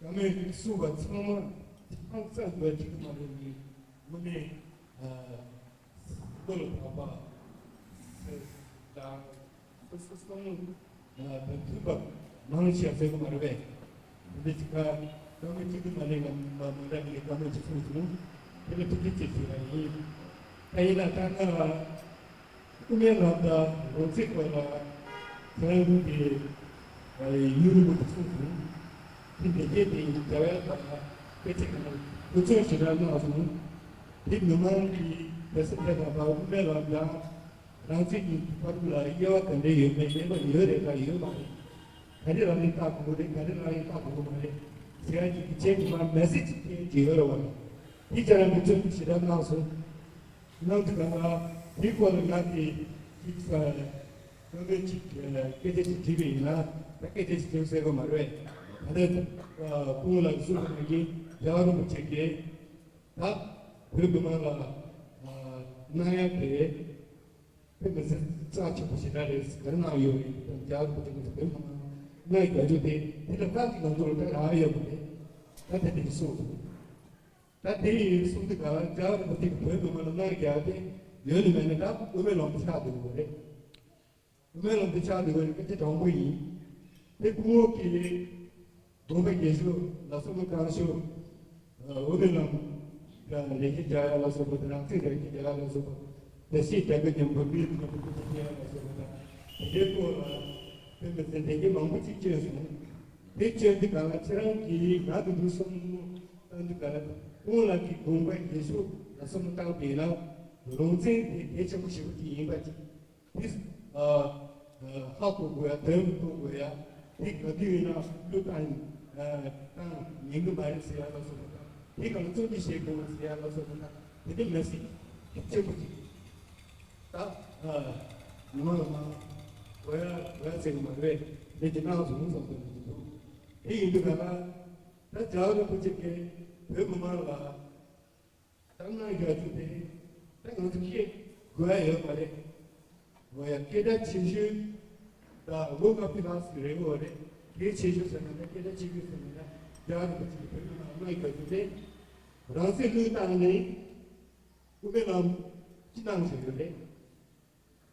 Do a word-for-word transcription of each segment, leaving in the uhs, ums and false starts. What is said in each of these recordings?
བཀའ་མོལ་གསུངས་པ་ཚང་མ་ཧང་སངས་དགོས་ཀྱི་མ་རེད། ནི་དངོས་གནས་ཨ་བློ་ལ་བབས་པ་དང་སོ་སོ་བསམ་བློ་དང་མཐུན་པ་མང་ཆེ་བ་ཟེར་གི་མ་རེད་པས། འདི་ཅི་ཁ་བཀའ་མོལ་གཅིག་གི་མ་ལས་ང་མ་མ་འདྲ་གི་བཀའ་མོལ་ཅིག་གསུངས་སོང་། དེ་ལ་ཐུགས་རྗེ་ཆེ་ཞུ་བ་ཡིན། ད་ཡིན་ན་ད་ང་དབུ་མའི་ལམ་དང་རང་བཙན་སྐོར་ལ་ཁྱེད་རང་གིས་ཡུན་རིང་པོ་གསུངས་སོང་། དེ་འདི་སྐད་དེ་རྒྱལ་བའི་ཐོག་ལ་སྐད་ཆ་གང་འགོ་ཚུགས་ཞེ་དྲག་གནང་སོང་། དེ་མི་མང་གིས་དེ་སེམས་ཐད་པ་དབུ་མའི་ལམ་དང་རང་བཙན་གྱི་ཕ་རོལ་ལ་དབྱེ་བ་ག་འདྲ་ཡོད་མེད་ངེས་པ་ཡོད་རེད་དང་ཡོད་མ་རེད། ག་རེ་རང་ལ་ལྟ་དགོས་རེད། ག་རེ་རང་ལ་ལྟ་དགོས་མ་རེད་ཟེར་ཡ་ཅིག་གི་ཆེད་དུ་མ་མེ་སེ་ཇི་སྟོན་གྱི་ཡོད་རེད་བ། དེ་ཁྱེད་རང་གིས་ཚོད་ཞེ་དྲག་གནང་སོང་། གནང་དུས་གང་ལ་དེའི་སྐོར་ལ་ང་གིས་ཅིག་ས་བཀའ་མོལ་ཅིག་སྐད་ཆ་ཅིག་བྲིས་པ་ཡིན་ན་ད་སྐད་ཆ་ཅིག་བྲིས་ཟེར་དགོས་མ་རེད། ད་ལྟ་སྐུ་ངོ་ལགས་གསུངས་པ་ནང་བཞིན་རྒྱལ་བ་རིན་པོ་ཆེ་གིས་ད་བོད་མི་མང་ལ་གནང་ཡ་དེ། དཔེ་མི་སྲིད་རྩ་ཆེན་པོ་ཞེ་དྲག་རེད། ག་རེ་གནང་ཡོད་རེད། ད་རྒྱ་གར་གྱི་དེ་ཚོ་བོད་མི་མང་གནང་རྒྱུ་དེ་དེ་ལ་ད་ཅིག་ང་ཚོ་ལ་ད་རག་ཡོད་པ་རེད། ད་དེ་འདྲ་གསུངས་འདུག་ད་དེ་ཡིན་གསུངས་དུས་ག་རྒྱ་གར་གྱི་དེ་བོད་མི་མང་ལ་གནང་རྒྱུ་དེ་ཡོད་ནི་མེད་ནི་ད་དབུ་མའི་ལམ་དུ་ཆགས་འདུག་པ་རེད། དབུ་མའི་ལམ་དུ་ཆགས་འདུག་པ་རེད། སྐད་ཆ་དྲང་པོ་ཡིན། དེ་སྐུ་ངོ་གིས་དགོངས་པ་རྒྱས་ཤོས་ལ་སོགས་པ་གང་ཤོས། དབུ་མའི་ལམ་ལ་ལེགས་སྐྱེས་རྒྱག་ཡ་ལ་སོགས་པ་དང་རང་ཚིག་རང་སྐྱེས་རྒྱག་ཡ་ལ་སོགས་པ། བདེ་སྐྱིད་རྒྱ་མཚོ་མཉམ་པོ་མིའི་རིགས་མཉམ་པོ་སྐུ་ཚེ་བརྟན་ཡ་ལ་སོགས་པ་དང་། དེ་འདྲའི་སྐོར་ལ་དཔེ་མི་སྲིད་ལེགས་སྐྱེས་མང་པོ་ཅིག་བསྐྱོན་སོང་། དེ་བསྐྱོན་དུས་གང་ལ་ཁྱེད་རང་གིས་ང་དང་དུ་བསམ་བློ་བཏང་དུས་གང་ལ་སྐུ་ངོ་ལགས་ཀྱི་དགོངས་པ་རྒྱས་ཤོས་ལ་བསམ་བློ་བཏང་བ་ཡིན་ན། རང་བཙན་དེ་གལ་ཆེན་པོ་ཞེ་པོ་ཅིག་ཡིན་པ་ཅིག་དེ་ཨ་ཧ་གོ་དགོས་ཡ། དོན་གོ་དགོས་ཡ། དེ་ག་དུས་ཡིན་ན་བློས་བཏང་བཏང་ཉན་གི་མ་རེད་ཟེར་ཡ་ལ་སོགས་པ་དང་། དེ་ག་ལ་བརྩོན་འགྲུས་བྱེད་དགོས་ཟེར་ཡ་ལ་སོགས་པ་དང་། དེ་འདྲ་མ་ཟད་ཆེན་པོ་ཅིག་ད་ཨ་མི་མང་ལ་མང་གོ་ཡ་གོ་ཡ་ཟེར་གི་མ་རེད། དེ་ཅི་གནང་སོང་བསམ་སོང་ནས་འདུག་དེ་ཡིན་དུས་ག་ལ་ད་རྒྱལ་བ་རིན་པོ་ཆེ་གིས་བོད་མི་མང་ལ། ད་གནང་རྒྱུ་དེ་ད་ང་ཚོ་ཤེས་དགོས་ཡ་ཡོད་མ་རེད། འོ་ཡ། སྐད་གྲགས་ཆེ་ཤོས་ད་ལོ་ལྔ་བཅུ་ལྷག་ཙམ་རེད་འོ་རེད། གལ་ཆེ་ཤོས་ཟེར་ན་ད་སྐད་གྲགས་ཆེ་ཤོས་ཟེར་ན་ད་རྒྱལ་བ་རིན་པོ་ཆེ་གིས་བོད་མི་མང་ལ་གནང་རྒྱུ་དེ་རང་བཙན་བློས་བཏང་ནས་དབུ་མའི་ལམ་ཅི་གནང་བཞིན་ཡོད་རེད།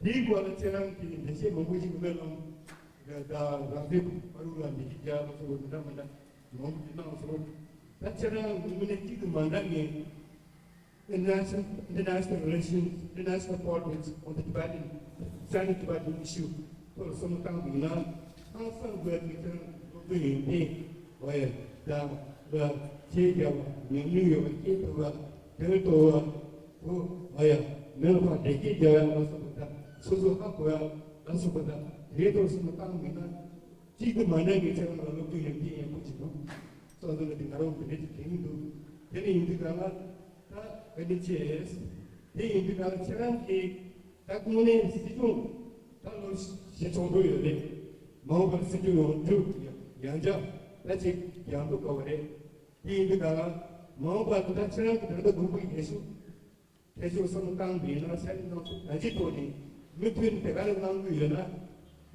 དེའི་སྐོར་ལ་ཁྱེད་རང་གིས་འགྲེལ་བཤད་མང་པོ་ཞིག་སྨོན་ལམ་དང་རང་བཙན་ཕ་རོལ་ལ་མི་ཞིག་རྒྱག་ལ་སོགས་པ་འདྲ་མི་འདྲ་མང་པོ་ཞིག་གནང་སོང་། ད་ཁྱེད་རང་ངོས་ནས་གཅིག་ཏུ་མ་འདྲ་ངེས། International, international relations, international politics on the Tibetan, Sino-Tibetan issue ཐོག་ལ་བསམ་བློ་བཏང་འདུག་ན། ཧང་སང་དགོས་ཀྱི་ཁྱེད་རང་སློབ་སྟོན་ཡོན་ཏན་འོ་ཡ་དང་ལ་ཆེས་རྒྱ་བ་ཉམས་མྱོང་ཡོད་པ་སྐྱེས་ཐུབ་པ་དོན་རྟོགས་པ། ཨོ་ཨ་ཡ། མི་ལ་ཕར་བདེ་སྐྱིད་རྒྱག་ཡ་ལ་སོགས་པ་དང་སོ་སོ་ཧ་གོ་ཡ་ལ་སོགས་པ་དང་དེའི་ཐོག་སེམས་བཏང་མེད་ན། གཅིག་ཏུ་མ་འདྲ་བའི་ཚེ་རང་ལ་སློབ་སྟོན་ཡོད་མཁན་ཡག་པོ་ཅིག་འདུག་སོ་སོ་ལ་དེ་ང་རང་དེ་འདྲ་ཅིག་དྲན་གྱི་འདུག་དེ་ནས་ཡིན་དུས་གང་ལ་ད་ག་འདྲ་བྱས། དེ་ཡིན་དུས་གང་ལ་ཁྱེད་རང་གིས་ད་དངོས་གནས་སྲིད་སྐྱོང་ད་ལོ་བཞི་ཚོགས་འདུ་ཡོད་རེད། མ་འོངས་པར་སྲིད་སྐྱོང་ཡོང་དུས་ཡང་བསྐྱར་ད་ཅིག་ཡང་འདུག་དགའ་བ་རེད། དེ་ཡིན་དུས་གང་ལ་མ་འོངས་པར་ད་ཁྱེད་རང་གིས་ད་ལྟ་དགོངས་པ་ཡེ་ཤུ་ཐེ་ཆུང་བསམ་བློ་བཏང་བ་ཡིན་ན་ས་གནས་ནང་ཚོ་ག་ཅི་ཐོག་ནས་མུ་མཐུད་ནས་དེ་ག་རེ་གནང་གི་ཡོད་ན།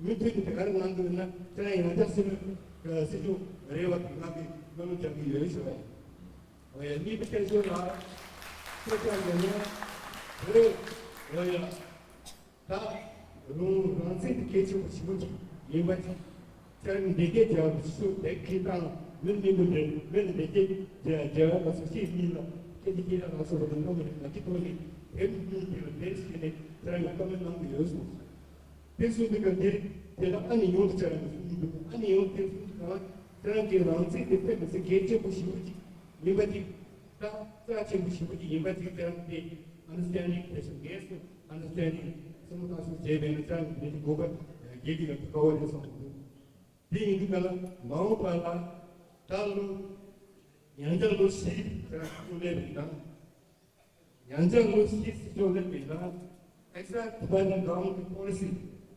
མུ་མཐུད་ནས་དེ་ག་རེ་གནང་གི་ཡོད་ན་དེ་ཡང་ཡང་བསྐྱར་སྲིད་སྲིད་སྐྱོང་རེ་བ་དང་ང་གི་བསམ་བློ་རྒྱག་གི་ཡོད་ཞུ་བ་ཡིན། འོ་ཡ། གཉིས་པ་ཐེ་ཆུང་ལ་ཐེ་ཆུང་ཡོད་ན་རེད། འོ་ཡ། ད་རང་རང་བཙན་དེ་གལ་ཆེན་པོ་ཞེ་པོ་ཅིག་ཡིན་པ་ཅིག་ཁྱེད་རང་གིས་འདི་སྐད་རྒྱབ་ཞུ་དེ་ཁྱེད་དང་མི་མི་མི་འདྲ་མི་ལ་འདི་སྐད་རྒྱབ་རྒྱབ་ཡ་ལ་སོགས་ཤེས་མིན་ལ་སྐད་ཆ་སྐད་ཆ་ལ་སོགས་པ་དང་མཐོང་མི་རིགས་ང་ཅི་ཐོག་ནས་དེ་མི་མི་དེ་ལ་དེ་ཞིག་ནས་ཁྱེད་རང་གིས་བཀའ་མོལ་གནང་གི་ཡོད་གསུངས། དེ་གསུངས་དུས་ཀ་འདིར་དེ་ལ་ཨ་ནི་ཡོང་དུ་ཁྱེད་རང་གིས་གསུངས་འདུག་ཨ་ནི་ཡོང་དེ་གསུངས་དུས་ཀ་ཁྱེད་རང་གིས་རང་བཙན་དེ་དཔེ་མི་སྲིད་གལ་ཆེན་པོ་ཞེ་པོ་ཅིག་ཡིན་པ་ཅིག་དང་རྩ་ཆེན་པོ་ཞེ་པོ་ཅིག་ཡིན་པ་ཅིག་ཁྱེད་རང་གིས་ཨན་ཌར་སི་ཊེན་ཌིང་དེ་ཚོ་ངེས་སུ་ཨན་ཌར་སི་ཊེན་ཌིང་བསམ་བློ་བཏང་ཤུགས་བྱས་པས་ན་ཅང་མི་གི་དགོས་པ་རྒྱལ་གྱི་ཡོད་དཀའ་བ་རེད་བསམ་གྱི་འདུག་དེ་ཡིན་དུས་ག་ལ་མ་འོངས་པ་ལ་ད་ལོ་ཡང་བསྐྱར་ལོ་བཞི་ཁྱེད་རང་སྲིད་སྐྱོང་སླེབས་པའི་ནང་། ཡང་བསྐྱར་ལོ་བཞི་སྲིད་སྐྱོང་སླེབས་པའི་ནང་། Exile Tibetan Government Policy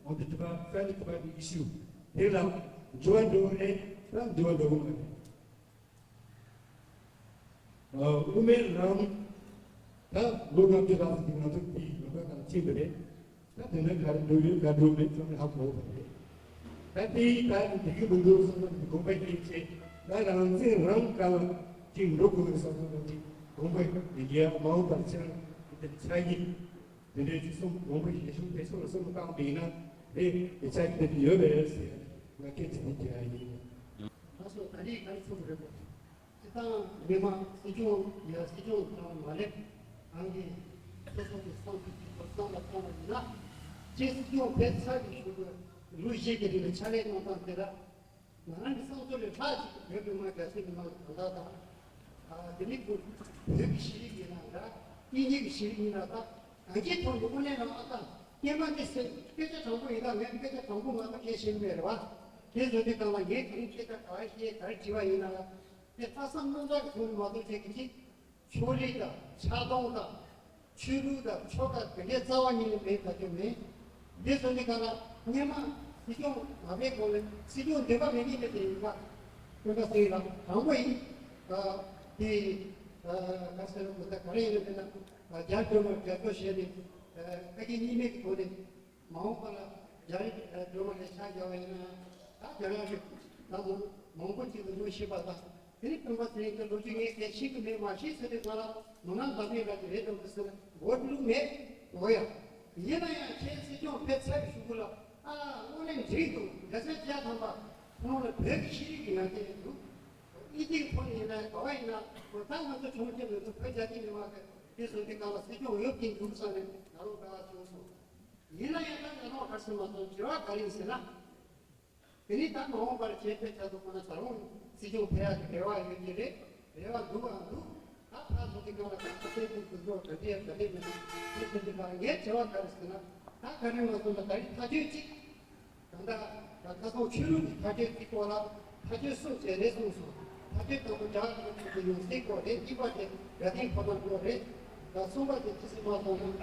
on the Tibet, Sino-Tibetan Issue དེ་ལ་འགྱུར་བ་འགྲོ་གི་རེད་དམ་འགྱུར་བ་འགྲོ་གི་མ་རེད། དབུ་མའི་ལམ་ད་ལོ་ལྔ་བཅུ་ལྷག་ཙམ་གྱི་ང་ཚོ་དེའི་ལམ་ཁ་ནང་ཕྱིན་པ་རེད། ད་དེ་ནས་ག་རེ་འགྲོ་ཡོད་ག་འགྲོ་མེད་ཚང་མས་ཧ་གོ་བ་རེད། ད་ ད་དེའི་ད་འགྲིག་གི་མི་འདུག་བསམ་ན་དགོངས་པ་ཡིན་ཅེས། ད་རང་བཙན་རང་ག་ལ་ཅིག་འགྲོ་དགོས་ཀྱི་བསམ་ན་དེ་དགོངས་པ་ཡིན། དེ་ཡ་མ་འོངས་པར་ཕྱིར་དེ་ཆགས་ཀྱི། དེ་འདྲའི་ཅིག་གསུང་དགོངས་པ་ཞེ་ཞུ་དེ་ཚོ་ལ་བསམ་བློ་བཏང་བ་ཡིན་ན་དེ་དེ་ཆགས་ཀྱི་དེ་ཡོད་པས་ཟེར་ང་སྐད་ཆ་དེ་རྒྱག་ཡ་ཡིན། ད་སོ་ད་རེས་ག་རེ་གསུང་གི་རེད་པ། སྤྱིར་བཏང་མི་མང་སྲིད་སྐྱོང་ཡ་སྲིད་སྐྱོང་ཙམ་མ་རེད། རང་གི་སོ་སོ་གི་བསམ་ཚུལ་གྱི་བསམ་བློ་བཏང་བ་ཡིན་ན། སྤྱིར་སྲིད་སྐྱོང་ཕེབས་ཚར་གྱི་གཞུག་གི་ལོ་བཞི་གི་རིང་ལ་ཕྱག་ལས་གནང་སྟངས་དེ་ལ་ང་རང་གི་བསམ་ཚུལ་ལས་ལྷག་ཅིག་བོད་མི་མང་རྒྱ་ཆེ་མི་མང་གི་གང་ལྟར་དང་། དེ་ནི་བོད་ཀྱི་ཤེས་རིག་ཡིན་ན་འདྲ། དབྱིན་ཡིག་གི་ཤེས་རིག་ཡིན་ན་འདྲ། གང་ཅིའི་ཐོག་ནས་དངོས་གནས་ལ་ཨ་ད་སྐྱེས་མ་དེ་ཟེར་སྐད་ཆ་དྲང་པོ་ཡིན་ན་ངས་སྐད་ཆ་དྲང་པོ་མ་གཏོགས་བཤད་ཤེས་མེད་རེད་བ། དེ་བཟོ་དུས་སྒང་ལ་ངས་དེ་རིང་སྐད་ཆ་ག་རེ་བཤད་ག་རེ་དྲིས་པ་ཡིན་ན་ལ། དེ་ལྷག་བསམ་རྣམ་དག་གི་ཐོག་ནས་མ་གཏོགས་བཤད་གི་ཅི། ཕྱོགས་རིས་དང་ཆགས་སྡང་དང་། ཆོས་ལུགས་དང་ཆོལ་ཁ་དེ་འདྲའི་རྩ་བ་ཉིད་ནས་མེད་ཐག་ཆོད་མེད། འདི་བཟོ་དུས་སྒང་ལ་སྔོན་མ་སྲིད་སྐྱོང་མ་ཕེབས་གོང་ལ་སྲིད་སྐྱོང་འདོད་པ་མེད་མཁན་དེ་ཡིན་པ། སྤུན་ཟླ་ཚོ་ཡིན་ལ་དྲང་པོ་ཡིན། དེ་ག་ཟེར་རོ་ད་ག་རེ་ཡིན་ན་དེ་ན་རྒྱ་སྒྲོལ་མ་རྒྱ་སྒྲོལ་བྱས་ནས་བཀའ་རྒྱ་གཉིས་མེད་ཀྱི་ཐོག་ནས། མ་འོངས་པ་ལ་རྒྱ་རིགས་སྒྲོལ་མ་ལ་ཆ་བཞག་པ་ཡིན་ན། ད་རྒྱ་ནག་གི་ད་མང་མང་པོ་ཅིག་ཏུ་ངོ་ཤེས་པ་དང་། དེ་ནི་སྟོན་པ་ཚེ་རིང་གི་ལོ་རྒྱུས་ངས་གལ་ཤེས་ཀྱི་མེད་མ་ཤེས་ཟེར་དུས་ང་ལ་མུན་ནག་འདམ་རའི་ར་གི་རེད་འགྲོ་གི་ཟེར་མགོ་བླུགས་མེད་འོ་ཡ། ཡིན་ན་ཡང་ཁྱེད་སྲིད་སྐྱོང་ཕེབས་ཚར་གཞུག་གུ་ལ་ཨ་དངོས་གནས་འགྲིག་འདུག་རྒྱ་ཆ་བརྒྱ་ཐམ་པ་ཁོང་ལ་བོད་ཀྱི་ཤེས་རིག་གི་ཡང་རྩེ་འདུག་ཨི་ཐིའི་ཐོག་ནས་ཡིན་ན་ག་བ་ཡིན་ན་ད་ང་ཚོ་ཆུང་ཆུང་ནས་ཚོ་བོད་རྒྱ་སྐྱེད་མི་མང་གི་དེ་སོང་དུས་སྒང་ལ་སྲིད་སྐྱོང་འོས་ཀྱི་འདུག་བསམ་ནས་ང་རང་དགའ་བ་བྱུང་སོང་། ཡིན་ན་ཡང་ད་ང་རང་ག་རེ་ཟེར་མ་སོང་དྲི་བ་ག་རེ་ཡིན་ཟེར་ན། དེ་ནི་ད་མ་འོངས་པར་བྱེད་པའི་ཆེད་དུ་ཁོ་ན་ད་རུང་སྲིད་སྐྱོང་ཕེབས་ཡག་གི་རེ་བ་ཡོད་ཀྱི་རེད། རེ་བ་འདུག་ཨ་འདུག་ད་ཕར་ཚུར་གྱི་སྒང་ལ་ག་ཚོད་ཚད་ཀྱི་འདུག་ཚོད་ག་འདྲས་ག་འདྲས་མིན་ན་དེ་བཞིན་དུ་ད་ངའི་དྲི་བ་ག་རེ་ཟེར་ན། ད་ག་རེ་མ་སོང་ན་ད་རིང་ཐག་གཅོད་ཅིག་གང་ལྟར་ད་ཁ་སང་ཆོས་ལུགས་ཀྱི་ཐག་གཅོད་ཀྱི་སྐོར་ལ་ཐག་གཅོད་གསུམ་བྱས་རེད་གསུངས་སོང་། ཐག་གཅོད་དང་པོ་རྒྱ་གར་གྱི་ཡོངས་སྲིད་སྐོར་རེད། གཉིས་པ་དེ་དགའ་ལྡན་ཕོ་བྲང་སྐོར་རེད། ད་གསུམ་པ་དེ་ཅི་ཟེར་མ་སོང་ན།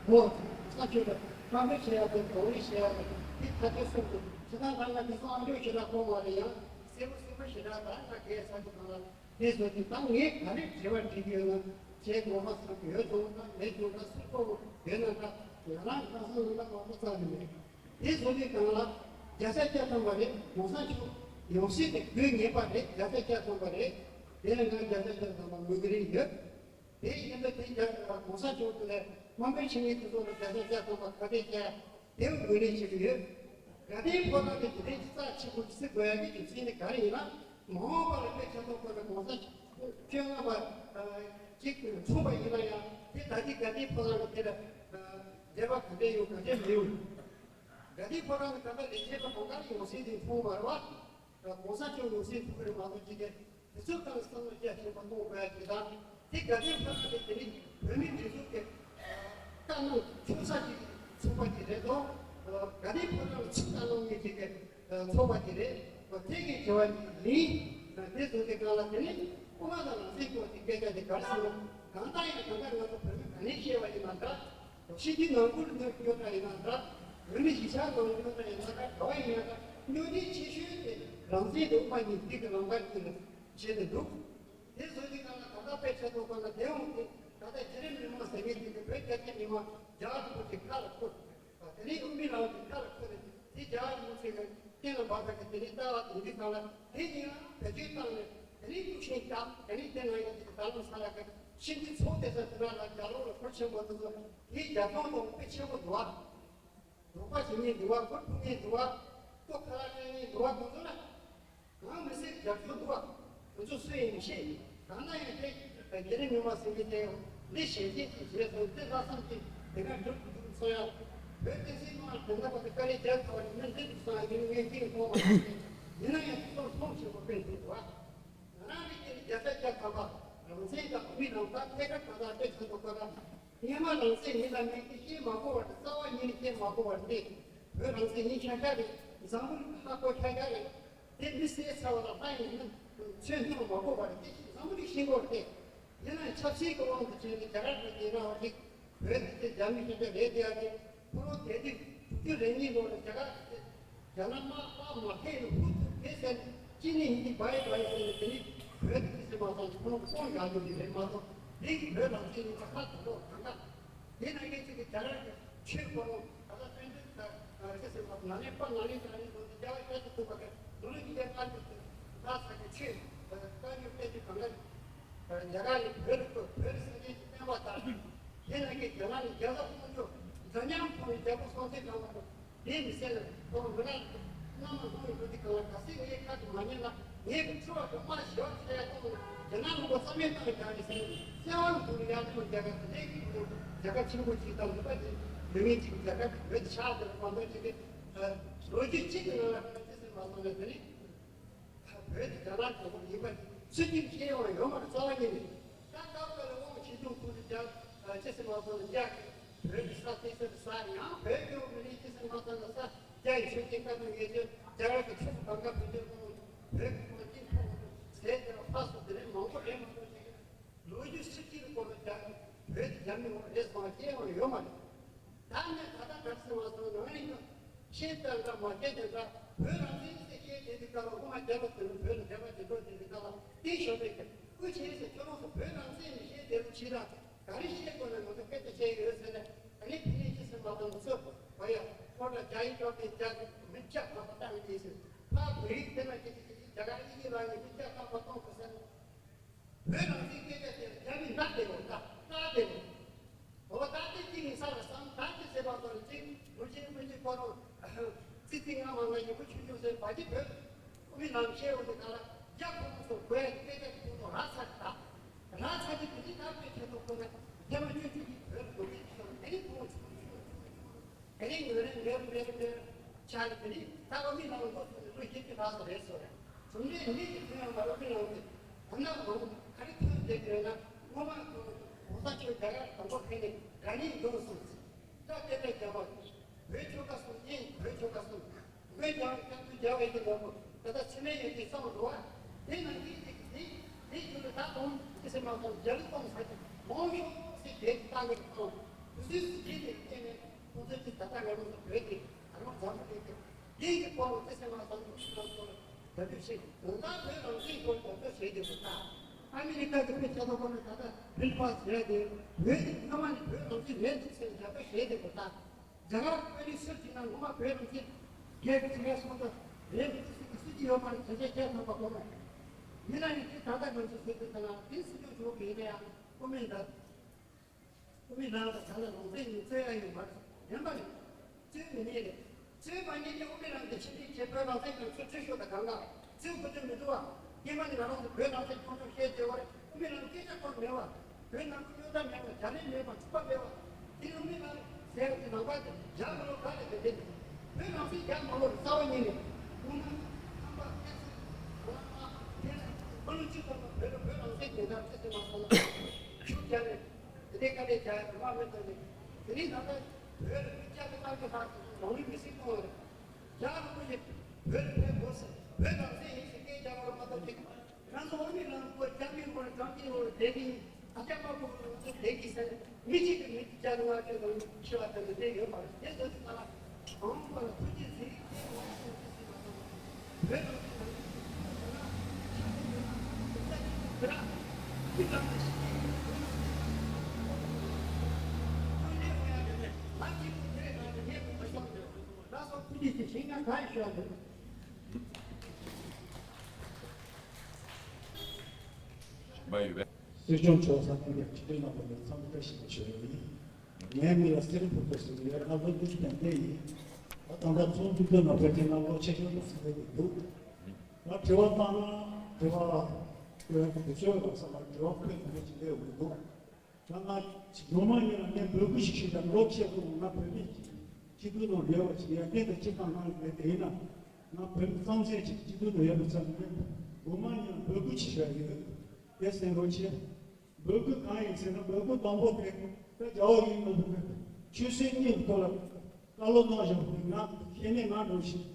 ཨོ། ས་ཆུ་ལ་དཀའ་འབེབས་བྱེད་ཡག་དང་གདོང་ལེན་བྱེད་ཡག་དང་དེ་ཐག་གཅོད་གསུམ་དུ་ཇི་ལྟར་ལྟར་ན་དེ་ཚོ་ཨ་འཇོག་ཞེ་དྲག་གོ་མ་རེད། ཡང་གསལ་པོ་གསལ་པོ་ཞེ་དྲག་ད་ང་གའི་ས་ཆུ་གང་ལ་དེ་བཟོ་དུས་ད་ངས་ག་རེ་དྲི་བ་དྲི་གི་ཡོད་ན་བྱས་དགོངས་པ་ཚོམ་ཡོད་དང་ད་མེད་དང་ད་སུ་གོ་ཡོད་ན་ད་ང་རང་ཁ་སང་ལ་ད་མ་གོ་ཚར་ནི་མེད། དེ་བཟོ་དུས་སྒང་ལ་བརྒྱ་ཆ་བརྒྱ་ཐམ་པ་རེད། གོང་ས་མཆོག་ཡོངས་སྲིད་དེ་དགོས་ངེས་པ་རེད། བརྒྱ་ཆ་བརྒྱ་ཐམ་པ་རེད། དེ་ལ་ང་བརྒྱ་ཆ་བརྒྱ་ཐམ་པ་ངོས་ཀྱི་རེད་ཡོད། དེ་ཡིན་ན་དེ་རྒྱ་གོང་ས་མཆོག་དེ་ལས་དམངས་དཔོན་ཆེན་མོའི་དེ་ཚོ་ལ་བརྒྱ་ཆ་བརྒྱ་ཐམ་པ་ཁ་གཏད་བཅག་དེ་ངོས་ལེན་བྱེད་ཀྱི་ཡོད། དགའ་ལྡན་ཕོ་བྲང་གི་དེ་རིང་རྩ་ཆེ་པོ་བརྩི་དགོས་ཡ་གི་རྒྱུ་མཚན་ནི་ག་རེ་ཡིན་ན། མ་འོངས་པ་ལ་དཔེ་ཆ་ཚོགས་སྐོར་ལ་གོང་ས་བཅོ་ལྔ་པ་ཅིག་འཁྲུངས་པ་ཡིན་ན་ཡང་དེ་ད་ལྟའི་དགའ་ལྡན་ཕོ་བྲང་གི་དེ་ལ་འབྲེལ་བ་ག་འདྲས་ཡོད་ག་འདྲས་མེད་ཡོད། དགའ་ལྡན་ཕོ་བྲང་གི་ད་ལྟ་ལས་བྱེད་པ་གང་ག་ཡོངས་སྲིད་དེ་འཁྲུངས་མ་རེད་བ། གོང་ས་མཆོག་ཡོངས་སྲིད་ཐུག་རེད་མ་གཏོགས་ཅི་སྟེ། དེ་ཚོ་གང་བསམ་བློ་རྒྱ་ཆེན་པོ་གཏོང་དགོས་ཡ་ཅིག་དང་། དེ་དགའ་ལྡན་ཕོ་བྲང་དེ་དེ་ནི་བོད་མི་སྒྲིག་འཛུགས་ཀྱི་བཀའ་གནང་ཆོག་ས་ཅིག་ཚོགས་པ་ཅིག་རེད་དོ། དགའ་ལྡན་ཕོ་བྲང་ལ་ཆིབས་བཀའ་གནང་མཁན་ཅིག་གི་ཚོགས་པ་ཅིག་རེད། དེ་གི་བྱ་བ་ཅིག་ཡིན། དེ་བཟོ་དེ་གང་ལ་དེ་ནི་དབུ་མ་དང་ནང་གསེས་སྐོར་གྱི་སྐད་ཆ་དེ་ག་རེ་ཟེར་ན། གང་ལྟར་ཡང་གང་ལྟར་ང་ཚོ་བོད་མི་ག་ནས་སྐྱེས་པ་ཡིན་ན་འདྲ། ཕྱི་རྒྱལ་ནང་ཁུལ་ནས་སྐྱོ་དྲགས་ཡིན་ན་འདྲ། བོད་མི་གཞིས་ཆགས་ནང་སྐྱོ་དྲགས་ཡིན་ན་འདྲ། ག་བ་ཡིན་ན་འདྲ། སྐྱོ་གནད་ཆེ་ཤོས་དེ་རང་བཙན་དང་དབུ་མ་གཉིས་འདི་གི་ལམ་ཁ་གཅིག་ལ་བྱེད་དུ་འདུག་དེ་བཟོ་དུས་སྒང་ལ་ད་ལྟ་དཔེ་ཆ་ཚོགས་པ་ལ་དེ་འོང་དེ་ད་ལྟ་རྒྱ་རིགས་མི་མང་ཟེར་མཁན་དེ་གི་བོད་རྒྱ་ཆེ་མི་མང་རྒྱ་གར་ཐུབ་པོ་དེ་ཁ་ལ་འཁོར། དེ་ནས་དབུ་མའི་ལམ་དེ་ཁ་ལ་འཁོར་ནས་དེ་རྒྱ་གར་མི་ཚོས་གི་སྟེང་ལ་འབབ་པའི་གི་དེ་ནས་ལྟ་བ་དེ་འདི་སྒང་ལ་དེ་གཉིས་ལ་བེད་སྤྱོད་བཏང་ནས་དེ་ནས་དཀྲུག་ཤིང་བརྒྱབ། དེ་ནས་དེ་ནང་ཡོད་དེ་གི་ད་ལམ་ས་ལ་གི་ཤིང་གི་ཚོགས་དེ་ཚོ་དེ་ནང་ལ་རྒྱ་ལོག་ལ་འཁོར་ཆེན་པོ་དེ་ཚོ་དེའི་རྒྱབ་ལྗོངས་དང་དཔེ་ཆེན་པོ་འདུག་བ། རོགས་པ་བྱེད་མཁན་འདུག་བ། སྒོར་ཕུབ་མཁན་འདུག་བ། ལྟོ་ཁ་ལག་སྤྲད་མཁན་འདུག་བ། དེ་ཚོ་ལ་གང་མི་སྲིད་རྒྱབ་སྐྱོར་འདུག་བ། དེ་ཚོ་སུ་ཡིན་མི་ཤེས། གང་ན་ཡང་དེ་རྒྱ་རིགས་མི་མང་ཟེར་མཁན་དེ་འདི་ཞལ་ཆད་ཅིག་བྱས་སོང་། འདི་ལྷག་བསམ་ཅིག་དེ་ག་འགྲུབ་འགྲུབ་སོང་ཡ། བོད་བསྟན་སྲིད་དམངས་དོན་ལ་བ་དེ་དཀའ་ལས་རྒྱག་ཐུབ་པ་རེད། མི་འདི་འདུག་སོང་ཡ། མི་ངན་ཅིག་གཏོང་བ་ཡིན་ན་ཡང་དེ་ཚོར་མཐོང་ཆེན་པོ་དཔེ་འདུག་བ། ང་རང་གི་དེ་ནི་བརྒྱ་ཆ་བརྒྱ་ཐམ་པ་རང་བཙན་དང་བོད་མིའི་ལམ་ཁ་ཐད་ཀར་ད་ལྟ་སྤྲད་ཚར་འདུག་ཁོ་རང་། སྔོན་མ་རང་བཙན་ཡིན་དང་མིན་གྱི་ཤེས་མ་དགོས་པ་རེད། རྩ་བ་ཉིད་ནས་ཤེས་མ་དགོས་པ་རེད། བོད་རང་བཙན་ཡིན་ཤག་ཤག་རེད། འཛམ་བུ་གླིང་ཧ་གོ་ཤག་ཤག་རེད། དེ་མི་སེར་ཚ་བ་ལ་ལྷ་ཡིན་ན་ཚོད་སྙོམས་མ་དགོས་པ་རེད། དེ་འཛམ་བུ་གླིང་ཤེས་དགོས་རེད། དེ་ཡིན་ན་ཆབ་སྲིད་ཀྱི་དབང་དུ་བྱས་ནས་རྒྱ་གར་གྱི་ཉེ་རང་བ་ཞིག་བོད་དེ་རྒྱ་མི་ཤག་ཤག་རེད། དེ་ཡ་དེ་ཁོ་རང་དེ་དུས་དྲུག་ཅུ་རེ་གཉིས་ལོ་ལ་རྒྱ་གར་རྒྱ་ནག་དམག་དམག་མ་ཐེག་ནས་ཧུར་ཐུག་དེ་ཟེར་ནས་ཅི་ནས་ཡིན་གྱི་བའི་བའི་ཟེར་ནས་དེ་ནས་བོད་དེ་ཟེར་མ་སོང་། ཁོང་ཁོང་ཡག་ཡོད་ཀྱི་རེད་མ་གཏོགས་དེ་གི་བོད་རང་བཙན་ཡིན་པ་ཁ་དོག་དོག་གང་ག་དེ་ན་སྐད་ཅིག་གི་རྒྱ་གར་གྱི་ཆོས་ཁོ་རང་ད་ལྟ་སྟོན་དུས་ད་ ཅི་ཟེར་བ་ན་ལེ་པ་ན་ལེ་ད་ནི་ལོ་འདི་རྒྱ་བ་ཤ་ཅི་ཐུབ་པ་ག་ལོ་ལེ་གི་རྒྱ་དཀར་གྱི་ད་ས་གི་ཆེ་དཀར་ཉོ་པས་ཀྱི་གང་ག་རྒྱ་གར་ནི་བོད་རིགས་བོད་རིགས་ས་གནས་ཀྱི་བསྟན་པ་དར་དེ་ན་གི་རྒྱ་ནག་ནི་རྒྱ་ལ་ཐོང་ཆོ་འཛམ་གླིང་ཐོང་ནི་རྒྱ་པོ་སོང་ཚེ་གང་བ་དང་། དེ་མི་ཟེར་ལ་ཁོང་མི་ལ་མནའ་མ་ལྷུང་ཡོད་དེ་གང་ལ་ག་སྲིད་ངའི་ཁ་དུ་མ་ཉན་ན་ངའི་གི་ཚེ་བ་གི་དམག་ཞི་བ་ཚེ་ཡ་གཏོང་ལ་རྒྱ་ནག་ལུང་པ་བསམ་ཡས་བཏང་རྒྱག་ནས་ཟེར་ནས་བཙན་དབང་དུ་ཡར་ཐོན་རྒྱ་གར་དེ་ལས་ཀྱི་ཐོག་རྒྱ་གར་ཆེན་པོ་ཅིག་དང་ལུང་པ་དེ་ཡོད་ངེས་ཅིག་རྒྱ་གར་གི་བོད་ཆགས་དེ་ལ་མ་གཏོགས་ཅིག་གི་ལོ་རྒྱུས་གཅིག་གི་ནང་ལ་གང་ཅི་ཟེར་མ་སོང་ནས་དེ་ནི། ད་བོད་དེ་རྒྱ་ནག་གི་ཡིན་པ་ཚུལ་གྱིས་ཤེས་ཡོང་ཡོད་མ་རེད། རྩ་བ་ཉིད་ནས་ད་སྐབས་ཀ་ལ་དབང་ཆེ་ཆུང་ཁུལ་དུ་རྒྱ་ཅི་ཟེར་མ་སོང་ན་རྒྱ་གི་བོད་ཀྱི་ས་དེ་ཟེར་ས་ཡང་བོད་ཀྱི་འོག་མི་རིགས་ཅི་ཟེར་མ་སོང་ན་ས་རྒྱ་ཡི་ཆོས་ཀྱི་བཀའ་དང་ངེས་ཅན་རྒྱ་གར་གྱི་ཆོས་སུ་གང་ག་བོད་ཀྱི་དབང་བོད་ཀྱི་དབང་ཆེན་ཐོག་ཏུ་ཟས་དེ་ལ་ཕ་སོ་དེ་ལས་མང་པོ་རེད་མ་གཏོགས་ཅིག་ལོ་རྒྱུས་སྲིད་ཇུས་ཀྱི་སྐོར་ལ་རྒྱ་བོད་ཀྱི་རྒྱ་མི་འོག་རེད་སོང་སྐྱེ་བ་ཡོད་མ་རེད། ད་ནི་ད་ལྟ་ག་རེ་ཟེར་བ་སོང་ནང་ནས་ཤེས་ལྟར་འདྲ་མ་ཤེས་དེ་འདྲ་བོད་རང་བཙན་ཟེར་ཤེས་དེ་དུས་སྐབས་ལ་དབུ་མ་རྒྱལ་ལོ་དེ་ནི་བོད་ལ་འབྲེལ་བ་དེ་འགྲོ་དེ་དུས་སྐབས་ལ་དེ་ཞོགས་པའི་སྐུ་བྱས་ཟེར་ཁྱོད་རང་ཚོ་བོད་རང་བཙན་མི་ཤེས་དེ་རུ་ཕྱི་ར་ག་རེ་ཤེས་དགོས་ན་ང་ཚོ་སྐད་ཆ་བཤད་ཡོད་ཟེར་ནས་ཨ་ནི་ཕི་ནས་ཅི་ཟེར་མ་གཏོང་ཚོ་བ་ཡ་ཁོ་ལ་རྒྱ་ཡིག་སྐྱོར་དེ་རྒྱ་མི་སྐྱ་མ་པ་བཏང་དེ་ཟེར་ཕ་བོད་ཡིག་དེ་ན་ཅི་ཅི་ཅི་རྒྱ་གར་ཡིག་ཡིག་ལ་ཡིན་མི་སྐྱ་མ་པ་གཏོང་དགོས་ཟེར་ནས། བོད་རང་བཙན་སྐད་ཆ་དེ་རྒྱ་མི་ནག་དེ་རུ་ད་ལྟ་དེ་རུ། འོ་ད་དེ་གཅིག་ཡིན་ས་ལ་བསམ་ད་ཅི་ཟེར་བ་ཚོ་ལ་གཅིག་མུ་ཆེན་མུ་ཆེན་ཁོ་རང་ཙི་ཙི་ང་མ་ང་ཡིན་པོ་ཆུང་ཆུང་ཟེར་བ་ཅི་བོད་ཁོ་མི་ནང་ཤེས་འོ་དེ་ག་ལ་རྒྱ་ཁོ་རང་ཚོ་དགོས་ཡ་སྐད་ཆ་དེ་ཁོ་ཚོ་ར་ཚ་གི་ད་ར་ཚ་གི་དེ་ཅི་ད་དཔེ་ཁྱེད་ཚོ་ཁོ་ན་ཐེ་མ་ཆུང་ཆུང་གི་བོད་དགོས་ཀྱི་ཆོག་དེ་ནི་ཁོ་ཆུང་ཆུང་། དེ་རིང་ངོས་རེ་འདྲེར་འདྲེར་འདྲེར་ཆགས་ཀྱི་རེད། ད་ཨ་མི་ནང་ལོགས་སུ་ལོ་བཞི་བཅུ་ལྷག་ཙམ་རེད་སོ། གྲུབ་འབྲས་མིག་གིས་མཐོང་ཡོང་བ་ཨ་མི་ནང་གི་ཁོ་ན་ལོ་ག་རེ་ཐོན་བསྡད་ཀྱི་རེད་ན། སྔོན་མ་ཁོང་གོང་ས་མཆོག་རྒྱ་གར་དང་པོ་ཕེབས་ནས་དགའ་ཉེ་འདུག་སོང་ཟེར། ད་དེ་འདྲ་རྒྱབ་པ་བོད་ཆོལ་ཁ་གསུམ་གཉིས་བོད་ཆོལ་ཁ་གསུམ། བོད་རྒྱ་བོད་སྐྱབས་མགོན་རྒྱལ་བ་ཡིན་གྱི་ནོར་བུ་ད་ལྟ་འཚེ་མེད་ཡོད་ཀྱི་གསུངས་འདུག་བ། དེ་ནང་གི་དེ་དེ་དེ་རྒྱུ་ལ་ད་དོན་དེ་སེམས་མ་གཏོང་རྒྱ་ལུགས་གཏོང་ས་ཀྱི་མང་ཤོས་སེ་དེ་བཏང་གི་གཏོང་དུས་སུ་དེ་དེ་བརྟེན་ནས་ཁོང་ཚོས་ཀྱི་ད་ལྟ་ང་རང་ཚོ་བོད་དེ་ད་རུང་འཛམ་བུ་གླིང་དེ་དེ་གི་སྐོར་ལ་དེ་སེམས་མ་གཏོང་དུས་སུ་ང་ཚོ་ལ་ད་དུས་ཤིག་ད་ལྟ་བོད་རང་བཙན་སྐོར་རྒྱབ་སྐྱོར་བྱེད་དེ་བོ་ད་ཨ་མི་རི་ཀ་གི་དཔེ་ཆ་ཚོགས་སྐོར་ལ་ད་ལྟ་བིལ་ཕ་སི་ཟེར་ཡ་དེ་བོད་དེ་སྔ་མ་ནས་བོད་རང་བཙན་མེད་འདུག་ཟེར་རྒྱབ་སྐྱོར་བྱེད་དེ་བོ་ད། རྒྱ་གར་དཔོན་རིགས་ཟུར་གྱི་ནང་ངོ་མ་བོད་རང་བཙན་སྒེར་གྱི་ཚིག་ལ་སོང་ཙང་རེད་མི་འདུག་ཟེར་གྱི་སྲིད་ཇུས་ཡོད་པ་ནི་དྲན་ཤེས་བྱས་ཐུབ་པ་ཁོ་ན། ཡིན་ན་ཡང་དེ་ད་ལྟ་ང་ཚོ་བཟོས་དུས་ད་ང་དེ་སྲིད་སྐྱོང་ཆོག་གི་ཡིན་ན་ཡང་དབུ་མའི་ལམ་དབུ་མའི་ལམ་ལ་ད་ལྟ་རང་བཙན་ཡིན་རྩོད་ཡ་ཡོད་མ་རེད། ཡིན་པ་ནི་རྩོད་མི་ཉན་རེད། རྩོད་མ་ཉན་ནས་དབུ་མའི་ལམ་དེ་ཕྱིར་འཐེན་བྱེད་དགོས་རང་བཙན་དང་ཚུར་འཁྲུལ་ཤོག་དང་གང་ག་རྩོད་དགོས་དོན་མི་འདུག་བ། སྐྱེས་མ་ནི་ང་རང་ཚོ་བོད་ནང་བཞིན་ཁོང་ཚོ་བཤད་བདེ་བ་རེད། དབུ་མའི་ལམ་སྐད་ཆ་སྐོར་མེད་བ། བོད་ནང་ཁུལ་གཡོ་ཟླ་མེད་བ། རྒྱ་རིགས་མེད་པ་འཁྲུག་པ་མེད་བ། དེ་དབུ་མའི་ལམ་ཟེར་གྱི་ནང་པ་དེ་རྒྱ་མི་རོ་ག་ལས་དེ་དེ་བོད་ནང་སྲིད་རྒྱ་མ་ལོ་རེ་རྩ་བ་ཉིད་ནས་དབུ་མ་ཁམས་པ་སྐད་ཆ་ང་ལ་ཨ་དེ་ལ་ཁོ་ལོ་གཅིག་ཙམ་ལ་བོད་ལ་བོད་ནང་སྲིད་དེ་ལྟར་ཆེ་ཆེ་མ་སོང་ལ་ཤུགས་རྒྱ་ནས་དེ་ནས་དཀའ་ལས་རྒྱག་ཡ་རེད་མ་མེད་དོ་ནས་དེ་ནས་ད་ལྟ་བོད་ལ་མི་སྐྱ་གི་ཏང་གི་ལྷག་གི་རང་ལུས་མི་སྲིད་གཏོང་བ་རེད། རྒྱ་རིན་པོ་ཆེ་བོད་ལ་ཕེབས་དགོས་ཟེར་བོད་ནང་བཙན་ཡིན་ཟེར་སྐད་རྒྱག་པ་ལ་མ་གཏོགས་ཅིག་ང་ཚོ་འོ་མི་ལ་མགོ་རྒྱ་མི་མགོ་ལ་གྲངས་ཀྱི་འོ་བསྡད་ཀྱི་ཨ་ཅག་པ་པོ་ལ་ང་ཚོ་བསྡད་ཀྱི་ཟེར་མི་གཅིག་གིས་མི་རྒྱ་ལ་ང་ཚོའི་ནང་ཤི་བ་དེ་ལ་བསྡད་ཡོད་མ་རེད། དེ་ཚོ་ཚོ་ང་ལ་གང་པ་ལ་ཐུགས་རྗེ་ཟེར་རིགས་དེ་ང་ཚོ་ཚོ་ཚོ་ང་ཚོ་བོད་ནང་བཙན་ནང་ཚོ་ང་ལ་ཆ་ཚོ་བོད་ལ་ང་ཚོ་ཚོ་ང་ཚོ་ཤི་ཀྱི་བོད་ནང་བཙན་ནང་ཚོ་ང་ཚོ་ལས་འོ་ཡ་དེ་ནས་ང་གཅིག་པུ་དེ་རེད། ང་ཚོ་ངས་མི་མ་ཤོག་ལགས་སོ། ཐུགས་རྗེ་ཆེ། ཞིང་ན་ག་ཡི་ཤོད་འདུག་སྲིད་སྐྱོང་མཆོག་ས་གནས་ཀྱི་ཁྲི་ལས་རྣམ་པ་ལ་འཚམས་འདྲི་བཀྲ་ཤིས་བདེ་ལེགས་ཞུ་ཡ་ཡིན། ངའི་མིང་ལ་སེ་རི་ཕུར་ཏོ་ཟེར་གྱི་ཡོད། ང་ལོ་ཉི་ཤུ་དོན་ལྔ་ཡིན། ད་ད་ལྟ་ཚོགས་འདུ་དོན་ལ་ཕེབས་ཏེ་ང་ལོ་ཆེ་ཤོས་ལ་ཟིན་བསྡད་ཀྱི་འདུག་ང་དྲི་བ་བཏང་ན་དྲི་བ་དེ་ཚོའི་ལ་ས་ལ་དྲི་བ་ཁོས་ཡོང་གི་ཅི་འདྲ་ཡོང་གི་འདུག་ད་ང་ངོ་མ་ཡིན་ན་ངས་འབོད་སྐུལ་ཞིག་ཞུས་ཀྱང་ལོ་ཆེ་ཁུལ་ང་བོད་མི་སྤྱི་འཐུས་ནང་ཡོད་པ་ཞིག་ཡ་གཏན་དུ་སྤྱི་བཏང་གནང་ཡོད་མེད། དེ་ཡིན་ན་ང་བོད་མི་རྩ་ཚན་ཅིག་སྤྱི་འཐུས་ནང་ཡོད་པའི་ཆ་ནས་ངོ་མ་ཡིན་ན་འབོད་སྐུལ་ཞིག་ཞུ་ཡ་ཡོད། དེ་གསན་རོགས་བྱེད། འབོད་སྐུལ་གང་ཡིན་ཟེར་ན་འབོད་སྐུལ་དང་པོ་དེ་ད་རྒྱལ་བ་ཡིན་ནོར་བུ་གི་ཆོས་སྲིད་གཉིས་ཀྱི་ཐོག་ལ་བཀའ་སློབ་གནང་བཞག་པ་དེ་ང་ཤེས་ནས་ང་འགྲོ་ཞིང་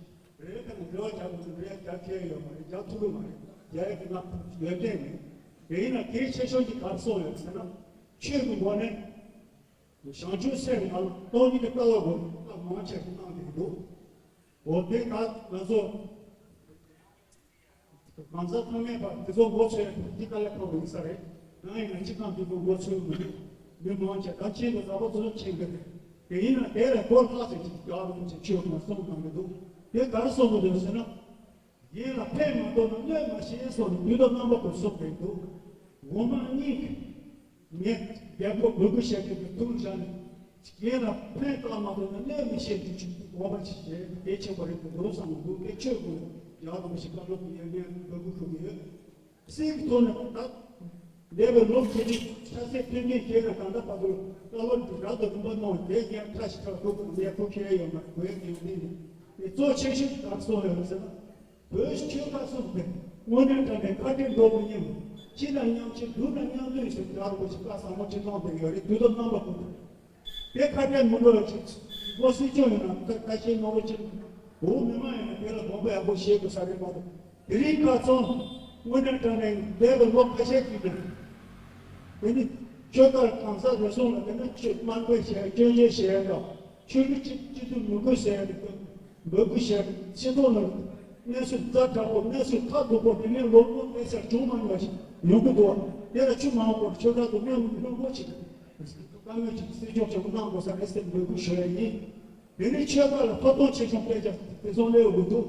རེ་རེ་ཁ་ནས་རེ་བ་རྒྱག་དགོས་འདུག་རེ་བ་རྒྱག་མཁན་ཡོད་མ་རེད། རྒྱག་ཐུབ་ཀྱི་མ་རེད། རྒྱག་ཡ་དེ་ང་ཡོན་ཏན་མེད། དེ་ཡིན་ན་གལ་ཆེ་ཤོས་ཀྱི་ག་རེ་སོང་ཡོད་ཟེར་ན། ཆོས་ཀྱི་སྒོ་ནས་བྱང་ཆུབ་སེམས་དང་སྟོང་ཉིད་ཀྱི་ལྟ་བ་སྒོ་ནས་བཀའ་མང་ཆེ་ཞིག་གནང་གི་འདུག་འོ་དེ་ད་ང་ཚོ་གང་ཟག་ཚང་མས་ཕར་དེ་ཚོ་མགོ་ཚོས་འདི་དཀའ་ལས་ཁག་པོ་ཡིན་ས་རེད། ང་ཡིན་ན་སྤྱི་ཁང་དེ་ཚོ་མགོ་ཚོས་མི་འདུག་མི་མང་ཆེ་ད་ཁྱེད་ཀྱི་བཟའ་པ་ཚོ་ཁྱེད་ཀྱི་རེད། དེ་ཡིན་ན་དེ་ལས་སྒོར་ལྷག་ཙམ་ཅིག་རྒྱག་རོགས་བྱེད། ཆོས་ཁོང་གསུང་གནང་གི་འདུག་དེ་ག་རེ་གསུང་གི་འདུག་ཟེར་ན། ཡིད་ལ་ཕན་མ་ཐོགས་ན་གནོད་མ་བྱེད་སོགས་ནི་དུས་དང་རྣམ་པ་ཀུན་གསུངས་པས་འདུག་འོ་མ་གཉིས་ངས་རྒྱལ་པོ་འབོད་སྐུལ་བྱེད་མཁན་གྱི་ཐུགས་བཞག་ནས། ཡིད་ལ་ཕན་བཏགས་མ་ཐོགས་ན་གནོད་མི་བྱེད་རྒྱུ་ཅིག་དགོངས་པ་ཅིག་བཞེས། གལ་ཆེན་པོ་རེད་འདུག་བསམ་གྱི་འདུག་དེ་ཆོས་ཀུན་རྒྱག་རོགས་བྱེད། བཀའ་སློབ་ཀྱི་ཡོན་ཏན་འབོད་སྐུལ་ཞུ་གི་ཡོད། སྲིད་ཀྱི་ཐོག་ནས་ད་འདས་པའི་ལོ་ཁ་ཤས་ཆབ་སྲིད་མཐུན་རྐྱེན་ཤེས་ན། ད་ལྟ་བར་དུ་བཀའ་སློབ་ཀྱི་རབ་ཏུ་རིམ་པ་གནང་བ་དེ་ཀྱང་ཁྲ་ཞིག་ཁྲ་ཁུག་ཁུག་ནས་ཁུག་ཁྱེར་ཡོད་མ་རེད། གོ་ཡ་ཡོང་དུས་ནས་དེ་གཙོ་ཆེ་ཤོས་ག་སོང་ཡོད་ཟེར་ན། བོད་ཆོལ་ཁ་གསུམ་དེ་དངོས་གནས་དྲང་གནས་ཁ་བྲལ་འགྲོ་དགོས་སྙམ། སྤྱི་དང་མཉམ་བརྗེ་ལུགས་དང་མཉམ་འདུས་ཟེར་རྒྱ་རིན་པོ་ཆེ་བཀའ་ཟབ་མོ་ཅིག་གནང་བསྡད་ཡོད་རེད། དུས་དང་རྣམ་པ་ཀུན་ཏུ། དེ་ཁ་བྲལ་མི་འགྲོ་བའི་ཆེད་དུ། སྲིད་སྐྱོང་ཡིན་ན་ཁ་ཁ་ཤས་ནོར་བུ་ཆེན་བོད་མི་མང་ཡིན་ན་དེ་ལ་དགོངས་པ་ཡག་པོ་བཞེས་དགོས་ས་རེད་མ་གཏོགས། དེ་རིང་ཁ་ཚང་དངོས་གནས་དྲང་གནས་འདས་པའི་ལོ་ཁ་ཤས་ཀྱི་རིང་། དེ་ནི་ཆོལ་ཁ་གང་ཟག་རེ་ཟུང་ལ་དེ་ནི་ཆོས་དམར་འབེབས་བྱས། སྐྱོན་བརྗོད་བྱས་དང་། ཆོས་ལུགས་གཅིག་གཅིག་སྡུད་མི་དགོས་ཟེར་ཡ་དེ་འབོད་སྐུལ་བྱས། སྤྱི་ཚོགས་ནང་གནས་ཚུལ་ཛ་དྲག་པོ། གནས་ཚུལ་ཁ་སྡུག་པོ་དེ་ནས་ལོ་ངོ་ལས་ཟེར་བྱུང་མ་མྱོང་ཞིག་ཡོང་གི་འདུག་དེ་ལ་ཆུ་མང་པོར་ཆོལ་ཁ་དུ་སྣོན་སྣོན་པོ་ཞིག་བཀའ་མོལ་ཅིག་སྲིད་སྐྱོང་མཆོག་གནང་དགོས་ས་རེད་ཟེར་འབོད་སྐུལ་ཞུ་ཡ་ཡིན། དེ་ནས་ཆོལ་ཁ་ལ་ཐོབ་ཐང་ཆེ་ཆུང་སྐད་ཆ་དེ་ཚོ་སླེབས་དགོས་འདུག་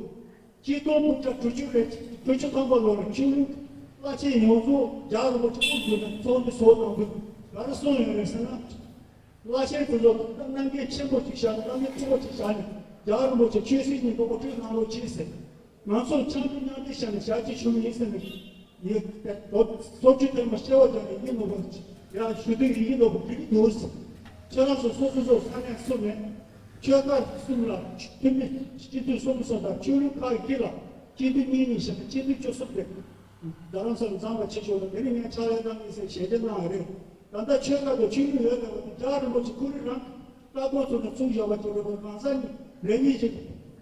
ཆིག་སྟོང་དགུ་བརྒྱ་དྲུག་ཅུ་རེ་དྲུག་ཅུ་ཐམ་པ་ལོར་ཆོས་ལུགས་བླ་ཆེན་ཡོངས་རྫོགས་རྒྱ་རིན་པོ་ཆེ་དབུ་བརྒྱུད་ནས་ཚོགས་འདུ་ཚོགས་གནང་དུས་ག་རེ་གསུངས་ཡོད་རེད་ཟེར་ན། བླ་ཆེན་དེ་ཚོ་གནང་མཁན་ཆེན་པོ་ཅིག་བཞག་ནས། གནང་མཁན་ཆེན་པོ་ཅིག་བཞག་ནས། རྒྱ་རིན་པོ་ཆེ་ཆོས་སྲིད་གཉིས་པོ་ངོ་སྤྲོད་གནང་རོགས་གྱིས་ཟེར། ང་ཚོ་ཆབ་མདོ་མཉམ་འབྲེལ་བྱས་ནས་ཞབས་ཕྱི་ཞུ་གི་ཡིན་ཟེར་ནས། ཡིན། དེ་ཚོ་ཆུ་དེ་མ་སྐྱེ་བ་བྱས་ནས་ཡིན་ནོ་བ། ཡང་ཞུ་དུས་ཡིན་ནོ་བ་གི་འདུག་ཁྱེད་རང་ཚོ་སོ་སོ་སོ་ས་གནས་གསུམ་ནས་ཆོལ་ཁ་གསུམ་ལ། འཐུས་མི་སྤྱི་འཐུས་གསུམ་སོགས་དང་ཆོས་ལུགས་ཁག་བཞི་ལ་སྤྱི་འཐུས་གཉིས་གཉིས་བྱས་ནས་སྤྱི་འཐུས་བཅུ་གསུམ་དེ། རྡ་རམ་ས་ལ་གཙང་མ་ཆེ་ཤོས་ལ་དེ་ནས་ངས་ཕྱག་ལས་གནང་ཡིན་ཟེར་ཞལ་འདེབས་གནང་བ་རེད། ད་ལྟ་ཆོལ་ཁ་དང་ཆོས་ལུགས་ཡོད་པའི་བར་དུ་རྒྱ་རིན་པོ་ཆེ་ཁོ་རང་རང་ལྟ་སྐོར་ཚོ་ནས་ཚུར་བཞག་པ་ཅིག་རེད་པ། གང་ཟག་གཉིས་རེ་གཉིས་ཀྱིས་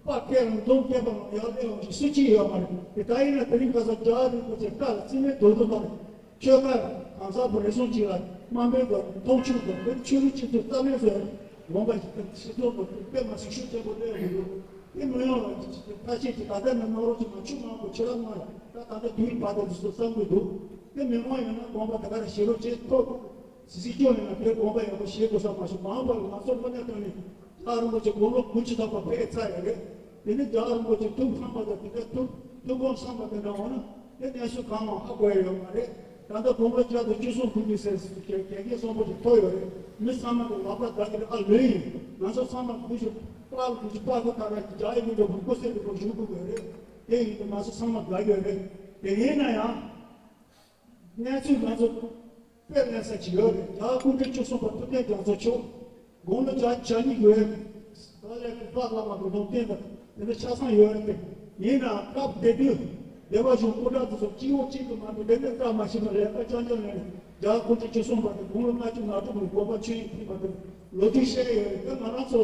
པར་བཀལ་རུང་འཛོམས་བསྐྱལ་བ་ལ་ཡར་སླེབས་པ་ཞིག་སུ་གཅིག་ཡོད་མ་རེད། དེ་ལྟ་ཡིན་ན་དེ་རིང་ཁ་སང་རྒྱ་རིན་པོ་ཆེ་བཀའ་ལ་རྩིས་མེད་རྡོག་རྡོག་གནང་རེད། ཆོལ་ཁ་གང་ཟག་པོ་རེ་ཟུང་གཅིག་ལ་དམའ་འབེབས་དང་མཐོང་ཆུང་དང་། དེ་ཆོས་ལུགས་སྤྱི་ཚོགས་རྩ་མེད་བཟོ་ཡ་དགོངས་པ་ཞིག་དང་། སྤྱི་ཚོགས་ནང་དཔེ་མ་སྲིད་ཤུགས་ཆེན་པོ་སླེབས་ཡོང་གི་འདུག་དེ་མི་ཡོང་བ་ཁ་ཤས་ཀྱིས་ད་ལྟ་ནས་གནང་རོགས་བྱེད། མ་བྱུང་མང་པོ་ཁྱེད་རང་གནང་ཡ། ད་ད་ལྟ་དུས་ཡུན་བར་དུ་འདི་ཚོ་བསམ་གྱི་འདུག་དེ་མི་མང་ཡོད་ན་དགོངས་པ་དེ་ག་རེ་བཞེས་རོགས་བྱེད། ཐོག་སྲིད་སྐྱོང་ཡིན་ན་དེ་དགོངས་པ་ཡག་པོ་བཞེས་དགོས་ས་མ་གཏོགས། མང་པོ་ལ་ང་ཚོ་དངོས་གནས་དྲང་གནས་རྒྱ་རིན་པོ་ཆེ་དགུང་ལོ་དགུ་བཅུ་ཐམ་པ་ཕེབས་ཚར་ཡོད་རེད། དེ་ནི་རྒྱ་རིན་པོ་ཆེ་ཐུགས་ཕམ་པ་དང་། དེ་འདྲ་ཐུགས་ཐུགས་དགོངས་བསམ་པ་དེ་འདྲ་འོང་ན་དེ་གནས་ཚུལ་གང་ཡང་ཧ་གོ་ཡ་ཡོད་མ་རེད། ད་ལྟ་དགུང་ལོ་བརྒྱ་དང་བཅུ་གསུམ་དགུ་བཅུ་ཟེར་དགེ་རྒན་གསོན་པོ་ཞིག་ཐོབ་ཡོད་རེད། མི་ཚང་མ་གི་ལག་པ་བརྡབ་ཀྱི་རེད། ཨ་ལོས་ཡིན། ང་ཚོ་ཚང་མ་དགུ་བཅུ་པགས་དགུ་བཅུ་པགས་ཁ་ཁ་ར་རྒྱ་ཡི་མི་འགྲོ་བར་སྐུ་སྲས་འགྲོ་བར་བཞུགས་དགོས་ཀྱི་རེད། དེ་ཡིན་དུས་ང་ཚོ་ཚང་མ་དགའ་ཡོད་རེད། དེ་ཡིན་ན་ཡང་། གནས་ཚུལ་ང་ཚོ་དཔེ་ལེན་ས་ཅིག་ཡོད་རེད། རྒྱ་སྐུ་ཕྲེང་བཅུ་གསུམ་པ་ཐུབ་བསྟན་རྒྱ་མཚོ་མཆོག་དགུང་ལོ་བརྒྱ་ཆ་གཉིས་ཡོད་རེད། ད་ལས་ཀྱི་ཕ་བླ་མ་གི་ལུང་བསྟན་དང་དེ་འདྲ་ཆ་ཚང་ཡོད་རེད་དེ། ཡིན་ནའང་སྐབས་དེ་དུས་སྡེ་པ་གཞུང་སྐུ་དྲག་དེ་ཚོ་གཅིག་འོག་གཅིག་ཏུ་མ་འདུག་དེ་འདྲ་བཀའ་མ་ཤེས་པ་ལས་ཀ་རྐྱང་རྐྱང་ལས་ནས། རྒྱ་སྐུ་ཕྲེང་བཅུ་གསུམ་པ་དེ་དགུང་ལོ་ལྔ་བཅུ་ང་དྲུག་ལ་དགོངས་པ་ཆོས་དབྱིངས་ཕེབས་པ་དེ་ལོ་རྒྱུས་བཤད་ཡོད་རེད། དེ་ང་རང་ཚོ་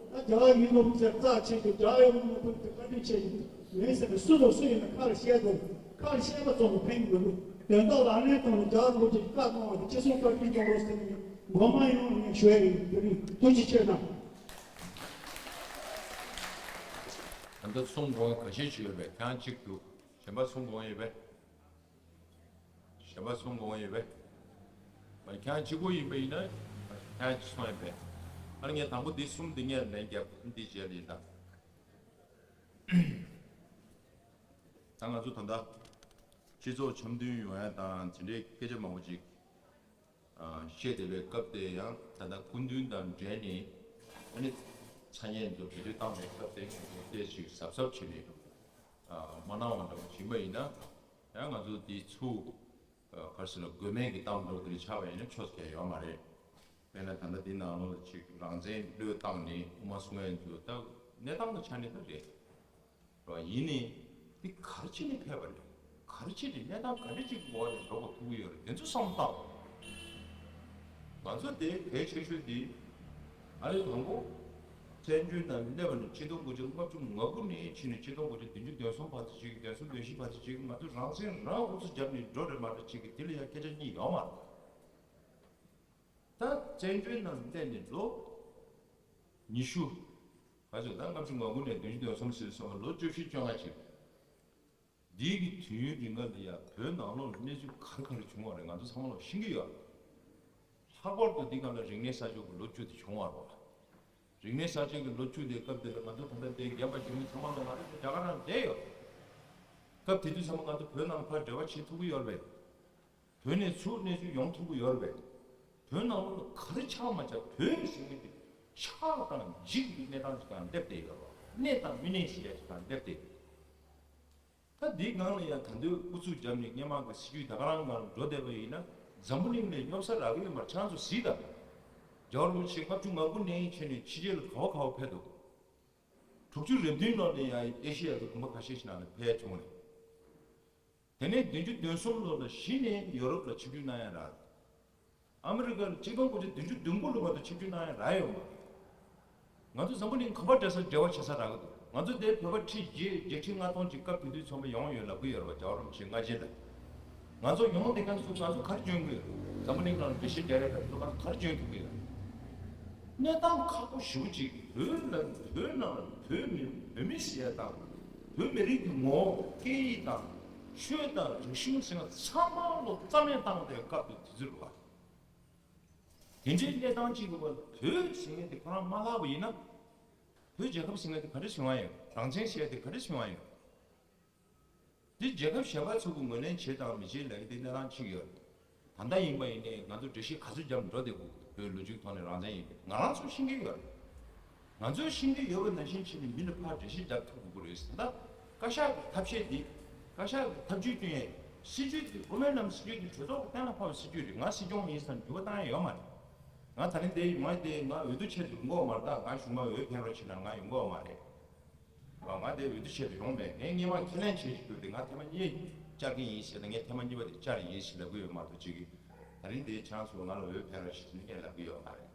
ད་རྒྱ་ཡུལ་ལུང་ཚན་རྩ་ཆེན་དུ་རྒྱ་ཡུལ་ལུང་ཕུག་དེ་བཀའ་དྲིན་ཆེ་ཡིན། མིན་ཟེར་ནས་སུ་དང་སུ་ཡིན་ན་ཁ་ལ་བཤད་དགོས། ཁ་ལ་བཤད་པ་ཙམ་གྱིས་ཕན་གྱི་མི་འདུག་དོན་དག་ལག་ལེན་བཏང་ནས་རྒྱ་རིན་པོ་ཆེ་བཀའ་གནང་བ་དེ་ཅི་གསུང་བཀའ་དྲིན་སྐྱོང་རོགས་ཟེར་ནས་མགོ་མ་ཡོང་ནས་ཞུ་ཡ་ཡིན། དེ་རིང་ཐུགས་རྗེ་ཆེ་གནང་། ད་ལྟ་གསུང་དགོས་འགའ་ཤས་ཤིག་ཡོད་པས་ཁྱེད་རང་གཅིག་འདུག་གཞན་པ་གསུང་དགོས་ཡོད་པས། གཞན་པ་གསུང་དགོས་ཡོད་པས། ཁྱེད་རང་གཅིག་པུ་ཡིན་པ་ཡིན་ན་ཁྱེད་རང་གཅིག་གསུང་ཡོད་པས། ཨ་ནི་ངས་དང་པོ་འདི་གསུམ་འདི་ངས་ལན་རྒྱབ། འདི་རྗེས་ལ་ཡིན་ད། ད་ང་ཚོ་ད་ལྟ་སྤྱི་ཚོགས་འཆམ་མཐུན་ཡོང་ཡ་དང་དེ་འདྲའི་སྐད་ཆ་མང་པོ་ཅིག་ཨ་བཤད་བསྡད་པའི་སྐབས་དེ། ཡང་ད་ལྟ་སྐུ་མདུན་དང་འབྲེལ་ནས་ཨ་ནི་ཚ་ཉེ་ཚོ་བེད་སྤྱོད་བཏང་བའི་སྐབས་དེ་ང་ཚོ་བལྟས་ཤིག་གཟབ་གཟབ་བྱས་ནས་ཨ་མ་གནང་བ་འདྲ་བོ་བྱིན་པ་ཡིན་ན། ཡང་ང་ཚོ་འདི་ཚུར་ཨ་ག་རེ་ཟེར་ན་དགོས་མེད་ཀྱི་གཏམ་འདྲ་བོ་དེ་འདྲ་ཆགས་པ་ཡིན་ན་ཆོག་ས་ཡོད་མ་རེད། དཔེར་ན་ད་ལྟ་འདི་ནང་ལོགས་ལ་ཅིག་རང་བཙན་བློས་བཏང་ནས་དབུ་མ་གསུང་མཁན་ཚོ་ད་གནས་སྟངས་ཀྱི་ཆ་ནས་ད་རེད། རོ། ཡིན་ནའི་འདི་ག་རེ་བྱས་ནས་ཕེབས་པ་རེད། ག་རེ་བྱས་ནས་གནས་སྟངས་ག་རེ་ཅིག་གི་འོག་ནས་འགྲོ་དགོས་ཐུག་གི་ཡོད་རེད། དེ་ཚོ་བསམ་བློ་བཏང་། ང་ཚོ་དེ་གལ་ཆེ་ཤོས་འདི་ཨ་རི་དང་པོ་བཙན་བྱོལ་ནང་སླེབས་པ་ནས་ཆིག་སྟོང་དགུ་བརྒྱ་ལྔ་བཅུ་ང་དགུ་ནས་ཕྱིན་ནས་ཆིག་སྟོང་དགུ་བརྒྱ་བདུན་ཅུ་དོན་གསུམ་བར་དུ་ཅིག་དོན་གསུམ་དོན་བཞི་བར་དུ་ཅིག་ང་ཚོ་རང་བཙན་རང་འུ་ཚོ་རྒྱབ་ནས་འགྲོ་རེད་མ་རེད་ཅིག་གི་དེ་ལ་ཡང་སྐད་ཆ་གཉིས་ཡོད་མ་རེད། ད་བཙན་བྱོལ་ནང་སླེབས་ནས་ལོ་ཉི་ཤུ། ག་ཚོད་ད་ལྔ་བཅུ་ང་དགུ་ནས་བདུན་ཅུ་དོན་གསུམ་ཟེར་སོང་བ་ལོ་བཅུ་བཞི་བཅོ་ལྔ་ཅིག་འདི་གི་དུས་ཡུན་རིང་ག་ལ་ཡ་བོད་ནང་ལོགས་ལ་གནས་ཚུལ་ག་རེ་ག་རེ་བྱུང་བ་རེད། ང་ཚོ་ཚང་མ་ལོག་ཤེས་ཀྱི་ཡོད་རེད། ལྷག་པར་དུ་འདི་ག་ལ་རིག་གནས་གསར་ཤོག་གི་ལོ་བཅུ་དེ་བྱུང་བ་རེད། རིག་གནས་གསར་བརྗེ་གི་ལོ་བཅུ་དེ་སྐབས་དེ་ལ་ང་ཚོ་ད་ལྟ་དེ་རྒན་པ་རྒན་མོ་ཚང་མ་ལོ་ང་ཚོ་རྒྱ་གར་ནང་བསྡད་ཡོད། སྐབས་དེ་དུས་ཚང་མ་ང་ཚོ་བོད་ནང་ཕར་འབྲེལ་བ་བྱེད་ཐུབ་ཀྱི་ཡོད་རེད་པས། བོད་ནས་ཚུར་གནས་ཚུལ་ཡོང་ཐུབ་ཀྱི་ཡོད་རེད་པས། བོད་ནང་ལོགས་ལ་ག་རེ་ཆགས་མ་ཆགས་བོད་ཟེར་མཁན་དེ་ཆགས་དང་འཇིག་གི་གནས་སྟངས་ཅིག་དང་སླེབས་བསྡད་ཡོད་རེད་པ། གནས་དང་མི་གནས་ཟེར་ཡ་ཅིག་དང་སླེབས་བསྡད་ཡོད། ད་འདིའི་སྒང་ལ་ཡང་ད་དུང་ཨུ་ཚུགས་བརྒྱབ་ནས་སྔོན་མ་གི་སྲིད་ཇུས་ད་ག་རང་སྒང་ལ་འགྲོ་བསྡད་པ་ཡིན་ན་འཛམ་བུ་གླིང་ལ་སྙོབ་ས་རག་གི་ཡོད་མ་རེད། ཁྱེད་རང་ཚོ་གཟིགས་དང་། རྒྱལ་བ་རིན་པོ་ཆེ་ལྔ་བཅུ་ང་དགུ་ནས་ཕྱིན་ནས་ཕྱི་རྒྱལ་ལ་ག་བ་ག་བ་ཕེབས་འདུག་དྲུག་ཅུ་རེ་བདུན་ལོ་ནས་ཡང་ཨེ་ཤི་ཡ་གི་དགོན་པ་ཁ་ཤས་ཤིག་ནང་ལ་ཕེབས་བྱུང་རེད། དེ་ནས་བདུན་ཅུ་དོན་གསུམ་ལོ་ལ་གཞི་ནས་ཡོ་རོབ་ལ་ཆིབས་བསྒྱུར་གནང་ཡ་རག་ཨ་མི་རི་ཀར་ཆིག་སྟོང་དགུ་བརྒྱ་བདུན་ཅུ་དོན་དགུ་ལོ་བར་དུ་ཆིབས་བསྒྱུར་གནང་ཡ་རག་ཡོད་མ་རེད། ང་ཚོ་འཛམ་བུ་གླིང་ག་པར་འབྲེལ་ས་འབྲེལ་བ་བྱེད་ས་རག་གི་འདུག་ང་ཚོ་འདིར་བོད་པ་ཁྲི་བརྒྱད་བརྒྱད་ཁྲི་ལྔ་སྟོང་ཅིག་སྐབས་དེ་དུས་ཚོད་མ་ཡོང་ཡོད་ལབ་ཀྱི་ཡོད་རེད་བ། རྒྱལ་བ་རིན་པོ་ཆེ་སྔ་རྗེས་ལ། ང་ཚོ་ཡོང་བསྡད་མཁན་ཚོ་ང་ཚོ་ག་རེ་འཇོན་གྱི་ཡོད། འཛམ་བུ་གླིང་ནང་འགྲེལ་བཤད་རྒྱག་ཡ་ག་ཚོ་ང་ཚོ་ག་རེ་འཇོན་ཐུབ་ཀྱི་ཡོད། གནས་སྟངས་ཁག་པོ་ཞེ་པོ་ཅིག་བོད་ལ་བོད་ནང་ལ་བོད་མི་བོད་མི་ཟེར་ཡ་དང་། བོད་མི་རིགས་ཀྱི་ངོ་བོ་སྐད་ཡིག་དང་ཆོས་དང་རིག་གཞུང་ཟེར་ཡ་ཚང་མ་ལོ་རྩ་མེད་བཏང་བསྡད་སྐབས་དེ་དུས་ཚོད་རེད་བ། དེ་འདྲའི་གནས་སྟངས་གཅིག་གི་བར་བོད་ཟེར་མཁན་དེ་ཁོ་རང་མ་ལྷག་པ་ཡིན་ན། བོད་རྒྱལ་ཁབ་ཟེར་མཁན་དེ་ག་འདྲ་བྱུང་བ་ཡོད། རང་བཙན་ཟེར་ཡ་དེ་ག་འདྲ་བྱུང་བ་ཡོད། འདི་རྒྱལ་ཁབ་གཞན་པ་ཚོ་གི་ངོས་ལེན་བྱེད་དང་མི་བྱེད་ལབ་ཡ་དེ་གནས་སྟངས་གཅིག་ཡོད། ད་ལྟ་ཡིན་པ་ཡིན་ནའི་ང་ཚོ་འགྲེལ་བཤད་ག་ཚོད་བརྒྱབ་འགྲོ་བསྡད་དགོས་ཀྱི་འདུག་བོད་ལོ་རྒྱུས་ཐོག་ནས་རང་བཙན་ཡིན་པས་ང་རང་ཚོ་ཤེས་ཀྱི་ཡོད། ང་ཚོས་ཤེས་ཀྱི་ཡོད་པ་ནང་བཞིན་བྱས་ནས་མི་ལ་ཕར་འགྲེལ་བཤད་རྒྱག་ཐུབ་དགོས་ཀྱི་རེད། ད་ལྟ་བཀའ་ཤག་གི་ཐབས་ཤེས་འདི། བཀའ་ཤག་གི་ཐབས་ཇུས་བསྐྲུན་ཡས་སྲིད་ཇུས་འདི་དབུ་མའི་ལམ་སྲིད་ཇུས་འདི་གྲོས་ཚོགས་ཀྱི་གཏན་ལ་ཕབ་པའི་སྲིད་ཇུས་རེད། ང་སྲིད་སྐྱོང་ཡིན་ཟེར་ནས་འགྱུར་བ་བཏང་ཡས་ཡོད་མ་རེད། ང་ད་རིང་འདིར་ཡོང་ཡས་དེ་ང་འོས་བསྡུ་ཆེད་དུ་ཡོང་གི་ཡོད་མ་རེད། ད་ང་གཞུང་མ་འོས་འཕེན་རོགས་བྱེད་ན་ང་ཡོང་གི་ཡོད་མ་རེད། ང་ང་དེ་འོས་བསྡུ་བྱེད་དུ་ཡོང་མེད། ངས་སྔོན་མ་ཁས་ལེན་བྱེད་ཞིག་འདུག་སྟེ་ང་ཐེངས་མ་གཉིས་བཅར་གྱི་ཡིན་ཞེས་དང་ངས་ཐེངས་མ་གཉིས་པ་དེ་བཅར་ཡིན་ཞེས་ལབ་ཀྱི་ཡོད་མ་གཏོགས་ཅིག་གིས་ད་རིང་དེའི་ཆང་སོགས་ང་ལ་འོས་འཕེན་རོགས་ཞེས་ནས་ངས་ལབ་ཀྱི་ཡོད་མ་རེད།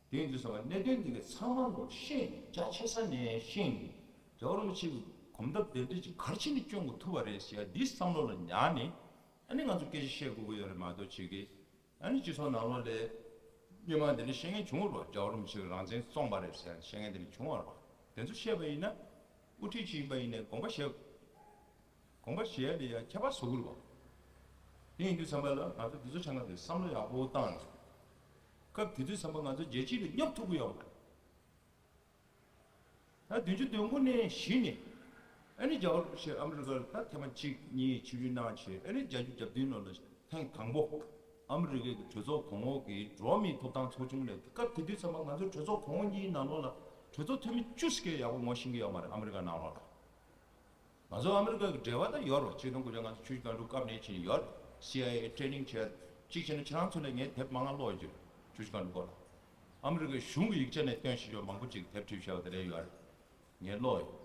དེ་ཡིན་དུས་ཙམ་པ་གནད་དོན་འདི་ག་ཚང་མ་ལོ་ཤེས་རྒྱ་ཆེ་ས་ནས་ཤེས་ནས་རྒྱལ་བ་རིན་པོ་ཆེ་གི་གོམ་སྟབས་དེ་འདྲ་ཅིག་ག་རེ་བྱས་ནས་སྐྱོང་དགོས་ཐུབ་པ་རེད་ཟེར་ཡ་འདི་བསམ་བློ་ལ་ཉར་ནས་ཨ་ནི་ང་ཚོ་སྐད་ཆ་བཤད་དགོས་ཀྱི་ཡོད་རེད་མ་གཏོགས་ཅིག་གིས། ཨ་ནི་སྤྱི་ཚོགས་ནང་ལོགས་ལ་སྔོན་མ་དེ་འདྲ་བཤད་མཁན་བྱུང་བ་རེད་བ། རྒྱལ་བ་རིན་པོ་ཆེ་གིས་རང་བཙན་བཙོངས་པ་རེད་ཟེར་བཤད་མཁན་དེ་འདྲ་བྱུང་བ་རེད་བ། དེ་ཚོ་བཤད་པ་ཡིན་ན་དབུ་ཁྲིད་ཅིག་ཡིན་པ་ཡིན་ནའི་དགོངས་པ་བཞེས། དགོངས་པ་བཞེས་ཡ་ལ་ཡང་ཁྱད་པར་བཟོ་གི་རེད་བ། དེ་ཡིན་དུས་ཙམ་པ་ལ་ང་ཚོ་དེ་ཚོ་ཆ་ཚང་དེ་བསམ་བློ་ཡག་པོ་བཏང་ནས། སྐབས་དེ་དུས་ཙམ་པ་ང་ཚོ་རྒྱལ་སྤྱི་ལ་སྙོབ་ཐུབ་ཀྱི་ཡོད་མ་རེད། ད་བདུན་ཅུ་དོན་དགུ་ནས་གཞི་ནས་ཨ་ནི་རྒྱལ་བ་རིན་པོ་ཆེ་ཨ་མི་རི་ཀར་ད་ཐེངས་མ་གཅིག་གཉིས་ཆིབས་བསྒྱུར་གནང་བྱས། ཨ་ནི་བརྒྱད་ཅུ་གྱ་བདུན་ལོ་ལ་ཐེངས་དང་པོ་ཨ་མི་རི་ཀའི་གྲོས་ཚོགས་གོང་འོག་གི་འགྲོ་བ་མིའི་ཐོབ་ཐང་ཚོགས་ཆུང་ལས། སྐབས་དེ་དུས་ཙམ་པ་ང་ཚོ་གྲོས་ཚོགས་གོང་འོག་གཉིས་ནང་ལོགས་ལ་གྲོས་ཚོགས་འཐུས་མི་བཅུ་ཙམ་ཡག་པོ་ངོ་ཤེས་ཀྱི་ཡོད་མ་རེད། ཨ་མི་རི་ཀ་ནང་ལོགས་ལ། ང་ཚོ་ཨ་མི་རི་ཀ་གི་འབྲེལ་བ་ད་ཡོད་རེད། ཆིག་སྟོང་དགུ་བརྒྱ་ང་ཚོ་ཆུ་བཞི་སྒང་དྲུག་སྐབས་ནས་ཕྱིན་ཡོད། སི་ཨའི་ཨེ་ཊེ་ནིང་བྱས། གཅིག་བྱས་ན་ཁྱེད་རང་ཚོ་ལ་ངས་དེབ་མང་ང་ཀློག་ཡོད། ཆུ་བཞི་སྒང་དྲུག་སྐོར་ལ། ཨ་མི་རི་ཀའི་གཞུང་གི་ཡིག་ཆ་ནས་བཏོན་ཤེས་ཆོག་མང་པོ་ཅིག་དེབ་བྲིས་བཞག་པ་དེ་འདྲ་ཡོད་རེད། ངས་ཀློག་ཡོད།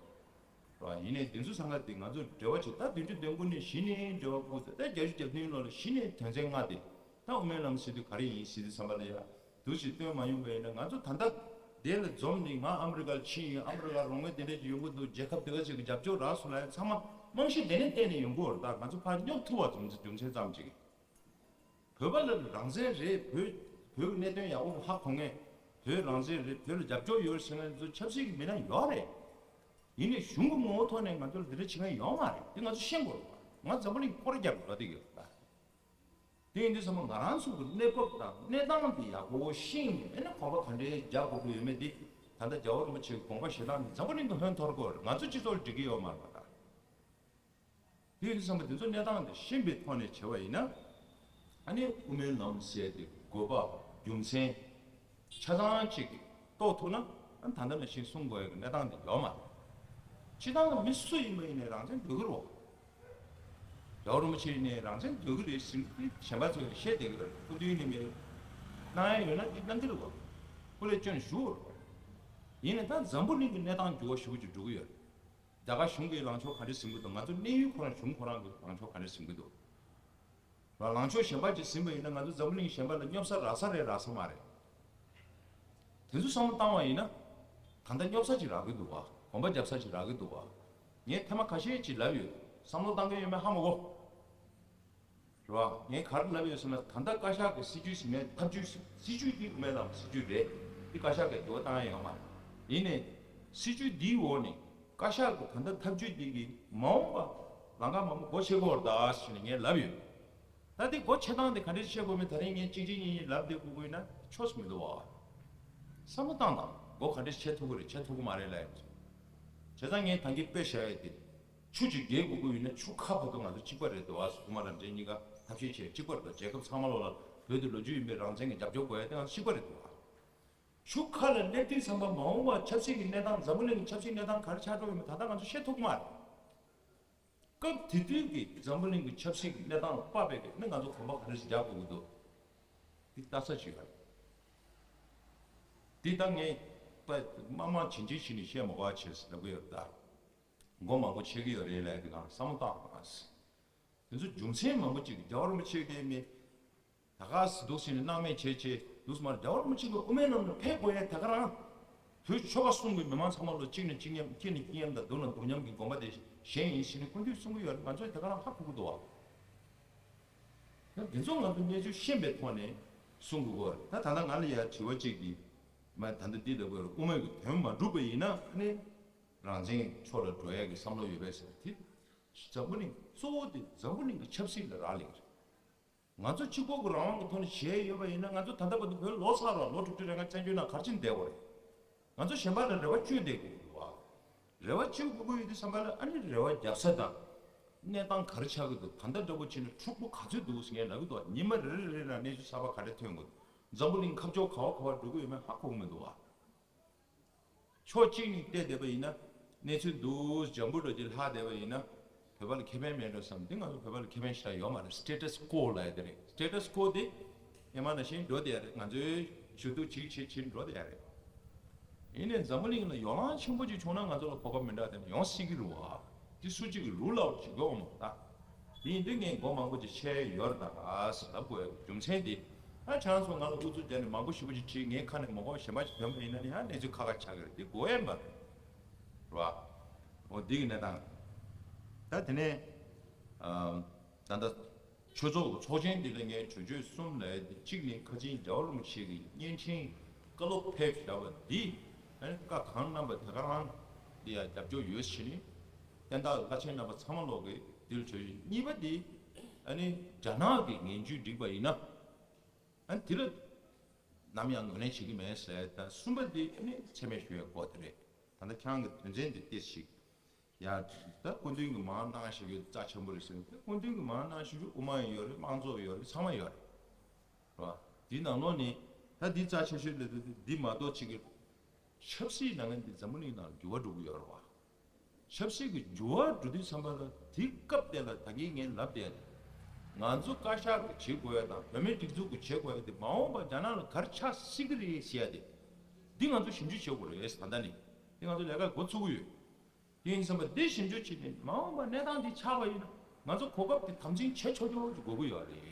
རེད་བ། ཡིན་ནའི་དེ་ཚོ་ཚང་ཀ་དེ་ང་ཚོ་འབྲེལ་བ་བྱེད། ད་བདུན་ཅུ་དོན་དགུ་ནས་གཞི་ནས་འབྲེལ་བ་བསྐུར་ཏེ། ད་བརྒྱད་ཅུ་གྱ་བདུན་ལོ་ལ་གཞི་ནས་དོན་ཚན་ལྔ་དེ་ད་དབུ་མའི་ལམ་ཟེར་དུས་ག་རེ་ཡིན་ཟེར་དུས་ཙམ་པ་ལ་ཡ། འདུག་ཅིག་སྟོན་མ་ཡོང་པ་ཡིན་ན། ང་ཚོ་ད་ལྟ་དེ་ལ་འཛོམས་ནས་ང་ཨ་མི་རི་ཀར་ཕྱིན་ཡིན། ཨ་མི་རི་ཀར་རོགས་དངུལ་དེ་འདྲ་ཅིག་ཡོང་གི་འདུག་རྒྱལ་ཁབ་དེ་ག་ཅིག་གི་རྒྱབ་སྐྱོར་རག་སོང་ལབ་ཡ་ཚང་མ་རྨང་གཞི་དེ་ནས་བལྟས་ནས་ཡོང་གི་ཡོད་རེད། ད་ང་ཚོ་ཕར་སྙོབ་ཐུབ་པ་རྒྱུ་མཚན་ཙམ་ཅིག་བོད་པ་ལ་རང་བཙན་རེད། བོད་བོད་ཀྱི་གནད་དོན་ཡག་པོ་ཧ་གོ་མཁན། བོད་རང་བཙན་རེད། བོད་ལ་རྒྱབ་སྐྱོར་ཡོད་ཟེར་མཁན་ཚོ་ཆབ་སྲིད་ཀྱི་མི་སྣ་ཡོད་རེད། ཡིན་ནའི་གཞུང་གི་ངོ་བོ་ཐོག་ནས་ང་ཚོ་ལ་དེ་འདྲ་བྱེད་མཁན་ཡོད་མ་རེད། དེ་ང་ཚོ་ཤེས་དགོས་རེད། ང་འཛམ་བུ་གླིང་སྐོར་རྒྱབ་འགྲོ་བསྡད་ཀྱི་ཡོད་རེད། དེ་ཡིན་དུས་ཙམ་པ་ང་རང་ཚོ་གི་གནས་བབ་དང་གནས་སྟངས་དེ་ཡག་པོ་ཤེས་ནས། ཨ་ནི་དགོངས་པ་ག་འདྲའི་རྒྱག་དགོས་ཀྱི་ཡོད་མེད་དེ། ད་ལྟ་རྒྱལ་བ་རིན་པོ་ཆེའི་དགོངས་པ་བཞེས་སྟངས་དེ་འཛམ་བུ་གླིང་གི་ཧོན་འཐོར་གྱི་ཡོད་རེད། ང་ཚོ་སྤྱི་ཚོགས་ལ་འགྲིག་གི་ཡོད་མ་རེད་པ། ད་དེ་ཡིན་དུས་ཙམ་པ་དེ་ཚོ་གནས་སྟངས་དེ་ཤེས་པའི་ཐོག་ནས་བྱས་པ་ཡིན་ན། ཨ་ནི་དབུ་མའི་ལམ་ཟེར་དེ་དགོས་པ་རྒྱུ་མཚན་ཆ་ཚང་ཅིག་རྟོགས་ཐུབ་ན། ཨ་ནི་ད་ལྟ་ནང་བཞིན་གསུང་དགོས་ཡག་གི་གནས་སྟངས་དེ་ཡོད་མ་རེད། སྤྱིར་བཏང་གི་མི་སུ་ཡིན་པ་ཡིན་ནའི་རང་བཙན་འདོད་ཀྱི་རེད་བ། རྒྱལ་བ་རིན་པོ་ཆེ་ཡིན་ནའི་རང་བཙན་འདོད་ཀྱི་རེད་ཟེར་གྱི་གཞན་པ་ཚོས་བཤད་བསྡད་ཀྱི་རེད། སྐུ་མདུན་ནས་མི་གནང་ཡ་ཡོད་ན་འདི་གནང་གི་རེད་བ། སྐུ་ལས་བསྐྱོན་ཞུ་བ་རེད་བ། ཡིན་ནའི་ད་འཛམ་བུ་གླིང་གི་གནས་སྟངས་འགྱུར་བ་ཞེ་པོ་ཅིག་འགྲོ་གི་ཡོད་རེད། རྒྱ་གར་གཞུང་གིས་ལངས་ཕྱོགས་ག་འདྲ་ཟིན་གྱི་འདུག་ང་ཚོ་གནས་ཡུལ་ཁོ་རང་གཞུང་ཁོ་རང་གི་ལངས་ཕྱོགས་ག་འདྲ་ཟིན་གྱི་འདུག་ལ་ལངས་ཕྱོགས་གཞན་པ་ཅིག་ཟིན་པ་ཡིན་ན་ང་ཚོ་འཛམ་བུ་གླིང་གཞན་པ་ལ་སྙོབ་ས་རག་ས་རེད་རག་ས་མ་རེད། དེ་ཚོ་བསམ་བློ་བཏང་བ་ཡིན་ན། ད་ལྟ་སྙོབ་ས་ཅིག་རག་གི་འདུག་བ། གོམ་པ་རྒྱབ་ས་ཅིག་རག་གི་འདུག་བ། ངས་ཐེངས་མ་ཁ་ཤས་ཅིག་ལབ་ཡོད། བསམ་བློ་བཏང་གི་ཡོད་མེད་ཧ་མ་གོ། རེད་བ། ངས་ག་རེ་ལབ་ཡོད་ཟེར་ན། ད་ལྟ་བཀའ་ཤག་གི་སྲིད་ཇུས་ཟེར་མཁན་ཐབས་ཇུས་ཟེར། སྲིད་ཇུས་འདི་དབུ་མའི་ལམ་སྲིད་ཇུས་རེད། འདི་བཀའ་ཤག་གིས་འགྱུར་བ་བཏང་ཡ་ཡོད་མ་རེད། ཡིན་ནའི་སྲིད་ཇུས་འདིའི་འོག་ནས་བཀའ་ཤག་གི་ད་ལྟ་ཐབས་ཇུས་འདི་གིས་མ་འོངས་པ་ལམ་ཁ་མང་པོ་སྒོ་ཕྱེ་གི་ཡོད་རེད་ད་ཟེར་ནས་ངས་ལབ་ཡོད། ད་འདི་སྒོ་ཕྱེ་སྟངས་དེ་ག་འདྲས་ཕྱེ་དགོས་མིན་ད་རིང་ངས་གཅིག་གཅིག་གཉིས་གཉིས་ལབ་བསྡད་དགོས་ཀྱི་ཡོད་ན་ཆོག་ས་མི་འདུག་བ། བསམ་བློ་བཏང་དང་། སྒོ་ག་འདྲས་ཕྱེ་ཐུབ་ཀྱི་རེད། ཕྱེ་ཐུབ་ཀྱི་མ་རེད་ལབ་ཡོང་། བྱས་ཙང་ངས་ད་གིན་དཔེ་བཞག་ཡས་དེ། ཆུ་གཅིག་བརྒལ་དགོས་ཀྱི་ཡོད་ན་ཆུ་ཁ་བར་དུ་ང་ཚོ་གཅིག་པ་རེད་འདུག་ཨ། སྐུ་ངོ་རབ་བརྟན་གཉིས་ཀ་ཐབས་ཤེས་བྱས་གཅིག་པ་རེད་འདུག་རྒྱལ་ཁབ་ཚང་མ་ལོག་ལ་བོད་དུ་ལོ་རྒྱུས་ཡིན་པའི་རང་བཙན་གྱི་རྒྱབ་སྐྱོར་དགོས་ཡས་དེ་ང་ཚོ་གཅིག་པ་རེད་འདུག་ཨ། ཆུ་ཁ་ལ་སླེབས་དུས་ཙམ་པ་མ་འོངས་པ་ཆབ་སྲིད་ཀྱི་གནས་སྟངས། འཛམ་བུ་གླིང་གི་ཆབ་སྲིད་གནས་སྟངས་ག་རེ་ཆགས་འགྲོ་ཡོད་མེད་ད་ལྟ་ང་ཚོ་ཤེས་ཐུབ་ཀྱི་མ་རེད། སྐབས་དེ་དུས་ཀྱི་འཛམ་བུ་གླིང་གི་ཆབ་སྲིད་ཀྱི་གནས་སྟངས་ལ་དཔག་པའི་གི་ནི་ང་ཚོ་གོམ་པ་ག་རེ་ཞིག་རྒྱག་དགོས་ཀྱི་འདུག་འདི་ལྟ་ས་ཞིག་ཡོད་རེད། འདི་ད་ངས་དཔེ་དམའ་དམའ་ཇི་འཇི་ཞིག་ནས་བཤད་མ་དགོས་པ་བྱས་ཟེར་ལབ་ཀྱི་ཡོད་རེད་ད། མགོ་མང་པོ་ཕྱེ་གི་ཡོད་རེད་ལབ་ཀྱི་ང་བསམ་བློ་བཏང་དང་ཟེར། དེ་ཚོ་རྒྱུ་མཚན་མང་པོ་ཅིག་རྒྱལ་བ་རིན་པོ་ཆེ་གིས་མི་ད་ག་སེ་འདུག་སེ་ནས་སྣང་མེད་བྱས་བྱས་འདུག་སེ་མ་རེད། རྒྱལ་བ་རིན་པོ་ཆེ་གི་དབུ་མའི་ལམ་ལ་ཕེབས་དགོས་ཡས་ད་ག་རང་། བོད་ཆོལ་ཁ་གསུམ་གྱི་མི་མང་ཚང་མ་ལོ་གཅིག་ནས་གཅིག་མཉམ། སྐྱིད་ནས་སྐྱིད་མཉམ་དང་། སྡུག་ནས་སྡུག་མཉམ་གྱི་དགོངས་པ་དེ་གཞན་ཡིན་ཟེར་ནས་སྐུ་མདུན་གསུང་གི་ཡོད་རེད། ང་ཚོས་ད་ག་རང་ཧ་གོ་གི་འདུག་བ། ད་དེ་ཚོ་ང་ཚོ་གནས་ཚུལ་ཤེས་པའི་ཐོག་ནས་གསུང་དགོས་ཀྱི་ཡོད་རེད། ད་ད་ལྟ་ང་ལ་ཡ་དྲི་བ་གཅིག་གིས་མ་ད་ལྟ་འདི་ལབ་དགོས་རེད། དབུ་མའི་གི་དོན་མ་འགྲུབ་པ་ཡིན་ན་ཨ་ནི་རང་བཙན་ཕྱོགས་ལ་འགྲོ་ཡས་ཀྱི་བསམ་བློ་ཡོད་པས་ཟེར། དེ་འཛམ་བུ་གླིང་གཙོ་བོ་དེ་འཛམ་བུ་གླིང་གི་ཆབ་སྲིད་ལ་རག་ལས་ཀྱི་རེད། ང་ཚོ་གཅིག་པོ་གི་རང་དབང་གི་ཐོག་ནས་བྱས་ཡོད་པ་ཡིན་ན། ང་ཚོ་ད་ལྟ་བར་དུ་བོད་ལོག་ཚར་རོགས། ལོ་དྲུག་ཅུ་རེ་ལྔ་བཙན་བྱོལ་ནང་ག་རེ་བྱས་ནས་བསྡད་དགོས་རེད། ང་ཚོ་གཞན་པ་ལ་རེ་བ་བཅོལ་བསྡད་དགོས་ཀྱི་འདུག་བ། རེ་བ་བཅོལ་དགོས་ཀྱི་ཡོད་དུས་ཙམ་པ་ལ་ཨ་ནི་རེ་བ་རྒྱབ་ས་དང་། གནས་སྟངས་ག་རེ་ཆགས་ཀྱི་འདུག་ད་ལྟ་འདྲ་པོ་བྱས་ན་འཁྲུག་པོ་ག་ཚོད་འདུག་ཟེར་ངས་ལབ་ཀྱི་འདུག་ཉི་མ་རེ་རེ་རེ་ལ་གནས་ཚུལ་གསར་པ་ག་རེ་ཐོན་དགོས། འཛམ་བུ་གླིང་ཁ་ཕྱོགས་ག་བ་ག་བ་འགྲོ་གི་ཡོད་མེད་ཧ་གོ་གི་མི་འདུག་བ། ཕྱོགས་གཅིག་ནས་བལྟས་བསྡད་པ་ཡིན་ན། གནས་ཚུལ་འདུག་འཇམ་པོ་འགྲོ་རྒྱུ་ལྷག་བསྡད་པ་ཡིན་ན། བོད་པ་ལ་ཁེ་ཕན་མེད་འགྲོ་བསམ། འདི་ང་ཚོ་བོད་པ་ལ་ཁེ་ཕན་ཞེ་དྲག་ཡོད་མ་རེད། སི་ཊེ་ཊས་ཀོ་ལབ་ཡ་དེ་རེད། སི་ཊེ་ཊས་ཀོ་དེ་ཨེ་མ་ནང་བཞིན་འགྲོ་བསྡད་ཡ་རེད། ང་ཚོའི་ཞུ་གཏུག་བྱེད་བྱེད་བྱེད་འགྲོ་བསྡད་ཡ་རེད། ཡིན་ནའི་འཛམ་བུ་གླིང་ལ་ཡོ་ལང་ཆེན་པོ་ཅིག་བྱུང་ན་ང་ཚོ་ལ་གོ་སྐབས་མི་འདྲ་དེ་ཡོང་སྲིད་ཀྱི་རེད་བ། དེ་སུ་གཅིག་གིས་ལུག་ལ་བྱེད་དགོས་མ་རེད་ད། དེ་ཡིན་དུས་ངས་མགོ་མང་པོ་ཅིག་ཕྱེ་ཡོད་རེད་ད་ཟེར་ལབ་དགོས་ཡ་རྒྱུ་མཚན་དེ། ཨ་ཁྱེད་རང་ཚོ་ང་ལ་ཨུ་ཚུགས་བརྒྱབ་ནས་མང་པོ་ཞེ་པོ་ཅིག་དྲིས། ངའི་ཁ་ནས་མ་གོ་བ་གཞན་པ་ཅིག་ཐོན་པ་ཡིན་ན་ནི་ཡང་གནས་ཚུལ་ཁ་ཁ་ཆགས་ཀྱི་རེད། དེ་དགོས་ཡ་མ་རེད། རེད་བ། འོ་འདི་གི་གནས་སྟངས། ད་དེ་ནས་ཨ་ད་ལྟ་ཆོས་ཚོགས་ཀྱི་ཚོགས་ཆེན་འདི་ལ་ངས་གྲོས་ཆོད་གསུམ་ལ་གཅིག་ནི་ཁ་ཆེན་རྒྱལ་བ་རིན་པོ་ཆེ་གི་བརྙན་འཕྲིན་བཀའ་སློབ་ཕེབས་བཞག་པ་འདི། ཨ་ནི་བཀའ་གང་གནང་པ་དེ་ག་རང་འདི་ཡང་རྒྱབ་སྐྱོར་ཡོད་ཟེར་ནས། བསྟན་བདག་བླ་ཆེན་རྣམ་པ་ཚང་མ་ལོག་གི་འདི་ལ་གྲོས་ཆོད། གཉིས་པ་འདི་ཨ་ནི་རྒྱ་ནག་གི་ངན་ཇུས་འགྲིག་པ་ཡིན་ན། ཨ་ནི་དེ་ལ་ནམ་ཡང་ངོས་ལེན་བྱེད་ཀྱི་མེད་ཟེར། ད་གསུམ་པ་འདི་ཨ་ནི་མཚན་སྨད་ཞུ་ཡའི་སྐོར་དེ་རེད། ད་ལྟ་ཁྱེད་རང་གི་དོན་ཚན་འདི་ཏོག་ཙམ་ཞིག་ཡ། ད་སྐུ་མདུན་གྱིས་མར་གནང་བཞག་རྒྱུ་རྩ་ཆེན་པོ་རེད་ཟེར། སྐུ་མདུན་གྱིས་མར་གནང་བཞག་རྒྱུ་དབུ་མ་ཡང་ཡོད་རེད། དམངས་གཙོ་ཡང་ཡོད་རེད། ཚང་མ་ཡོད་རེད། རེད་བ། འདི་ནང་ལོགས་ནས་ད་འདི་རྩ་ཆེ་ཤོས་ལ་འདི་མ་གཏོགས་ཅིག་གི་ཆབ་སྲིད་ནང་ནས་འདི་འཛམ་བུ་གླིང་ནང་འགྱུར་བ་འགྲོ་གི་ཡོད་རེད་བ། ཆབ་སྲིད་ཀྱི་འགྱུར་བ་འགྲོ་དུས་ཙམ་པ་ལ་དེ་སྐབས་དེ་ལ་ད་གིན་ངས་ལབ་བསྡད། ང་ཚོ་བཀའ་ཤག་གིས་བྱེད་དགོས་ཡ་དང་བོད་མིའི་སྒྲིག་འཛུགས་ཀྱིས་བྱེད་དགོས་ཡ་དེ་མ་འོངས་པ་རྒྱ་ནག་ལ་ག་རེ་ཆགས་སྲིད་ཀྱི་རེད་ཟེར་ཡ་དེ། འདི་ང་ཚོ་ཞིབ་འཇུག་བྱེད་དགོས་རེད། ད་ལྟ་ནས་འདི་ང་ཚོ་ལས་ཀ་འགོ་ཚུགས་ཀྱི་ཡོད། དེ་ཡིན་ཙམ་པ་འདི་ཞིབ་འཇུག་བྱས་ནས་མ་འོངས་པ་གནས་སྟངས་འདི་ཆགས་པ་ཡིན་ན་ང་ཚོ་གོ་སྐབས་དེ་དམ་འཛིན་བྱེད་ཆོག་ཆོག་ཅིག་དགོས་ཀྱི་ཡོད་རེད།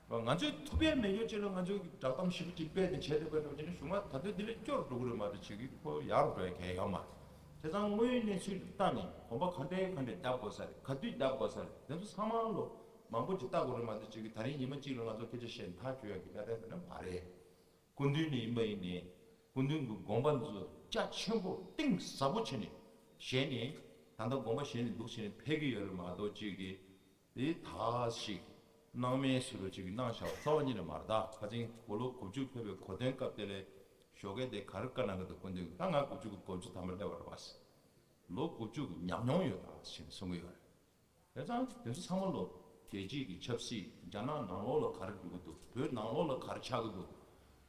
ང་ཚོས་ཐུབ་པའི་མེད་ཡོད་ཅིག་ལ་ང་ཚོས་བསྒྲགས་གཏམ་ཞིབ་ཅིག་སྤེལ་ནས་བྱས་ཏེ་བཀོད་འགྲོ་བྱས་ན་གཞུག་མ་ད་ལྟ་འདི་ལས་སྐྱོ་རུ་འགྲོ་གི་རེད་མ་གཏོགས་ཅིག་གི་ཁོ་ཡག་རུ་འགྲོ་ཡ་གང་ཡང་ཡོད་མ་རེད། བྱས་ཙང་དངོས་ཡོད་གནས་ཚུལ་ལ་ལྟ་ནས་གོམ་པ་ག་འདྲའི་ག་འདྲའི་བརྒྱབ་དགོས་ས་རེད། ག་དུས་བརྒྱབ་དགོས་ས་རེད། དེ་ཚོ་ཚང་མ་ལོ་མང་པོ་ཅིག་ལྟ་དགོས་རེད་མ་གཏོགས་ཅིག་གི་ད་རིང་ཉི་མ་གཅིག་ལ་ང་ཚོ་སྐད་ཆ་བཤད་ནས་ཐག་གཅོད་ཡ་གི་གནད་དོན་དེ་འདྲ་མ་རེད། སྐུ་མདུན་ནས་ཡིན་པ་ཡིན་ནའི་སྐུ་མདུན་གྱི་དགོངས་པ་ཚོ་རྒྱ་ཆེན་པོ་གཏིང་ཟབ་པོ་བྱས་ནས་བཞེས་ནས། ད་ལྟ་དགོངས་པ་བཞེས་ནས་འདུག་བྱས་ནས་ཕེབས་ཀྱི་ཡོད་རེད་མ་གཏོགས་ཅིག་གི་དེ་ད་ཞིག་སྣང་མེད་བཟོ་འདྲ་ཅིག་གི་གནང་བཞག་པ་རྩ་བ་ཉིད་ནས་མ་རེད། ད་ཁ་སང་གོ་ལོ་དགུ་བཅུ་ཕེབས་པའི་གོ་སྟོན་སྐབས་དེ་ལ་ཞོགས་ཀས་དེ་ག་རེ་བཀའ་གནང་གི་འདུག་སྐུ་མདུན་གྱིས། ད་ང་དགུ་བཅུ་གི་དགུ་བཅུ་ཐམ་པ་སླེབས་པ་རེད་པ། ལོ་དགུ་བཅུ་གི་ཉམས་མྱོང་ཡོད་ད་ཞེས་གསུང་གི་ཡོད་རེད། དེ་ཙང་དེ་ཚོ་ཚང་མ་ལོ་རྒྱལ་སྤྱིའི་གི་ཆབ་སྲིད། རྒྱ་ནག་ནང་ལོགས་ལ་ག་རེ་འགྲོ་གི་འདུག་བོད་ནང་ལོགས་ལ་ག་རེ་ཆགས་ཀྱི་འདུག་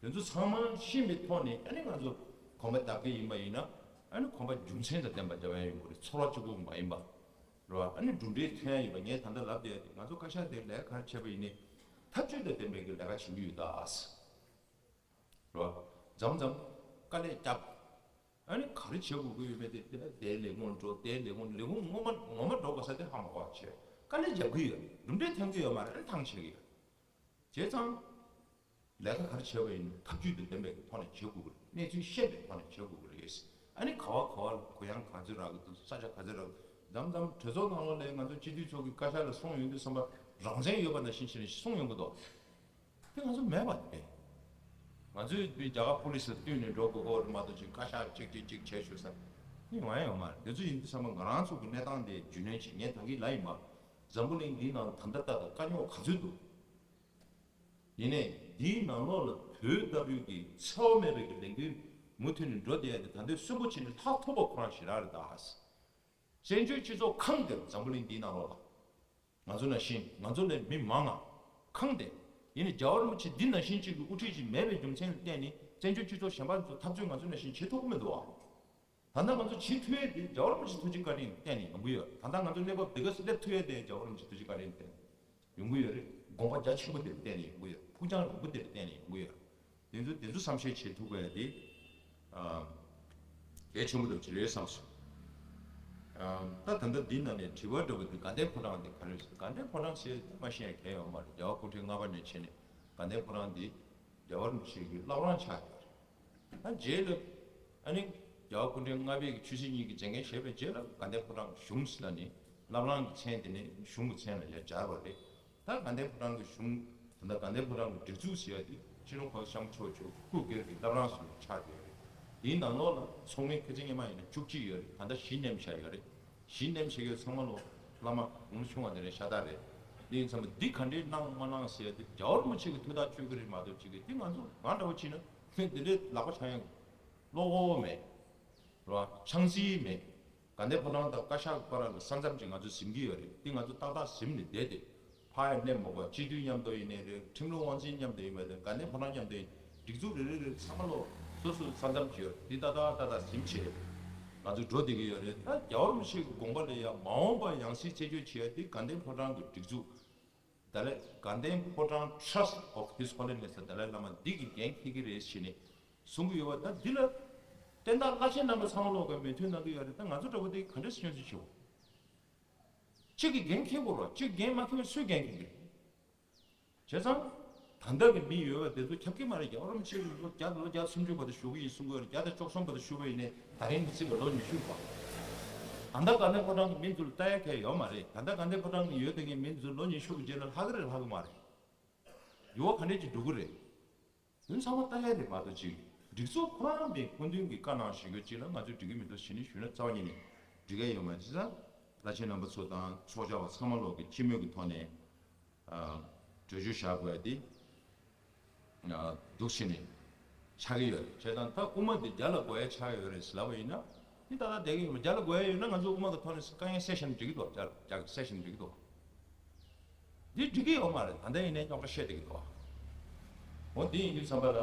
དེ་ཚོ་ཚང་མ་ཤེས་པའི་ཐོག་ནས་ཨ་ནི་ང་ཚོ་གོམ་པ་བརྡབ་ཀྱི་ཡིན་པ་ཡིན་ན། ཨ་ནི་གོམ་པ་རྒྱུ་མཚན་དང་ལྡན་པ་བརྡབ་ཡ་ཡོང་གི་རེད། ཚོར་བ་གཅིག་པོ་མ་ཡིན་པ་རེད་བ། ཨ་ནི་གྲུབ་འབྲས་ཐོན་ཡ་ཡིན་པ། ངས་ད་ལྟ་ལབ་བསྡད་ཡ་དེ་ང་ཚོ་བཀའ་ཤག་དེ་ལས་ག་རེ་བྱས་པ་ཡིན་ནའི་ཐབས་ཇུས་དང་ལྡན་པའི་གི་ལས་ཀ་བྱེད་ཀྱི་ཡོད་ད། རེད་བ། མཚམས་མཚམས་དཀའ་ལས་བརྒྱབ། ཨ་ནི་ག་རེ་བྱེད་དགོས་ཀྱི་ཡོད་མེད་དེ། དེ་དེའི་ལས་ཁུངས་འགྲོ། དེའི་ལས་ཁུངས། ལས་ཁུངས་ངོ་མ་ངོ་མ་འགྲོ་དགོས་ས་དེ་ཧ་མ་གོ་བ་བྱས། དཀའ་ལས་རྒྱབ་ཀྱི་ཡོད། གྲུབ་འབྲས་ཐོན་གྱི་ཡོད་མ་རེད། ཨ་ནི་ཐང་ཆད་ཀྱི་ཡོད། བྱས་ཙང་ལས་ཀ་ག་རེ་བྱས་པ་ཡིན་ཐབས་ཇུས་དང་ལྡན་པའི་ཐོག་ནས་བྱེད་དགོས་ཀྱི་རེད། གནས་ཚུལ་ཤེས་པའི་ཐོག་ནས་བྱེད་དགོས་ཀྱི་རེད། ཨ་ནི་ག་བ་ག་བ་ལ་གུ་ཡངས་ག་ཚོད་རག་གི་འདུག་ས་ཆ་ག་ཚོད་རག་གི་འདུག་མཚམས་མཚམས་གྲོས་ཚོགས་ནང་ལོགས་ལ་ང་ཚོ་སྤྱི་འཐུས་ཚོ་གི་བཀའ་ཤག་ལ་སོང་ཡོང་དུས་ཙམ་པ་རང་བཙན་ཡོད་པ་ནང་བཞིན་བྱས་ནས་སོང་ཡོང་གི་འདུག་དེ་ང་ཚོ་མེད་པ་རེད། ང་ཚོས་རྒྱ་གར་པུ་ལི་སི་ལ་བསྟུན་ནས་འགྲོ་དགོས་ཀྱི་རེད་མ་གཏོགས་ཅིག་བཀའ་ཤག་གཅིག་གཅིག་གཅིག་བྱས་ཞུ་ས་ནི་མ་ཡོང་མ་རེད། དེ་ཚོ་ཡིན་དུས་ཙམ་པ་ང་རང་ཚོ་གི་གནས་སྟངས་དེ་རྒྱུས་ལོན་བྱེད། ངས་ད་གིན་ལབ་ཡིན་པ། འཛམ་བུ་གླིང་འདིའི་ནང་ད་ལྟ་ལྟ་དང་དཀའ་རྙོག་ག་ཚོད་འདུག་ཡིན་ནའི་འདིའི་ནང་ལོགས་ལ་ བོད་ལྟ་བུའི་གི་འཚེ་བ་མེད་པའི་གི་ལས་འགུལ་མུ་མཐུད་ནས་འགྲོ་བསྡད་ཡ་དེ་ད་ལྟའི་གསོན་པོ་བྱས་ནས་ལྷག་ཐུབ་པ་ཁོ་རང་ཞིག་རག་རེད་ད། བཙན་བྱོལ་སྤྱི་ཚོགས་གང་དེར་འཛམ་བུ་གླིང་འདིའི་ནང་ལོགས་ལ། ང་ཚོ་ནང་བཞིན་ང་ཚོ་ལས་མི་མང་ང་། གང་དེ། ཡིན་ནའི་རྒྱལ་བ་རིན་པོ་ཆེ་འདི་ནང་བཞིན་གཅིག་གི་དབུ་ཁྲིད་ཅིག་མེད་པའི་རྒྱུ་མཚན་ལ་བརྟེན་ནས་བཙན་བྱོལ་སྤྱི་ཚོགས་གཞན་པ་ཚོ་འཐབ་རྩོད་ང་ཚོ་ནང་བཞིན་བྱེད་ཐུབ་ཀྱི་མི་འདུག་ཨ། ད་ལྟ་ང་ཚོ་བྱེད་ཐུབ་ཡས་དེ་རྒྱལ་བ་རིན་པོ་ཆེ་ཐུགས་རྗེ་བཀའ་དྲིན་བརྟེན་ནས་ཡོང་གི་ཡོད། ད་ལྟ་ང་ཚོ་གནས་བབ་འདི་ག་སླེབས་ཐུབ་ཡས་དེ་རྒྱལ་བ་རིན་པོ་ཆེ་ཐུགས་རྗེ་བཀའ་དྲིན་བརྟེན་ནས་ཡོང་གི་ཡོད་རེད། དགོངས་པ་རྒྱ་ཆེན་པོ་དེ་བརྟེན་ནས་ཡོང་གི་ཡོད། ཕུགས་རྒྱང་རིང་པོ་དེ་བརྟེན་ནས་ཡོང་གི་ཡོད། དེ་ཚོ་དེ་ཚོ་བསམ་ཤེས་བྱེད་ཐུབ་དགོས་ཡ་དེ། ཨ། གལ་ཆེན་པོ་འདྲ་ཅིག་རེད་བསམ་སོང་། ཨ། ད་ད་ལྟ་འདི་ནང་ནས་དྲི་བ་འདྲ་པོ་དེ་དགའ་ལྡན་ཕོ་བྲང་དེ་ག་རེ་རེད། དགའ་ལྡན་ཕོ་བྲང་ཟེར་དེ་མ་ཤེས་ཡ་གལ་ཡོད་མ་རེད། རྒྱལ་བ་སྐུ་ཕྲེང་ལྔ་པ་ནས་བྱས་ནས་དགའ་ལྡན་ཕོ་བྲང་འདི་རྒྱལ་བ་རིན་པོ་ཆེ་གི་བླ་བྲང་ཆགས་ཡོད་རེད། ད་རྗེས་ལ་ཨ་ནི་རྒྱལ་བ་སྐུ་ཕྲེང་ལྔ་པའི་གི་ཆོས་སྲིད་གཉིས་ཀྱི་མཛད་འགན་བཞེས་པའི་རྗེས་ལ་དགའ་ལྡན་ཕོ་བྲང་གཞུང་ཟེར་ལ་ནི་བླ་བྲང་གི་མཚན་དེ་ནི་གཞུང་གི་མཚན་ལ་ཡང་སྦྱར་བ་རེད། ད་དགའ་ལྡན་ཕོ་བྲང་གི་གཞུང་། ད་ལྟ་དགའ་ལྡན་ཕོ་བྲང་གི་སྒྲིག་འཛུགས་ཟེར་ཡ་དེ་སྤྱི་ནོར་༸གོང་ས་༸སྐྱབས་མགོན་ཆེན་པོ་མཆོག་སྐུ་སྒེར་གྱི་བླ་བྲང་ཟེར་ནས་ཆགས་བསྡད་ཡོད་རེད། དེའི་ནང་ལོགས་ལ་ཚོགས་མི་ཁ་ཆེ་སྔོན་མ་ཡིན་ན་བཅུ་གཅིག་ཡོད་རེད། ད་ལྟ་བཞི་འདེམས་བཞག་ཡོད་རེད། བཞི་འདེམས་བྱེད་མཁན་ཚང་མ་ལོ་བླ་མ་དགུང་ལོ་ཆུང་བ་དེ་རེད་ཤ་སྟག་རེད། འདི་ཡིན་ཙང་འདི་ག་འདྲའི་གནང་མ་གནང་ཟེར་ཡ་དེ་རྒྱལ་བ་རིན་པོ་ཆེ་གི་ཐུགས་ཐག་གཅོད་ཀྱི་རེད་མ་གཏོགས་ཅིག་གིས་འདི་ང་ཚོ་ང་འདྲ་བོ་བྱས་ན་འདི་འདྲའི་ལག་པ་འཆང་ཡ་བློ་ཁོག་མེད། རེད་བ། ཆང་སྲིད་མེད། དགའ་ལྡན་ཕོ་བྲང་དང་བཀའ་ཤག་གི་བར་ལ་ས་མཚམས་ཅིག་ང་ཚོས་ཟིན་གྱི་ཡོད་རེད། འདི་ང་ཚོ་ཏག་ཏག་ཟིན་ནས་བསྡད་དེ། ཕར་ཡང་སླེབས་མ་དགོས། སྤྱི་འཐུས་མཉམ་དུ་ཡིན་ནའི་རེད། ཁྲིམས་ལུགས་དབང་འཛིན་མཉམ་དུ་ཡིན་པ་དང་དགའ་ལྡན་ཕོ་བྲང་མཉམ་དུ་ཡིན། སྒྲིག་འཛུགས་རེ་རེ་རེ་ཚང་མ་ལོ་སོ་སོའི་ས་མཚམས་ཅིག་ཡོད་རེད། འདི་ཏག་ཏག་ཏག་ཏག་ཟིན་བྱས་ང་ཚོ་འགྲོ་བསྡད་ཀྱི་ཡོད་རེད། ད་རྒྱལ་བ་རིན་པོ་ཆེ་གི་དགོངས་པ་ལ་ཡང་མ་འོངས་པར་ཡང་སྲིད་རྩད་གཅོད་བྱེད་ཡ་འདི་དགའ་ལྡན་ཕོ་བྲང་གི་སྒྲིག་འཛུགས། ཏཱ་ལའི་དགའ་ལྡན་ཕོ་བྲང་Trust of His Holiness ཏཱ་ལའི་བླ་མ་འདི་གི་འགན་འཁྱེར་གྱི་རེད་ཟེར་ནས་གསུང་གི་ཡོད་པ། ད་འདི་ལ་བསྟན་བདག་བླ་ཆེན་རྣམ་པ་ཚང་མ་ལོག་གི་མོས་མཐུན་གནང་གི་ཡོད་རེད། ད་ང་ཚོ་འདྲ་པོ་དེ་ག་འདྲ་སེ་སྐྱོན་བརྗོད་བྱེད་འོ། གཅིག་གིས་འགན་འཁྱེར་དགོས་རེད། གཅིག་འགན་མ་འཁྱེར་བ་སུས་འགན་འཁྱེར་གྱི་རེད། བྱས་ཙང་། ད་ལྟ་གི་མི་ཡོད་པ་དེ་ཚོ་ཁྱབ་ཀྱི་མ་རེད། རྒྱལ་བ་རིན་པོ་ཆེ་གིས་ལོ་བརྒྱ་ལོ་བརྒྱ་སུམ་ཅུ་བར་དུ་བཞུགས་ཀྱི་ཡིན་གསུང་གི་ཡོད་རེད། བརྒྱ་དང་བཅུ་གསུམ་བར་དུ་བཞུགས་པ་ཡིན་ནའི་ད་རིང་མི་སྲིད་པ་ལོ་ཉི་ཤུ་བར། ད་ལྟ་དགའ་ལྡན་ཕོ་བྲང་གི་མི་ཚོ་ལ་ལྟ་ཡ་གང་ཡང་ཡོད་མ་རེད། ད་ལྟ་དགའ་ལྡན་ཕོ་བྲང་གི་ཡོད་དེ་གའི་མི་ཚོ་ལོ་ཉི་ཤུ་གི་རྗེས་ལ་ལྷག་གི་རེད་ལྷག་གི་མ་རེད། འགྱུར་བ་ག་འདྲས་ཅིག་འགྲོ་གི་རེད། དོན་ཚང་མ་ལྟ་ཡ་རེད་མ་གཏོགས་ཅིག་སྒྲིག་འཛུགས་ཁོ་རང་གི་སྐུ་མདུན་གྱི་བཀའ་གནང་བཞིན་ཡོད་ཅིག་ལ་ང་ཚོས་འགྲིག་གི་མི་འདུག་ཟེར་ནས་ཞུས་ན་རྩ་བ་ཉིད་ནས་འགྲིག་གི་ཡོད་མ་རེད། བྱས་ཙང་བླ་ཆེན་རྣམ་པ་ཚོ་དང་ཚོགས་བཅར་བ་ཚང་མ་ལོག་གི་སྤྱི་མོས་ཀྱི་ཐོག་ནས་གྲོས་ཆོད་བཞག་དགོས་ཡ་དེ་འདུག་བྱས་ནས་ཆགས་ཀྱི་ཡོད་རེད། བྱས་ཙང་ད་དབུ་མ་དེ་རྒྱ་ལ་དགོས་ཡ་ཆགས་ཡོད་རེད་ཟེར་ལབ་པ་ཡིན་ན་འདི་ཏག་ཏག་བསྡད་ཀྱི་ཡོད་མ་རེད། རྒྱ་ལ་དགོས་ཡ་ཡོད་ན་ང་ཚོ་དབུ་མ་གི་ཐོག་ནས་དཀའ་ངལ་སེལ་བཞག་ན་འགྲིག་གི་འདུག་རྒྱ་ལ་རྒྱ་གི་སེལ་བཞག་ན་འགྲིག་གི་འདུག་འདི་འགྲིག་གི་ཡོད་མ་རེད། ད་ལྟ་ཡིན་ནའི་རྙོག་དྲ་བཤད་བསྡད་ཀྱི་འདུག་འོ་འདི་ཡིན་དུས་ཙམ་པ་ལ་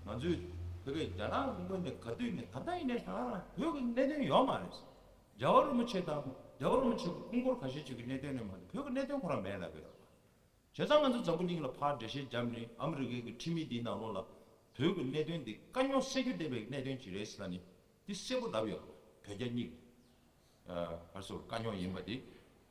ང་ཚོས་བོད་པའི་རྒྱ་ནག་གི་ངོས་ནས་ག་དུས་ནས་ད་ལྟ་ཡིན་ནའི་ད་ག་རང་བོད་ཀྱི་གནད་དོན་ཡོད་མ་རེད། རྒྱལ་བ་རིན་པོ་ཆེ་དང་རྒྱལ་བ་རིན་པོ་ཆེ་གི་སྐུ་འཁོར་ཁ་ཤས་ཅིག་གི་གནད་དོན་ནས་མ་གཏོགས་བོད་ཀྱི་གནད་དོན་ཁོ་རང་མེད་ལབ་ཀྱི་ཡོད་རེད། བྱས་ཙང་ང་ཚོ་འཛམ་བུ་གླིང་ལ་ཕར་འགྲེལ་བཤད་བརྒྱབ་ནས་ཨ་མི་རི་ཀའི་གི་ཁྲིམས་ཡིག་འདིའི་ནང་ལོགས་ལ་བོད་ཀྱི་གནད་དོན་འདི་དཀའ་རྙོག་སེལ་རྒྱུ་བསྡད་པའི་གནད་དོན་ཅིག་རེད་ཟེར་ལབ་ནས་འདི་གསལ་པོ་ལབ་ཡོད་རེད། བོད་རྒྱ་གཉིས་ཀྱི་ཨ་ཕར་ཚུར་དཀའ་རྙོག་ཡིན་པ་དེ།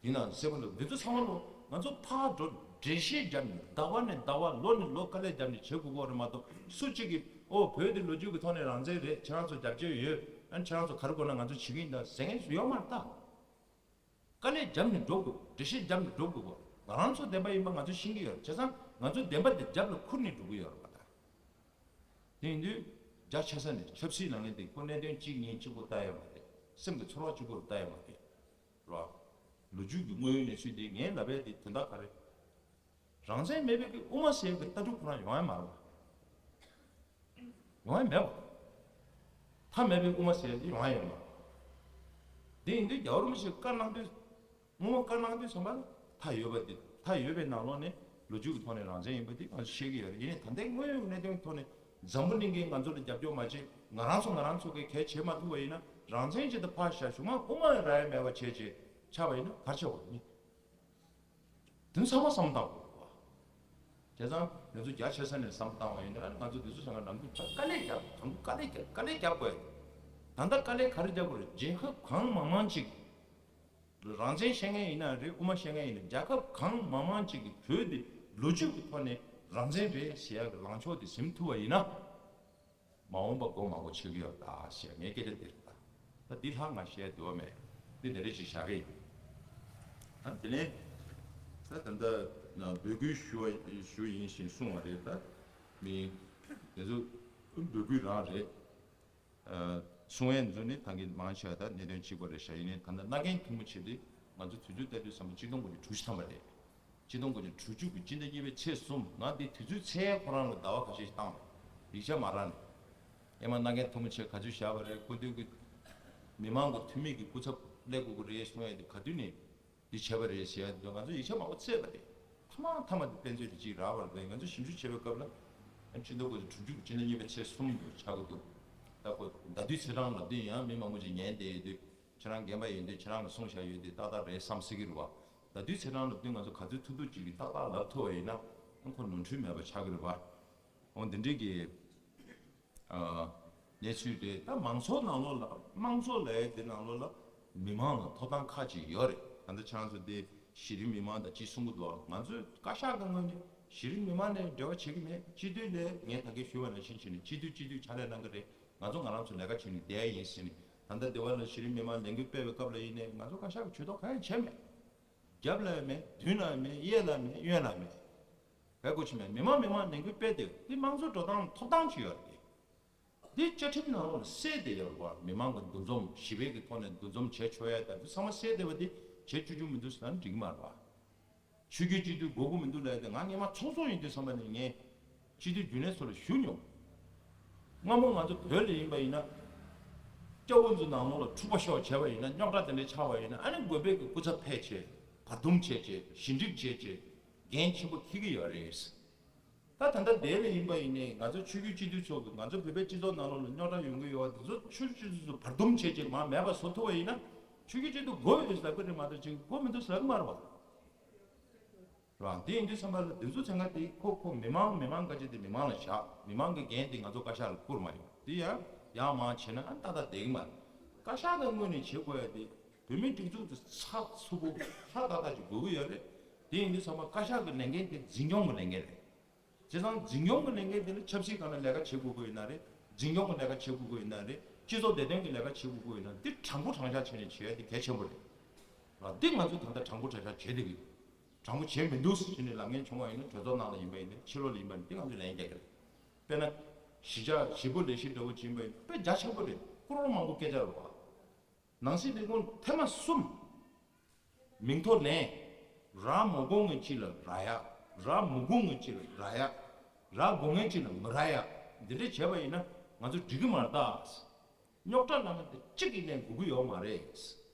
དེ་ནང་གསལ་པོ་ལ་འདི་ཚོ་ཚང་མ་ལོ་ང་ཚོ་ཕར་འགྲོ་འགྲེལ་བཤད་བརྒྱབ་ནས་ཟླ་བ་ནས་ཟླ་བ་ལོ་ནས་ལོ་དཀའ་ལས་བརྒྱབ་ནས་བྱེད་དགོས་ཀྱི་ཡོད་རེད་མ་གཏོགས་སུ་གཅིག་གིས་ཨོ་བོད་འདི་ལོ་རྒྱུས་ཀྱི་ཐོག་ནས་རང་བཙན་རེད། ཁྱེད་རང་ཚོ་རྒྱབ་སྐྱོར་ཡོད། ཨ་ནི་ཁྱེད་རང་ཚོ་ག་རེ་དགོས་ན་ང་ཚོ་བྱེད་ཀྱི་ཡིན་ད་ཟེར་མཁན་ཞིག་ཡོད་མ་རེད་ད། དཀའ་ལས་བརྒྱབ་ནས་འགྲོ་དགོས། འགྲེལ་བཤད་བརྒྱབ་ནས་འགྲོ་དགོས་གོ། ང་རང་ཚོ་བདེན་པ་ཡིན་པ་ང་ཚོ་ཤེས་ཀྱི་ཡོད་རེད། བྱས་ཙང་ང་ཚོ་བདེན་པ་དེ་རྒྱབ་ལ་ཁུར་ནས་འགྲོ་གི་ཡོད་རེད་པ་ད། དེ་ཡིན་དུས་རྒྱ་ཆེ་ས་ནས་ཆབ་སྲིད་ནང་ལ་དེ་ཁོ་གནད་དོན་གཅིག་གཉིས་གཅིག་པོ་ལྟ་ཡ་མ་རེད། སེམས་ཀྱི་ཚོར་བ་གཅིག་པོ་ལ་ལྟ་ཡ་མ་རེད། རོ། ལོ་རྒྱུས་ཀྱི་དངོས་ཡོད་གནས་ཚུལ་དེ་ངས་ལབ་པའི་དེ་དོན་དག་ག་རེ། རང་བཙན་མེད་པའི་གི་དབུ་མ་ཟེར་གི་ལྟ་གྲུབ་ཁོ་རང་ཡོང་ཡ་མ་རེད་པ། ཡོང་ཡ་མེད་པ། མཐའ་མེད་པའི་དབུ་མ་ཟེར་ཡ་དེ་ཡོང་ཡ་ཡོད་མ་རེད། དེ་ཡིན་དུས་རྒྱལ་བ་རིན་པོ་ཆེས་བཀའ་གནང་དུས། སྔོན་མ་བཀའ་གནང་དུས་ཙམ་པ་ལ་མཐའ་ཡོད་པ་དེ། མཐའ་ཡོད་པའི་ནང་ལོགས་ནས་ལོ་རྒྱུས་ཀྱི་ཐོག་ནས་རང་བཙན་ཡིན་པ་དེ་ང་ཚོས་ཤེས་ཀྱི་ཡོད་རེད། ཡིན་ནའི་ད་ལྟའི་དངོས་ཡོད་གནད་དོན་ཐོག་ནས་འཛམ་བུ་གླིང་གིས་ང་ཚོ་ལ་རྒྱབ་སྐྱོར་མ་བྱེད། ང་རང་ཚོ་ང་རང་ཚོ་གིས་གལ་བྱེད་མ་ཐུབ་པ་ཡིན་ན་རང་བཙན་ཅིག་ཏུ་ཕར་བཞག་གཞུག་མ་དབུ་མ་རག་ཡ་མེད་པ་བྱས་བྱས་ཆགས་པ་ཡིན་ན་ག་རེ་བྱེད་དགོས་རེད། དེ་ཚང་མ་བསམ་བློ་བཏང་དགོས་རེད་པ། བྱས་ཙང་ང་ཚོ་རྒྱ་ཆེ་ས་ནས་བསམ་བློ་བཏང་བ་ཡིན་ན་ང་ཚོ་དེ་ཚོ་བྱ་བ་ནང་དུ་དཀའ་ལས་རྒྱབ། དང་པོ་དཀའ་ལས་རྒྱབ། དཀའ་ལས་རྒྱབ་དགོས། ད་ལྟ་དཀའ་ལས་ག་རེ་རྒྱབ་དགོས་རེད། རྒྱལ་ཁབ་གང་མང་མང་ཅིག་རང་བཙན་བཤད་མཁན་ཡིན་ན་རེད། དབུ་མ་བཤད་མཁན་ཡིན་ན་རྒྱལ་ཁབ་གང་མང་མང་ཅིག་གིས་བོད་འདི་ལོ་རྒྱུས་ཀྱི་ཐོག་ནས་རང་བཙན་རེད་ཟེར་ཡག་གི་ལངས་ཕྱོགས་དེ་ཟིན་ཐུབ་པ་ཡིན་ན། མ་འོངས་པ་སྒོ་མང་པོ་ཕྱེ་གི་ཡོད་ད་ཞེས་ངའི་སྐད་ཆ་འདི་རེད་ད། ད་འདི་ལྷག་ང་བཤད་འདོད་མེད། འདི་འདི་འདྲ་ཞིག་བཞག་གི་ཡིན། ད་དེ་ནས་ད་ད་ལྟ་འབོད་སྐུལ་ཞུ་བ་ཞུ་ཡིན་ཞེས་གསུངས་པ་རེད། ད་མི་དེ་ཚོ་འབོད་སྐུལ་རང་རེད། གསུང་ཡས་འདི་ཚོ་ནི་ད་གིན་མང་ཆེ་བ་ད་གནད་དོན་གཅིག་པ་རེད་ཤག་ཡིན་ནའི་ད་ལྟ་མནའ་གན་མཐུ་མོ་ཆེ་འདི་ང་ཚོ་དུས་ཚོད་ལྟ་དུས་ཙམ་པ་ཆིག་སྟོང་དགུ་བརྒྱ་དྲུག་ཅུ་ཐམ་པ་རེད། ཆིག་སྟོང་དགུ་བརྒྱ་དྲུག་ཅུ་གི་སྤྱི་ཟླ་གཉིས་པའི་ཚེས་གསུམ། ང་འདི་དུས་ཚོད་ཚད་ཁོ་རང་ལ་ཟླ་བ་ཁ་ཤས་ཤིག་བཏང་བ། ཡིག་ཆ་མ་རག་ནས། ཨེ་མ་མནའ་མཁན་ཐུ་མི་ཆེ་ག་ཚོད་བཞག་པ་རེད། སྐུ་མདུན་གྱི་མི་མང་གི་འཐུས་མི་གི་སྐུ་ཚབ་སླེབས་དགོས་ཀྱི་རེད་གསུང་ཡ་དེ་ག་དུས་ནས་འདི་བྱས་པ་རེད་ཟེར་ཡ་དེ་ང་ཚོ་ཡིག་ཆ་མང་པོ་བཙལ་བ་རེད། མཐའ་མ་མཐའ་མ་དེ་དཔེ་མཛོད་དེ་གཅིག་རག་པ་རེད། ང་ཚོ་ཞིབ་འཇུག་བྱེད་པའི་སྐབས་ལ་ཨ་ཕྱི་ཟླ་དགུ་ཚོ་དྲུག་ཅུ་ཕྱི་ཟླ་གཉིས་པའི་ཚེས་གསུམ་དུ་ཆགས་ཀྱི་འདུག་ད་ཁོ་ཟླ་དུས་ཚེས་གྲངས་ལབ་དུས་ཡང་མི་མང་པོ་ཅིག་ཉན་བསྡད་ཡོད་དུས། ཁྱེད་རང་རྒན་པ་ཡིན་དུས་ཁྱེད་རང་གིས་གསུངས་བཞག་ཡོད་དེ་ཏག་ཏག་རེད་བསམ་སྲིད་ཀྱི་རེད་བ། ད་དུས་ཚེས་གྲངས་ལབ་དུས་ང་ཚོ་ག་ཚོད་ཐུབ་ཐུབ་ཅིག་གིས་ཏག་ཏག་ལབ་ཐུབ་པ་ཡིན་ན་ཨ་ཁོ་ནོར་འཁྲུལ་མེད་པ་ཆགས་ཀྱི་རེད་བ། འོ་འདི་འདྲའི་གི་ཨ་གནས་ཚུལ་རེད། ད་མང་ཚོགས་ནང་ལོགས་ལ་དམངས་གཙོ་ལབ་ཡ་དེ་ནང་ལོགས་ལ་མི་མང་ལ་ཐོབ་ཐང་ཁག་ཅིག་ཡོད་རེད། ད་ལྟ་ཁྱེད་རང་ཚོ་དེ་གཞི་རིམ་མི་མང་དང་ཅིག་གསུང་གི་འདུག་ང་ཚོས་བཀའ་ཤག་གི་ངོས་ནས་གཞི་རིམ་མི་མང་ནས་འབྲེལ་བ་བྱེད་ཀྱི་མེད། སྤྱི་འཐུས་ལ་ངས་ད་གིན་ཞུས་པ་ནང་བཞིན་བྱས་ནས་སྤྱི་འཐུས་སྤྱི་འཐུས་ཕྱག་ལས་གནང་གི་རེད། ང་ཚོ་ང་རང་ཚོ་ལས་ཀ་བྱས་ནས་བསྡད་ཡ་ཡིན་ཟེར་ནས། ད་ལྟ་སྡེ་བ་ལ་གཞི་རིམ་མི་མང་ལས་འགུལ་སྤེལ་བའི་སྐབས་ལ་ཡིན་ནའི་ང་ཚོ་བཀའ་ཤག་གིས་ཇུས་གཏོགས་གང་ཡང་བྱས་མེད། རྒྱབ་ལ་ཡང་མེད། མདུན་ལ་ཡང་མེད། གཡས་ལ་ཡང་མེད། གཡོན་ལ་ཡང་མེད། ག་གོ་ཆི་མེད། མི་མང་མི་མང་ལས་འགུལ་སྤེལ་དེ་འདི་དམངས་གཙོའི་འགྲོ་སྟངས་ཐོབ་ཐང་ཅིག་ཡོད་རེད། འདི་བཅའ་ཁྲིམས་ནང་ལོགས་ལ་གསལ་བསྡད་ཡོད་རེད་བ། མི་མང་གི་འདུ་འཛོམས་ཞི་བའི་གི་ཐོག་ནས་འདུ་འཛོམས་བྱེད་ཆོག་ཡ་དང་འདི་ཚང་མ་གསལ་བསྡད་པ་འདི་བྱེད་བཅུག་རྒྱུ་མི་འདུག་ཟེར་ན་འགྲིག་གི་མ་རེད་བ། ཆོས་བརྒྱུད་སྤྱི་འཐུས་དགོས་ཀྱི་མི་འདུག་ལབ་ཡ་དེ་ང་སྔོན་མ་ཚོགས་གཙོ་ཡིན་དུས་ཙམ་པ་ནས་ངས་སྤྱི་འཐུས་རྒྱུན་ལས་ཚོ་ལ་ཞུ་མྱོང་། སྔ་མོ་ང་ཚོ་བོད་ལ་ཡིན་པ་ཡིན་ན། སྐྱ་བོ་ཚོའི་ནང་ལོགས་ལ་འཁྲུག་པ་ཤོག་བྱས་པ་ཡིན་ན། རྙོག་དྲ་དེ་འདྲ་ཆགས་པ་ཡིན་ན། ཨ་ནི་དགོན་པའི་གི་སྐུ་ཚབ་ཕེབས་བྱས། བར་འདུམ་བྱས་བྱས། ཞི་འགྲིག་བྱས་བྱས། འགན་ཆེན་པོ་འཁྱེར་གྱི་ཡོད་རེད། ད་ད་ལྟ་དེ་ལ་ཡིན་པ་ཡིན་ནའི་ང་ཚོ་ཆོས་བརྒྱུད་སྤྱི་འཐུས་ཚོ་གི་ང་ཚོ་བོད་པའི་སྤྱི་ཚོགས་ནང་ལོགས་ལ་རྙོག་དྲ་ཡོང་གི་ཡོད་པ་དེ་ཚོ་ཆོས་བརྒྱུད་སྤྱི་འཐུས་ཚོ་བར་འདུམ་བྱས་བྱས་མར་མེད་པ་བཟོ་ཐུབ་པ་ཡིན་ན། ཆོས་བརྒྱུད་སྤྱི་འཐུས་དགོས་ཡོད་ཟེར་གི་རེད་མ་གཏོགས་ཅིག་དགོས་མི་འདུག་ཟེར་གི་མ་རེད་བ། རེད་བ། དེ་ཡིན་དུས་ཙམ་པ་ལ་དེ་ཚོ་ཚན་ཁག་དེ་ཁོ་ཁོ་མི་མང་མི་མང་བཀའ་ཆད་དེ་མི་མང་ལ་བཞག་མི་མང་གི་འགན་དེ་ང་ཚོ་བཀའ་ཤག་ལ་བསྐུར་མ་ཡོང་། དེ་ཡང་ཡང་མང་བྱས་ན་ཨ་ཏག་ཏག་བསྡད་ཀྱི་མ་རེད། བཀའ་ཤག་གི་ངོས་ནས་བྱེད་དགོས་ཡ་དེ་བོད་མིའི་སྒྲིག་འཛུགས་དེ་ཚགས་ཚུད་པོ་ཧྲ་ཏག་ཏག་ཅིག་དགོས་ཀྱི་ཡོད་རེད། དེ་ཡིན་དུས་ཙམ་པ་བཀའ་ཤག་གི་ལས་འགན་དེ་འཛིན་སྐྱོང་གི་ལས་འགན་རེད། བྱས་ཙང་འཛིན་སྐྱོང་གི་ལས་འགན་དེ་ནི་ཆབ་སྲིད་སྒང་ལ་ལས་ཀ་བྱེད་དགོས་ཀྱི་ཡོད་ན་རེད། འཛིན་སྐྱོང་གི་ལས་ཀ་བྱེད་དགོས་ཀྱི་ཡོད་ན་རེད། སྤྱི་ཚོགས་བདེ་དོན་གྱི་ལས་ཀ་བྱེད་དགོས་ཀྱི་ཡོད་ན་འདི་དྲང་པོ་དྲང་བཞག་བྱས་ནས་བྱེད་ཡ་དེ་གལ་ཆེན་པོ་རེད། ར་འདི་ང་ཚོས་ད་ལྟ་དྲང་པོ་དྲང་བཞག་བྱེད་བསྡད་ཀྱི་ཡོད། དྲང་པོ་བྱས་མི་འདུག་ཟེར་ནས་ལབ་མཁན་བྱུང་བ་ཡིན་ན་གྲོས་ཚོགས་ནང་ལ་ཡིན་པ་ཡིན་ན་ཕྱི་ལོགས་ལ་ཡིན་པ་ཡིན་ན་འདི་ང་ཚོས་ལན་རྒྱག་གི་རེད། དཔེར་ན། གཞིས་ཆགས་གཞིས་སྤོ་ལས་གཞི་འདྲ་བོ་ཅིག་ཡིན་པ་ཡིན་ན་དཔེ་རྒྱ་ཆེན་པོ་རེད། སྐོར་ར་མང་པོ་སྐད་ཆ་རེད་བ། ནང་སྲིད་ལས་ཁུངས་ཐེངས་མ་གསུམ། མིང་ཐོ་ལེན། རག་མ་དགོས་མཁན་ཅིག་ལ་རག་ཡ། རག་མ་དགོས་མཁན་ཅིག་ལ་རག་ཡ། རག་དགོས་མཁན་ཅིག་ལ་མི་རག་ཡ། འདི་འདྲ་བྱས་པ་ཡིན་ན་ང་ཚོ་འགྲིག་གི་མ་རེད་ད། རྙོག་དྲ་ལངས་མཁན་དེ་གཅིག་གིས་ལན་དགོས་ཀྱི་ཡོད་མ་རེད།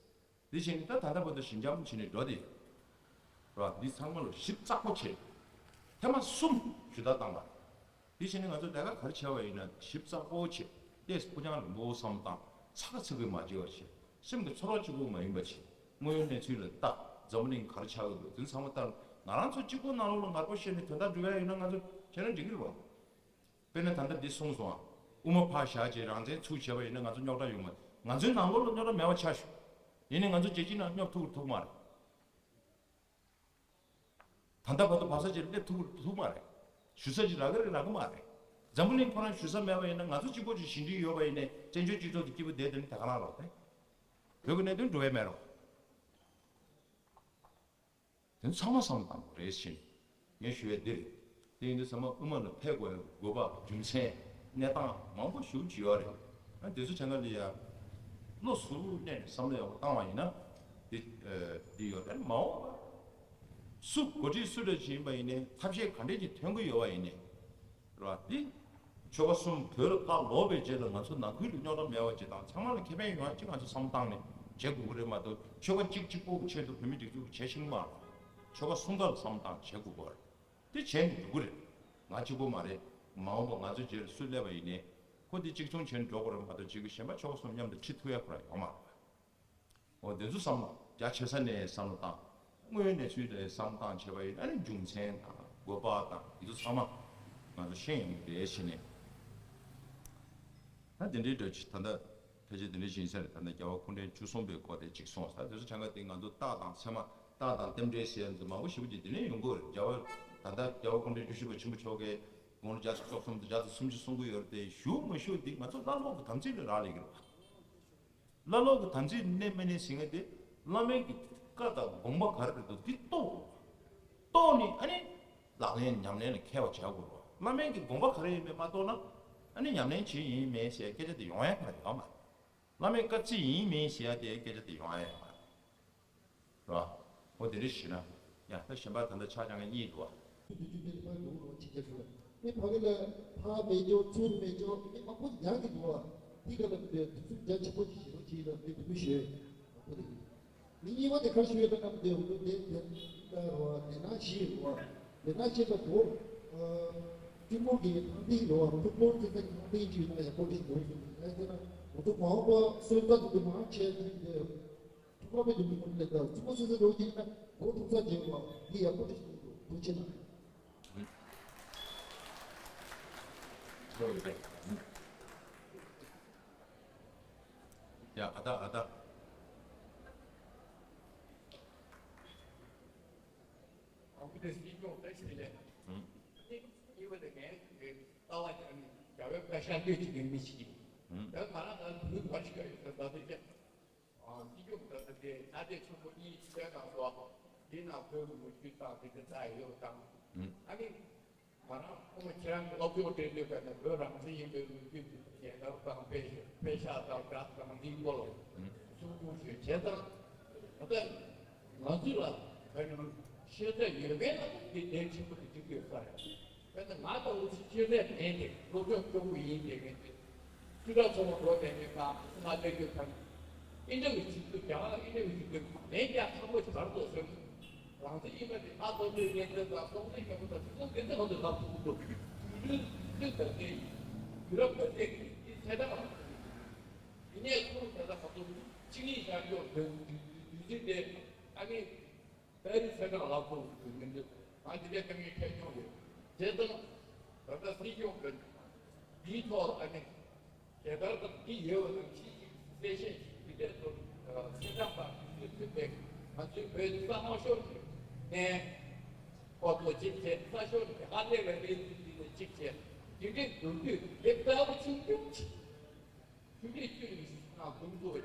འདི་བྱས་ནས་ད་ད་ལྟ་བར་དུ་ཞི་འཇམ་བྱས་ནས་འགྲོ་བསྡད་ཡོད། ར་འདི་ཚང་མ་ལ་ཞིབ་ཚགས་པོ་བྱས། ཐེངས་མ་གསུམ་ཞུ་དག་བཏང་བ། དེ་བྱས་ནས་ང་ཚོ་ལས་ཀ་ག་རེ་བྱས་པ་ཡིན་ན་ཞིབ་ཚགས་པོ་བྱས། ཏོག་ཙམ་ཕུགས་རྒྱང་རིང་པོ་བསམ་བློ་བཏང་། ཚ་ག་ཚིག་གིས་མ་བྱེད་པ་བྱས། སེམས་ཀྱི་ཚོར་བ་གཅིག་པོ་མ་ཡིན་པ་བྱས། དངོས་ཡོད་གནས་ཚུལ་ལ་ལྟ། འཛམ་བུ་གླིང་ག་རེ་ཆགས་ཀྱི་འདུག་དེ་ཚང་མ་ལྟ། ང་རང་ཚོ་གཅིག་པོ་ནང་ལོགས་ལ་ངར་པོ་བཤད་ནས་དོན་དག་སྒྲུབ་ཡ་ཡིན་ན་ང་ཚོ་བྱས་ན་འགྲིག་གི་རེད་བ། དཔེར་ན་ད་ལྟ་འདི་གསུངས་སོང་ཨ། དབུ་མ་ཕར་བཞག་བྱས་རང་བཙན་ཚུགས་བྱས་པ་ཡིན་ན་ང་ཚོ་རྙོག་དྲ་ཡོང་མ་རེད། ང་ཚོའི་ནང་ལོགས་ལ་རྙོག་དྲ་མེད་པ་ཆགས་ཤོག་ཡིན་ནའི་ང་ཚོ་རྒྱལ་སྤྱིའི་ནང་སྙོབ་ཐུབ་ཐུབ་མ་རེད། ད་ལྟ་བར་དུ་བབས་ས་ཅིག་སླེབས་ཐུབ་ཐུབ་མ་རེད། ཞུ་ས་ཅིག་རག་གི་རེད་རག་གི་མ་རེད། འཛམ་བུ་གླིང་ཁོ་རང་ཞུ་ས་མེད་པ་ཡིན་ན་ང་ཚོ་གཅིག་པོ་ཅིག་ཞི་འགྲིག་ཡོད་པ་ཡིན་ནའི་བཙན་བྱོལ་སྤྱི་ཚོགས་དེ་སྐྱིད་པོ་བསྡད་དེ་ནི་དེ་ག་རང་རོགས་ཏེ། བོད་ཀྱི་གནད་དོན་འགྲོ་ཡས་མེད་རོགས། དེ་ཚང་མ་བསམ་བློ་བཏང་དགོས་རེད་ཟེར་ནས་ངས་ཞུ་ཡས་འདི་རེད། དེ་ཡིན་དུས་ཚང་མ་དབུ་མ་ལ་ཕེབས་དགོས་ཡ་དགོས་པ་རྒྱུ་མཚན་གནས་སྟངས་མང་པོ་ཞེ་པོ་ཅིག་ཡོད་རེད། ཨ་དེ་ཚོ་བྱས་ན་ལ་ཡ་བློ་གཟུ་བར་གནས་ནས་བསམ་བློ་ཡག་པོ་བཏང་བ་ཡིན་ན་འདི་འདི་ཡོད་རེད། མ་འོངས་པ་སུ་འགོ་ཁྲིད་སུ་འདྲ་ཞིག་ཡིན་པ་ཡིན་ནའི་ཐབས་ཤེས་ག་འདྲས་ཅིག་ཐོན་གི་ཡོད་པ་ཡིན་ནའི་རེད་བ། འདི་ཆོལ་ཁ་གསུམ་བོད་ལ་ཕར་ལོག་པའི་རྗེས་ལ་ང་ཚོ་ནང་ཁུལ་དུ་རྙོག་དྲ་མེད་པ་ཅིག་དང་ཚང་མ་ལ་ཁེ་ཕན་ཡོང་ཡ་ཅིག་ང་ཚོ་བསམ་བཏང་ནས་བྱེད་དགོས་ཀྱི་རེད་མ་གཏོགས་ཆོལ་ཁ་གཅིག་གཅིག་པོ་གི་ཆེད་དུ་བོད་མི་སྒྲིག་འཛུགས་བྱེད་ཤེས་ཀྱི་མ་རེད། ཆོལ་ཁ་གསུམ་ཀ་ལ་བསམ་བཏང་བྱེད་དགོས་ཀྱི་རེད། དེ་བྱས་ནས་འགྲོ་གི་རེད། ང་གཅིག་པོ་མ་རེད། མ་འོངས་པ་ང་ཚོའི་རྗེས་ལ་སུ་སླེབས་པ་ཡིན་ནའི་ཁོ་དེ་གཅིག་མཚུངས་བྱས་ནས་འགྲོ་དགོས་རེད་མ་གཏོགས་གཅིག་གིས་གཞན་པ་ཆོལ་ཁ་གསུམ་མཉམ་དུ་ཁྲིད་ཐུབ་ཡ་ཁོ་རང་ཡོད་མ་རེད། འོ་དེ་ཚོ་བསམ་བློ་རྒྱ་ཆེ་ས་ནས་བསམ་བློ་བཏང་། དངོས་ཡོད་གནས་ཚུལ་དེ་བསམ་བློ་བཏང་བྱས་པ་ཡིན་ན་ནི་རྒྱུ་མཚན་དང་དགོས་པ་དང་དེ་ཚོ་ཚང་མ་ང་ཚོ་ཤེས་ཡོང་གི་རེད་ཟེར་ནས། ད་དེ་འདྲའི་འདྲ་ཅིག་ད་ལྟ་ཕལ་ཆེར་དེ་འདྲ་ཞིག་ཡིན་ས་རེད། ད་ལྟ་རྒྱལ་བ་སྐུ་ཕྲེང་བཅུ་གསུམ་པའི་སྐོར་དེ་གཅིག་གསུངས། ད་དེ་ཚོ་ཆ་འགའ་དེ་ང་ཚོ་རྟགས་དང་མཚན་མ་རྟགས་དང་རྟེན་འབྲེལ་ཟེར་ཡ་ཚོ་མང་པོ་ཞེ་པོ་ཅིག་དེ་ནས་ཡོང་གི་ཡོད་རེད། རྒྱལ་བ་ད་ལྟ་རྒྱལ་བ་སྐུ་ཕྲེང་བཅུ་བཞི་པ་ཆེན་པོ་མཆོག་གིས་དགུང་ལོ་བརྒྱ་དང་བཅུ་གསུམ་དང་བརྒྱ་དང་སུམ་ཅུ་གསུང་གི་ཡོད་རེད་དེ་བཞུགས་མ་བཞུགས་འདི་ང་ཚོ་བླ་སློབ་ཀྱི་དམ་ཚིག་ལ་རག་ལས་ཀྱི་རེད་བ། བླ་སློབ་ཀྱི་དམ་ཚིག་གནས་མི་གནས་ཟེར་མཁན་དེ་བླ་མའི་གི་བཀའ་དང་དགོངས་པ་ག་རེ་རེད་འདུག་འདི་རྟོགས་དགོས། རྟོགས་ནས་ཨ་ནི་ལག་ལེན་ཉམས་ལེན་ལ་འཁེལ་བ་བྱ་དགོས་རེད་བ། བླ་མའི་གི་དགོངས་པ་ག་རེ་ཡིན་མིན་མ་རྟོགས་ན་ཨ་ནི་ཉམས་ལེན་བྱེད་ཡིན་མིན་ཟེར་སྐད་ཆ་དེ་ཡོང་ཡ་ག་ཡོད་མ་རེད། བླ་མའི་བཀའ་བརྩི་ཡིན་མིན་ཟེར་ཡ་དེ་སྐད་ཆ་དེ་ཡོང་ཡ་ཡོད་མ་རེད། རེད་བ། འོ་དེ་འདྲ་ཞུས་ན། ཡ་ད་གཞན་པ་ད་ལྟ་ཆ་བཞག་མཁན་གཉིས་འདུག་བ། དེ་ཕ་གི་ལ་ཕ་མེད་ཅོག་ཚུར་མེད་ཅོག་མི་མང་པོ་ཡང་གི་འདུག་བ། དེ་ག་ལ་དེ་དུས་ཚོད་རྒྱ་ཆེན་པོ་ཞིག་བྱེད་རོགས་གྱིས་ལ་དེ་དུས་ཞུས་ཡོད། དེ་གཉིས་པ་དེ་ག་ཞུ་ཡོད་ད་ན་དེ་འུ་དེ་དེ་ལ་རོ་དེ་ན་ཞིག་རོ་དེ་ན་ཞིག་ད་དོ་ཐུན་མོང་གི་ཐང་ཐིང་རོ་ཐུན་མོང་གི་ཐང་ཐིང་ཅིག་ན་ཡག་པོ་ཞིག་འདུག་ཟེར་ནས་ལས་དེ་ན་འུ་ཚོ་མ་འོངས་པ་སོན་རྩ་དེ་དུ་མང་ཆེ་དེ་དེ། ཐུགས་ཁུར་མེད་དུ་མི་དགོས་ལས་ད་ཐུགས་ཁུར་སོ་སོ་རོགས་ཀྱིས་ན་འགོ་ཐུག་ས་བྱེད་པ་འདི་ཡག་པོ་ཞིག་འདུག་ཐུགས་ཆེ་གནང་། ཡ་ཨ་ད་ཨ་ད། ཨ་ཁུ་དེ་སྲིད་སྐྱོང་བཀྲ་ཤིས་བདེ་ལེགས། ཨུམ། གཉིས་པ་དེ་ངས་ལྟ་བ་ཅང་རྒྱ་བོད་བཀའ་ཤག་ལྟོས་ཅིག་གི་མི་ཞིག་ཡིན། ཨུམ། ད་ང་རང་ད་དུས་བར་ཞིག་ཡོད་ད་ད་དེ་ཀྱང་། སྲིད་སྐྱོང་ད་ལྟ་དེ་ད་ལྟའི་ཆེན་པོ་གཉིས་བཤད་གནང་སོང་། དེ་ནང་བོད་ཀྱི་ལོ་རྒྱུས་དང་དེ་འདྲ་ད་ཡོད་དང་། ཨ་ནི་ང་རང་ཁོང་ཁྱེད་རང་གི་སློབ་སྦྱོང་སྤྲད་དུས་ག་ནས་བོད་རང་བཙན་ཡིན་པའི་ལོ་རྒྱུས་དེ་རྒྱལ་དར་དང་དཔེ་དཔེ་ཤག་དང་སྒྲ་དང་འདིའི་སྐོར་ལ་གསུང་སྐྱོང་ཞུས་བྱས་ཙང་། ད་ལྟ་ང་ཚོ་ལ་བོད་ནང་ཤེས་ཚད་ཡོད་མཁན་ལ་དེ་གལ་ཆེན་པོ་དེ་ཅིག་ཡོད་ས་རེད། དཔེར་ན་ང་ལྟ་བུ་ཞིག་ཤེས་ཚད་ལྡན་ཏེ་སློབ་སྦྱོང་སྐྱོ་པོ་ཡིན་ཟེར་མཁན་དེ། སྤྱི་ཚོགས་ཚོགས་པ་འགྲོ་བསྡད་མཁན་དང་ཁ་གཏད་རྒྱུ་དང་། ཨིན་ཌི་ཝི་ཞིག་ཏུ་རྒྱ་གར་ཨིན་ཌི་ཝི་ཞིག་ཏུ་ལན་རྒྱག་ཁག་པོ་ཞིག་གར་འགྲོ་ཟེར། རང་ཚོ་ཨིན་པ་དེ་ཨ་སློབ་གྲྭའི་གཉེན་ཚན་དང་སློབ་གྲྭའི་མཁན་པོ་དང་སྤྱི་ཚོགས་འགན་འཛིན་ཁོང་ཚོས་ལབ་ཐུབ་ཀྱི་འདུག་དུས་རྒྱུན་དུས་དར་ཏེ་ཡུ་རོབ་དར་ཏེ་ཡིན་ཚད་ལྡན་པ་དང་། ཡིན་ནའི་ཁོང་དེ་དག་ཁོང་ཚོ་གཅིག་གཉིས་བཞག་རྒྱུ་དུས་དུས་ཚོད་དེ་ཨ་ནི། པེ་རི་ཚན་ཁག་ལག་ཐོག་ཏུ་མི་འདུག་ང་འདི་འདྲའི་དཀའ་ངལ་འཕྲད་མྱོང་ཡོད། བྱས་ཙང་། ད་ལྟ་སྲིད་སྐྱོང་གིས་འདིའི་ཐོག་ཨ་ནི། རྒྱལ་དར་དང་འདི་ཡོད་པ་དང་ཕྱིས་ཀྱི་གསལ་བཤད་ཅིག་འདི་འདྲའི་ཐོག་སེམས་ཁྲལ་དང་དུས་ཚོད་ཐོན་པའི་ང་ཚོའི་བོད་ས་མང་ཤོས་ནས་ནས་ཁོ་ཚོ་ཅིག་བྱས་ས་ཤོར་ནས་ཧ་ལས་པའི་གནས་ཚུལ་འདི་ནས་ཅིག་བྱས་འདི་འདྲའི་མདོར་བསྡུས་དེ་ལྟ་བུ་ཆུང་ཆུང་ཅིག་ཆུ་ཚོད་བཅུ་ནས་བཞི་ནང་འདུག་འདུག་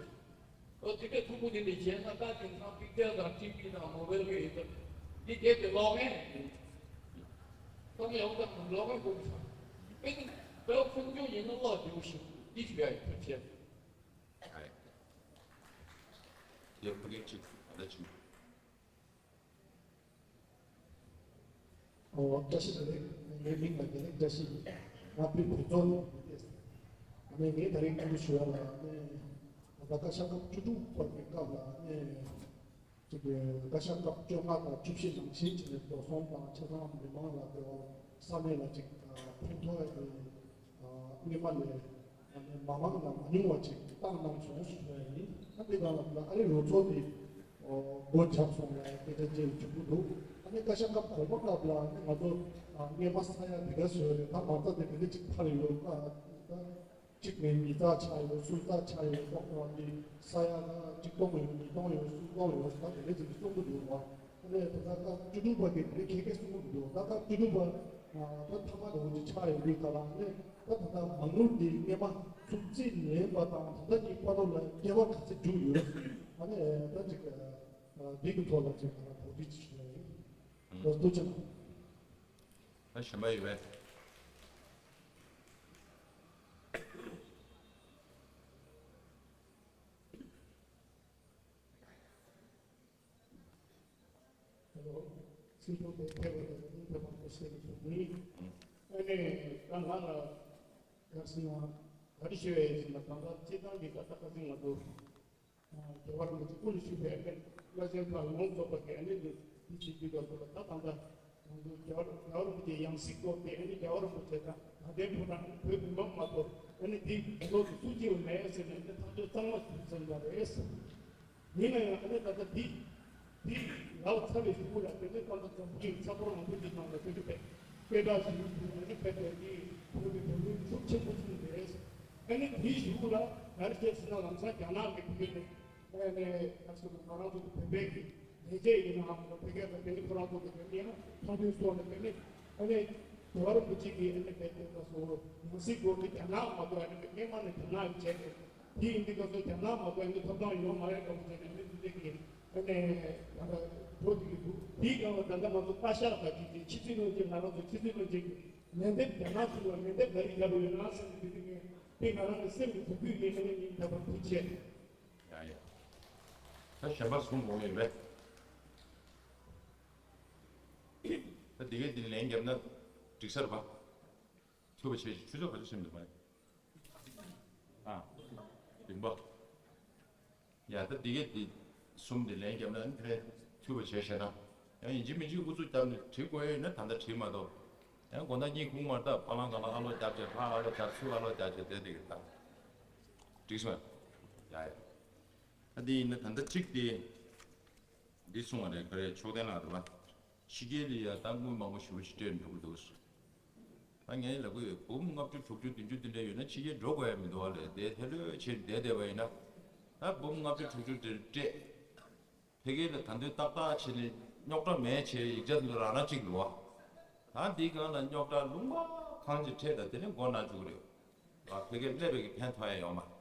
ཨོ་དེ་འདྲ་ཐུག་པོ་དེ་འདྲ་བྱས་ན་ད་དེང་སང་པིག་ཅར་དང་ཊི་ཝི་དང་མོ་བེལ་གྱི་ཡོད་ཙང་འདི་རྒྱབ་ཀྱི་ཀློག་མཁན་རེད། ཚང་མ་ཡོང་ཙང་ཀློག་མཁན་དགོས་ཀྱི་ཚང་། དཔེར་ན་བོད་ཁུངས་སྐྱོན་ཡིན་ན་ཀློག་བདེ་པོ་ཞིག་འདི་ཞུ་ཡ་ཡིན་ཐུགས་རྗེ་ཆེ། ཨ་ཡ། ཡ་ཕ་གི་ཅིག་ཨ་ད་ཅིག་ཨོ་བཀྲ་ཤིས་བདེ་ལེགས། ངའི་མིང་ལ་དགེ་ལེགས་བཀྲ་ཤིས་ཡིན། ང་ཕ་གི་བོད་ལྗོངས་ནས་ཡིན་ཏེ། ཨ་ནི་ངས་ད་རེས་སྐད་ཆ་ཞུ་ཡ་ལ་ནི་ད་ལྟ་བཀའ་ཤག་སྐབས་བཅུ་དྲུག་པ་གི་སྐབས་ལ་ནི་ཅིག་གི་བཀའ་ཤག་སྐབས་བཅོ་ལྔ་དང་བཅུ་བཞི་ནང་བཞིན་ཅིག་ནས་རྡོ་སོང་དང་ཆ་ཚང་མི་མང་ལ་དེ་བ་ས་གནས་ལ་ཅིག་ཕན་ཐོགས་ཡ་དེ་སྔོན་མ་ལས། མ་མང་ལ་མ་ཉུང་བ་ཅིག་བཏང་གནང་སོང་ཞུ་བ་ཡིན། ཨ་འདི་གང་ལ་ཨ་རི་ལོ་ཚོགས་འདི་སྒོ་བརྒྱབ་སོང་ལ་སྐད་ཆ་བཅས་བྱུང་གི་འདུག་ཨ་ནི་བཀའ་ཤག་སྐབས་གོང་མ་སྐབས་ལ་ཨ་ནི་ང་ཚོ་སྔས་མ་ས་ཡ་འདི་ག་བཟོས་རེད། ད་མ་རྩ་དེ་འདི་འདྲ་ཅིག་ཕར་ཡོད་ཨ་ད་གཅིག་མིན་གཉིས་ཚར་ཆགས་ཡོད་གསུམ་ཚར་ཆགས་ཡོད་གཏོང་བ་འདི་ས་ཡ་ད་གཅིག་སྟོང་ཡོད་ཉིས་སྟོང་ཡོད་གསུམ་སྟོང་ཡོད་ད་དེ་འདྲ་ཅིག་གསུང་གི་འདུག་བ། ཨ་ནི་ད་ལྟ་སྐབས་བཅུ་དྲུག་པ་གི་དེ་ཁེ་ཁེ་གསུང་གི་འདུག་ད་སྐབས་བཅུ་དྲུག་པ་ད་ཐ་མ་དེ་འོ་ཅིག་ཆགས་ཡོད་དུས་ད་ལ་ཨ་ནི་ད་ད་ལྟ་མ་དངུལ་འདི་སྔས་མ་ཚུགས་རྩིས་ལེན་པ་དང་ད་ལྟ་གཉིས་བར་དུ་ལ་འགལ་བ་ག་ཚད་བྱུང་ཡོད། ཨ་ནི་ད་ཅིག་འདི་གི་ཐོག་ལ་ཅིག་ང་རང་གོ་སྒྲིག་ཅིག་ཞུ་ཡ་ཡིན། ལོ་ཐུགས་རྗེ་གནང་། ད་གཞན་པ་ཡོད་པས། ཧེ་ལོ། སྲིད་སྐྱོང་དེ་ཕེབས་པ་དང་ལུང་ཕེབས་པ་ཁོ་ཤེས་ཀྱི་འདུག་ཨ་ནི་ད་ང་ལ་ག་རེ་ཟེར་ན་ག་རེ་ཞུ་ཡ་ཡིན་ཟེར་ན་གང་ལྟར་སྤྱིར་བཏང་གི་ད་ལྟ་ཁ་སང་ང་ཚོ་རྒྱལ་བ་རིན་པོ་ཆེ་སྐུ་ལ་ཞུགས་པའི་ཨ་ནི་བླ་ཆེན་ཁག་ཡོངས་རྫོགས་པ་གི་ཨ་ནི་འདི་འདི་བྱེད་རྒྱུ་དང་ད་ད་ལྟ་ང་ཚོ་རྒྱལ་བ་རྒྱལ་བ་རིན་པོ་ཆེའི་ཡང་སྲིད་སྐོར་དེ་ཨ་ནི་རྒྱལ་བ་རིན་པོ་ཆེ་དང་ད་ལྟའི་བོད་རང་བོད་མི་མང་མ་གཏོགས་ཨ་ནི་འདི་གི་ལོག་ཏུ་སུ་སྐྱེ་བ་མེད་ཟེར་ནས་ཨ་ནི་ཐག་གཅོད་གཙང་མ་ཞིག་ཟིན་པ་རེད། ཡིན་ན་ཡང་ཨ་ནི་ད་ལྟ་འདི་འདི་ལབ་ཚར་བའི་གཞུག་ལ་དེ་ནས་ད་ལྟ་འཛམ་བུ་གླིང་ས་ཁུལ་མང་པོ་ཅིག་ནང་ལ་དེ་འདྲ་བས་སྐད་གྲགས་ཤིག་ཡོད་འདུག་ཨ་ནི་བས་དེ་འདི་བོད་ཀྱི་བོད་མི་ཤུགས་ཆེན་པོ་ཞིག་རེད། ཨ་ནི་འདིའི་གཞུག་ལ་ག་རེ་བྱས་ཟེར་ན་ལམ་སང་རྒྱ་ནག་གི་བོད་ནས་ཨ་ནི་ང་ཚོ་ང་རང་ཚོ་གི་བོད་པའི་གི་ལས་བྱེད་ཡིན་ནའང་བོད་སྐད་དང་དེ་ནི་ཁོ་རང་ཚོ་གི་དེ་ནི་ཡང་ཐང་དུས་སོགས་ལ་དེ་ནི་ཨ་ནི་རྒྱལ་བ་རིན་པོ་ཆེ་གིས་ཨ་ནི་བོད་དེ་ད་སོ་ཡང་སྲིད་སྐོར་དེ་རྒྱ་ནག་མ་གཏོགས་ཨ་ནི་སྔོན་མ་ནས་རྒྱ་ནག་གིས་བྱས་ཏེ། དེ་ཡིན་དུས་སྐབས་སུ་རྒྱ་ནག་མ་གཏོགས་ཨ་ནི་ཐོབ་ཐང་ཡོད་མ་རེད་འདྲ་པོ་བྱས་ནས་ཨ་ནི་དེ་འདྲ་གི་ཨ་ནི་ང་ཚོ་བོད་དེ་གི་འདུག་དེའི་སྒང་ལ་ད་ལྟ་ང་ཚོ་བཀའ་ཤག་དང་དེ་དེ་ཕྱི་སྲིད་བློན་ཆེན་ང་རང་ཚོ་ཕྱི་སྲིད་བློན་ཆེན་གྱི་ལན་འདེབས་རྒྱ་ནག་གཞུང་ལ་ལན་འདེབས་ག་རེ་བརྒྱབ་ཡོད་ན་ཟེར་ནས་དེ་དེ་ངས་དེ་ང་རང་གི་སེམས་ཀྱི་འགུལ་སྐྱོད་ཡིན་ཨ་ནི་ངས་ད་བར་ཐུགས་ཆེ། ཡ་ཡ། ད་གཞན་པ་གསུང་དགོས་ཡོད་པས། ད་འདི་གས་འདི་ལན་བརྒྱབ་ན་འགྲིག་ས་རེད་པ། ཐུབ་པ་བྱས་ཤིག་ཆུ་ཚོད་ག་ཚོད་ཕྱིན་འདུག་མ་རེད། ཨ། བདུན་པ། ཡ་ད་འདི་གས་འདི་གསུམ་འདི་ལན་བརྒྱབ་ན་ཨ་ནི་ཕན་ཐུབ་པ་བྱས་ཤེ་ན། ཡང་ཡིན་གཅིག་མིན་གཅིག་ཨུ་ཚུགས་བརྒྱབ་ནས་བྲིས་དགོས་ཡོད་ན་ད་ལྟ་བྲིས་མ་གཏོགས། ཡང་དགོང་དག་གཉིད་ཁུག་མ་ད་པ་ལང་ག་ལ་ཨ་ལོ་རྒྱབ་བྱས་ཕ་ཨ་ལོ་རྒྱབ་ཚུར་ཨ་ལོ་རྒྱབ་བྱས་དེ་དེ་གས་ད། འགྲིག་སོང་། ཡ་ཡ། ད་འདི་ཡིན་ན་ད་ལྟ་གཅིག་དེ། འདི་གསུང་བ་རེད་ག་རེ་ཕྱོགས་ལྡན་ལགས་རེད་པ། ཕྱི་རྒྱལ་ལ་ཡ་ད་དངུལ་མང་པོ་ཞེ་པོ་ཞིག་སྤྲད་འགྲོ་གི་འདུག་ད་ངས་ལབ་གི་ཡོད། འབུམ་ལྔ་བཅུ་དྲུག་ཅུ་བདུན་ཅུ་དེ་འདྲ་ཡོད་ན་ཕྱི་རྒྱལ་འགྲོ་དགོས་ཡ་མི་འདུག་བ་ལས་དེ་ཐལ་ལོས་བྱས་བསྡད་བསྡད་པ་ཡིན་ན། ད་འབུམ་ལྔ་བཅུ་དྲུག་ཅུ་དེ་སྤྲད། ཕ་གི་ལ་ད་དུང་ཏག་ཏག་བྱས་ནས་རྙོག་དྲ་མེད་བྱས་ཡིག་ཆ་དེ་ཚོ་རང་རང་གཅིག་འདུག་བ། ད་འདིའི་སྒང་ལ་རྙོག་དྲ་ལུང་པ་གང་ཅིག་འཕྲད་ད་དེ་ནས་མགོ་ན་བཅུག་རེད། ཕ་གི་སླེབས་པའི་གི་ཕན་ཐོགས་ཡ་ཡོད་མ་རེད།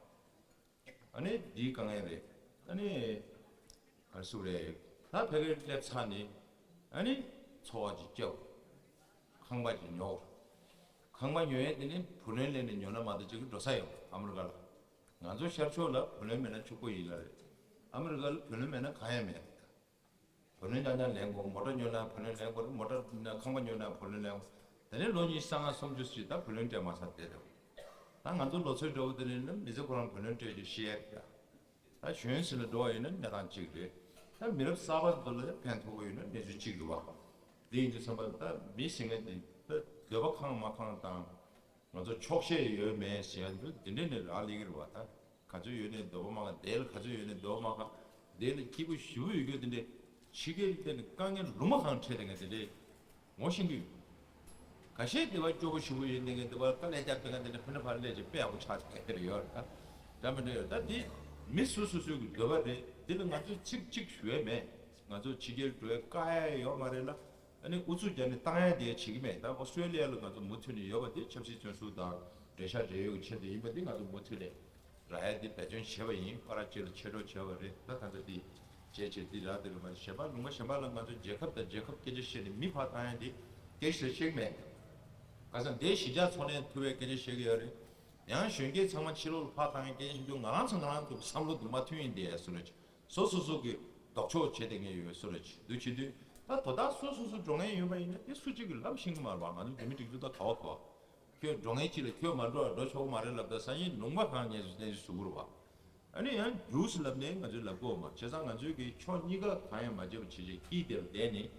ཨ་ནི་འདིའི་དཀའ་ངལ་རེད། ཨ་ནི་ག་རེ་ཟེར་དགོས་རེད། ད་ཕ་གིར་སླེབས་ཚར་ནས་ཨ་ནི་འཚོ་བ་ཅིག་སྐྱེལ། ཁང་པ་ཅིག་ཉོ། ཁང་པ་ཉོ་ཡས་དེ་ནི་བུ་ལོན་ལེན་ནས་ཉོ་ན་མ་གཏོགས་ཅིག་འགྲོ་ས་ཡོད། ཨ་མི་རི་ཀ་ལ། ང་ཚོ་ཤར་ཕྱོགས་ལ་བུ་ལོན་མེད་ན་ཕྱུག་པོ་ཡིན་ལ་རེད། ཨ་མི་རི་ཀ་ལ་བུ་ལོན་མེད་ན་གང་ཡང་མེད། བུ་ལོན་རྐྱང་རྐྱང་ལེན་དགོས། མོ་ཊ་ཉོ་ན་བུ་ལོན་ལེན་དགོས་རེད། མོ་ཊ་ཁང་པ་ཉོ་ན་བུ་ལོན་ལེན་དགོས། དེ་ནས་ལོ་ཉི་ཤུ་རྩ་ལྔ་སུམ་ཅུ་ཞིག་ད་བུ་ལོན་སྤྲད་མ་ཚར་བསྡད་འདུག་ད་ང་ཚོ་ལོ་ཚོད་འདྲ་བོ་དེ་ནས་ནི་མི་ཚེ་ཁོ་རང་བུ་ལོན་སྤྲད་ཀྱི་ཤི་ཡས་རེད། ད་གཞོན་ཟེར་ལ་འགྲོ་བ་ཡིན་ན་གནས་སྟངས་གཅིག་རེད། ད་མི་རབས་གསར་པ་ཚོ་ལ་ཕན་ཐོགས་པོ་ཡོད་ན་གནས་ཚུལ་གཅིག་རེད་བ། དེ་ཡིན་དུས་ཙམ་པ་ད་མི་ཟེར་མཁན་དེ་ད་འདོད་པ་ཁེངས་མ་ཁེངས་དང་། ང་ཚོ་ཆོག་ཤེས་ཡོད་མེད་ཟེར་ཡ་འདི་འདི་འདྲས་ནས་རག་ལས་ཀྱི་རེད་བ། ད་ག་ཚོད་ཡོད་ནས་འདོད་པ་མ་ཁེངས། དེ་ལ་ག་ཚོད་ཡོད་ནས་འདོད་པ་མ་ཁེངས། དེ་ལ་སྐྱིད་པོ་ཞེ་པོ་ཡོད་རྒྱུ་དེ་འདྲས་ཕྱི་རྒྱལ་དེ་ནི་དཀའ་ངལ་ལུང་པ་གང་འཕྲད་དེ་ངས་དེ་འདྲས་ངོ་ཤེས་ཀྱི་ཡོད། ཁ་ཤས་དེ་བ་སྐྱོ་པོ་ཞེ་པོ་ཡོད་ནས་ངས་དེ་བ་དཀའ་ལས་རྒྱབ་དེ་ང་དེ་འདྲས་ཕ་ནས་ཕར་སླེབས་ཀྱི་དཔེ་ཡག་པོ་ཆགས་བསྡད་ཀྱི་རེད་ཡོད་རེད། ད་འདྲ་མི་འདྲ་ཡོད། ད་དེ་མི་སོ་སོ་སོའི་གི་འདོད་པ་རེད། དེ་ལ་ང་ཚོས་ཚིག་གཅིག་ཞུ་ཡས་མེད། ང་ཚོ་ཕྱི་རྒྱལ་འགྲོ་ཡས་བཀག་ཡས་ཡོད་མ་རེད་ལ། ཨ་ནི་ཨུ་ཚུགས་རྒྱག་ནས་བཏང་ཡ་དེ་བྱེད་ཀྱི་མེད། ད་ཨོ་སི་ཀྲོ་ལི་ཡ་ལ་ང་ཚོ་མུ་མཐུད་ནས་ཡོད་པ་དེ་ཆབ་སྲིད་བཙོན་ཟུར་དང་འབྲེལ་བཞག་འབྲེལ་ཡོད་ཀྱི་ཆེད་དུ་ཡིན་པ་དེ་ང་ཚོ་མུ་མཐུད་ནས་རག་ཡ་དེ་འབད་བརྩོན་བྱས་པ་ཡིན། ཨ་རག་ཅིག་ལ་ཆེ་སྒྲོག་བྱས་པ་རེད། ད་ད་ལྟ་དེ་བྱས་བྱས་དེ་རག་དེ་རུ་མ་གཞན་པ་ལུང་པ་གཞན་པ་ལ་ང་ཚོ་རྒྱལ་ཁབ་དང་རྒྱལ་ཁབ་སྐད་ཆ་བཤད་ནས་མི་ཕར་བཏང་ཡ་དེ་སྐད་ཆ་བཤད་ཀྱི་མེད། ཁ་སང་དེ་གཞིས་ཆགས་ཚོགས་ལས་ཐུབ་པའི་སྐད་ཆ་བཤད་ཀྱི་ཡོད་རེད། ཡང་གཞོན་སྐྱེས་ཚང་མ་ཕྱི་ལོགས་ལ་ཕར་བཏང་ཡ་སྐད་ཆ་བཤད་རྒྱུ་ང་རང་ཚོ་ང་རང་ཚོ་བསམ་བློ་དེ་མ་མཐུན་ཡིན་དེ་སུ་རེད། སོ་སོ་སོ་གི་ལྡོག་ཕྱོགས་བྱེད་བསྡད་མཁན་ཡོད་སུ་རེད། འདུ་བྱེད་དུས་ད་དོ་བདག་སོ་སོ་སོ་འགྲོ་མཁན་ཡོད་པ་ཡིན་ན་དེ་སུ་གཅིག་གིས་ལབ་ཤེས་ཀྱི་མ་རེད་བ། ང་ཚོ་བོད་མི་སྒྲིག་འཛུགས་ད་ག་བ་ག་བ། ཁྱོད་འགྲོ་མཁན་གཅིག་ལ་ཁྱོད་མ་འགྲོ་བ་འགྲོ་ཆོག་གི་མ་རེད་ལབ། ད་སང་ཉིན་ལུང་པ་གང་ཉན་སུ་ཉན་སུ་ཟུག་རུ་བ། ཨ་ནི་ཡང་རྒྱུགས་སུ་ལབ་ནས་ང་ཚོས་ལབ་དགོས་མ་བྱས་ཙང་ང་ཚོས་ཀྱི་ཕྱོགས་གཉིས་ཀ་གང་ཡང་མ་བྱས་པ་བྱས་བྱས་ཀྱི་དེར་བསྡད་ནས་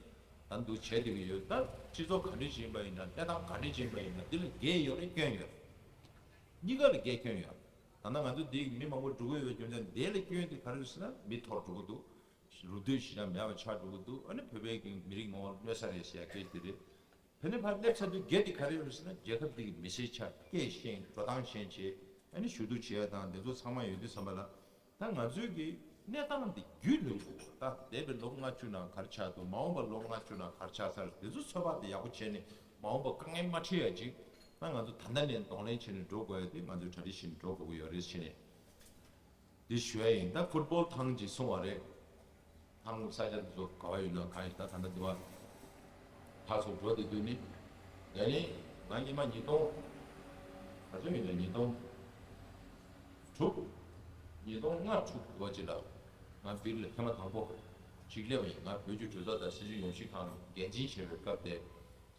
ད་འདུག་བྱས་བསྡད་ཀྱི་ཡོད། ད་སྤྱི་ཚོགས་ག་འདྲ་ཞིག་ཡིན་པ་ཡིན་ན་གནས་སྟངས་ག་འདྲ་ཞིག་ཡིན་པ་ཡིན་ན་འདི་ལ་འགན་ཡོད་རེད་སྐྱོན་ཡོད་རེད། གཉིས་ཀ་ལ་འགན་སྐྱོན་ཡོད། ད་ལྟ་ང་ཚོ་འདི་མི་མང་པོ་འགྲོ་གི་ཡོད་རྒྱུ་མཚན་འདི་ལ་སྐྱོན་དེ་ག་རེ་རེད་ཟེར་ན་མི་འཐོར་འགྲོ་གི་འདུག་རུ་སྡེ་ཞེ་དྲག་མེད་པ་ཆགས་འགྲོ་གི་འདུག་ཨ་ནི་བོད་པའི་གི་མི་རིགས་ངོ་བོ་གནོད་ས་རེད་ཟེར་ཡ་སྐད་དེ་རེད། ཕ་ནས་ཕར་སླེབས་ཚར་དུས་འགན་དེ་ག་རེ་ཡོད་ཟེར་ན་རྒྱལ་ཁབ་འདི་གི་མི་སེར་ཆགས། སྐད་ཤེས། འགྲོ་སྟངས་ཤེས་བྱས། ཨ་ནི་ཞུ་གཏུག་བྱེད་ཡ་དང་དེ་ཚོ་ཚང་མ་ཡོད་དུས་ཙམ་པ་ལ། ད་ང་ཚོའི་གི་གནས་སྟངས་འདི་རྒྱུས་ལོན་དགོས། ད་འདས་པའི་ལོ་ལྔ་བཅུ་ནང་ག་རེ་ཆགས་འདུག་མ་འོངས་པ་ལོ་ལྔ་བཅུ་ནང་ག་རེ་ཆགས་ཚར། དེ་ཚོ་ཚོད་དཔག་དེ་ཡག་པོ་བྱས་ནས་མ་འོངས་པ་དཀའ་ངལ་མ་འཕྲད་ཡ་ཅིག་ད་ང་ཚོ་ད་ལྟ་ནས་གདོང་ལེན་བྱས་ནས་འགྲོ་དགོས་ཡ་དེ་ང་ཚོའི་གྲ་སྒྲིག་བྱས་ནས་འགྲོ་དགོས་ཀྱི་ཡོད་རེད་བྱས་ནས། འདི་ཞུ་ཡ་ཡིན། ད་ཕུཊ་བོལ་ཐང་ཅིག་གསུང་བ་རེད། ཐང་ས་ཆ་དེ་ཚོ་ག་བ་ཡོད་ན་གང་ཡིན་ད་ད་ལྟ་འདི་བ་ཕར་ཚུར་འགྲོ་བསྡད་དུས་ནི། ཡ་ནི་ང་སྔོན་མ་ཉིས་སྟོང་ག་ཚོད་ཡིན་ན་ཉིས་སྟོང་དྲུག་ཉིས་སྟོང་ལྔ་དྲུག་ལོ་ཅིག་ལ་ང་སྦིར་ལ་ཐེངས་མ་དང་པོ་ཅིག་སླེབས་པ་ཡིན། ང་བོད་བརྒྱུད་གྲོས་ཚོགས་དང་སྲིད་བྱུས་ཡོངས་བསྒྲགས་ཁང་ལ་འགན་འཛིན་བྱས་པའི་སྐབས་དེ།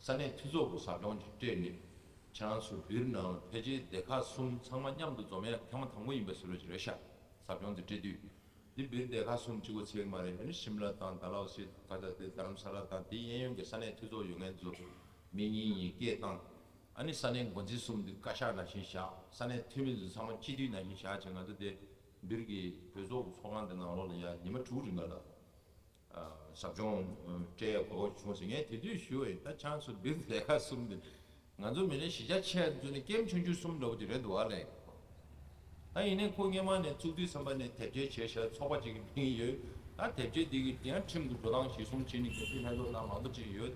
ས་གནས་འཐུས་ཚོགས་ཀྱི་ཟབ་སྦྱོང་ཅིག་སྤྲད་ནས་ཁྱེད་རང་ཚོ་སྦིར་ནང་ཕལ་ཆེར་སྡེ་ཁག་གསུམ་ཚང་མ་མཉམ་དུ་འཛོམས་ཡ་ཐེངས་མ་དང་པོ་ཡིན་པའི་བཟོ་འདྲ་ཅིག་རེད་ཤག་ཟབ་སྦྱོང་དེ་སྤྲད་དུས། འདི་སྦིར་སྡེ་ཁག་གསུམ་གཅིག་པོ་ཚད་མ་རེད། ཨ་ནི་ཤིམ་ལ་དང་ཌལ་ཧོ་སི་ག་ད་དེ་དྷ་རམ་ས་ལ་དང་དེའི་གཡས་གཡོན་གྱི་ས་གནས་འཐུས་ཚོགས་ཡོད་མཁན་ཚོ་མི་གཉིས་གཉིས་སྐད་བཏང་། ཨ་ནི་ས་གནས་འགོ་འཛིན་གསུམ་འདི་བཀའ་ཤག་ནང་བཞིན་བཞག་ས་གནས་འཐུས་མི་ཚོ་ཚང་མ་སྤྱི་འཐུས་ནང་བཞིན་བཞག་བྱས་ང་ཚོ་དེ་སྦིར་གྱི་གྲོས་ཚོགས་ཀྱི་ཚོགས་ཁང་དེ་ནང་ལོགས་ལ་ཡ་ཉི་མ་དྲུག་རིང་ག་ལ། ཟབ་སྦྱོང་སྤྲད་དགོས་བྱུང་ཟེར། ངས་དེ་དུས་ཞུས་པ་ཡིན། ད་ཆང་སུ་འདི་ལས་ཀ་གསུམ་འདི་ང་ཚོ་མི་ནས་གཞིས་ཆགས་ཆེ་ཚོ་ནས་ཀེམ་ཆུང་ཆུང་གསུམ་འདྲ་བོ་ཅིག་རེད་འདུག་ཨ་ལས། ད་ཡིན་ནའི་ཁོ་སྔོན་མ་ནས་བཙུགས་དུས་ཙམ་པ་ནས་དེབ་སྐྱེལ་བྱས་བཞག་ཚོགས་པ་ཅིག་གི་མིང་ཡོད། ད་དེབ་སྐྱེལ་འདི་གི་ཡང་ཁྲིམས་ཀྱི་འགྲོ་སྟངས་གཞིར་བཟུང་བྱས་ནས་འགན་འཁྲི་ལྷན་ཚོགས་ནང་མང་པོ་ཅིག་ཡོད།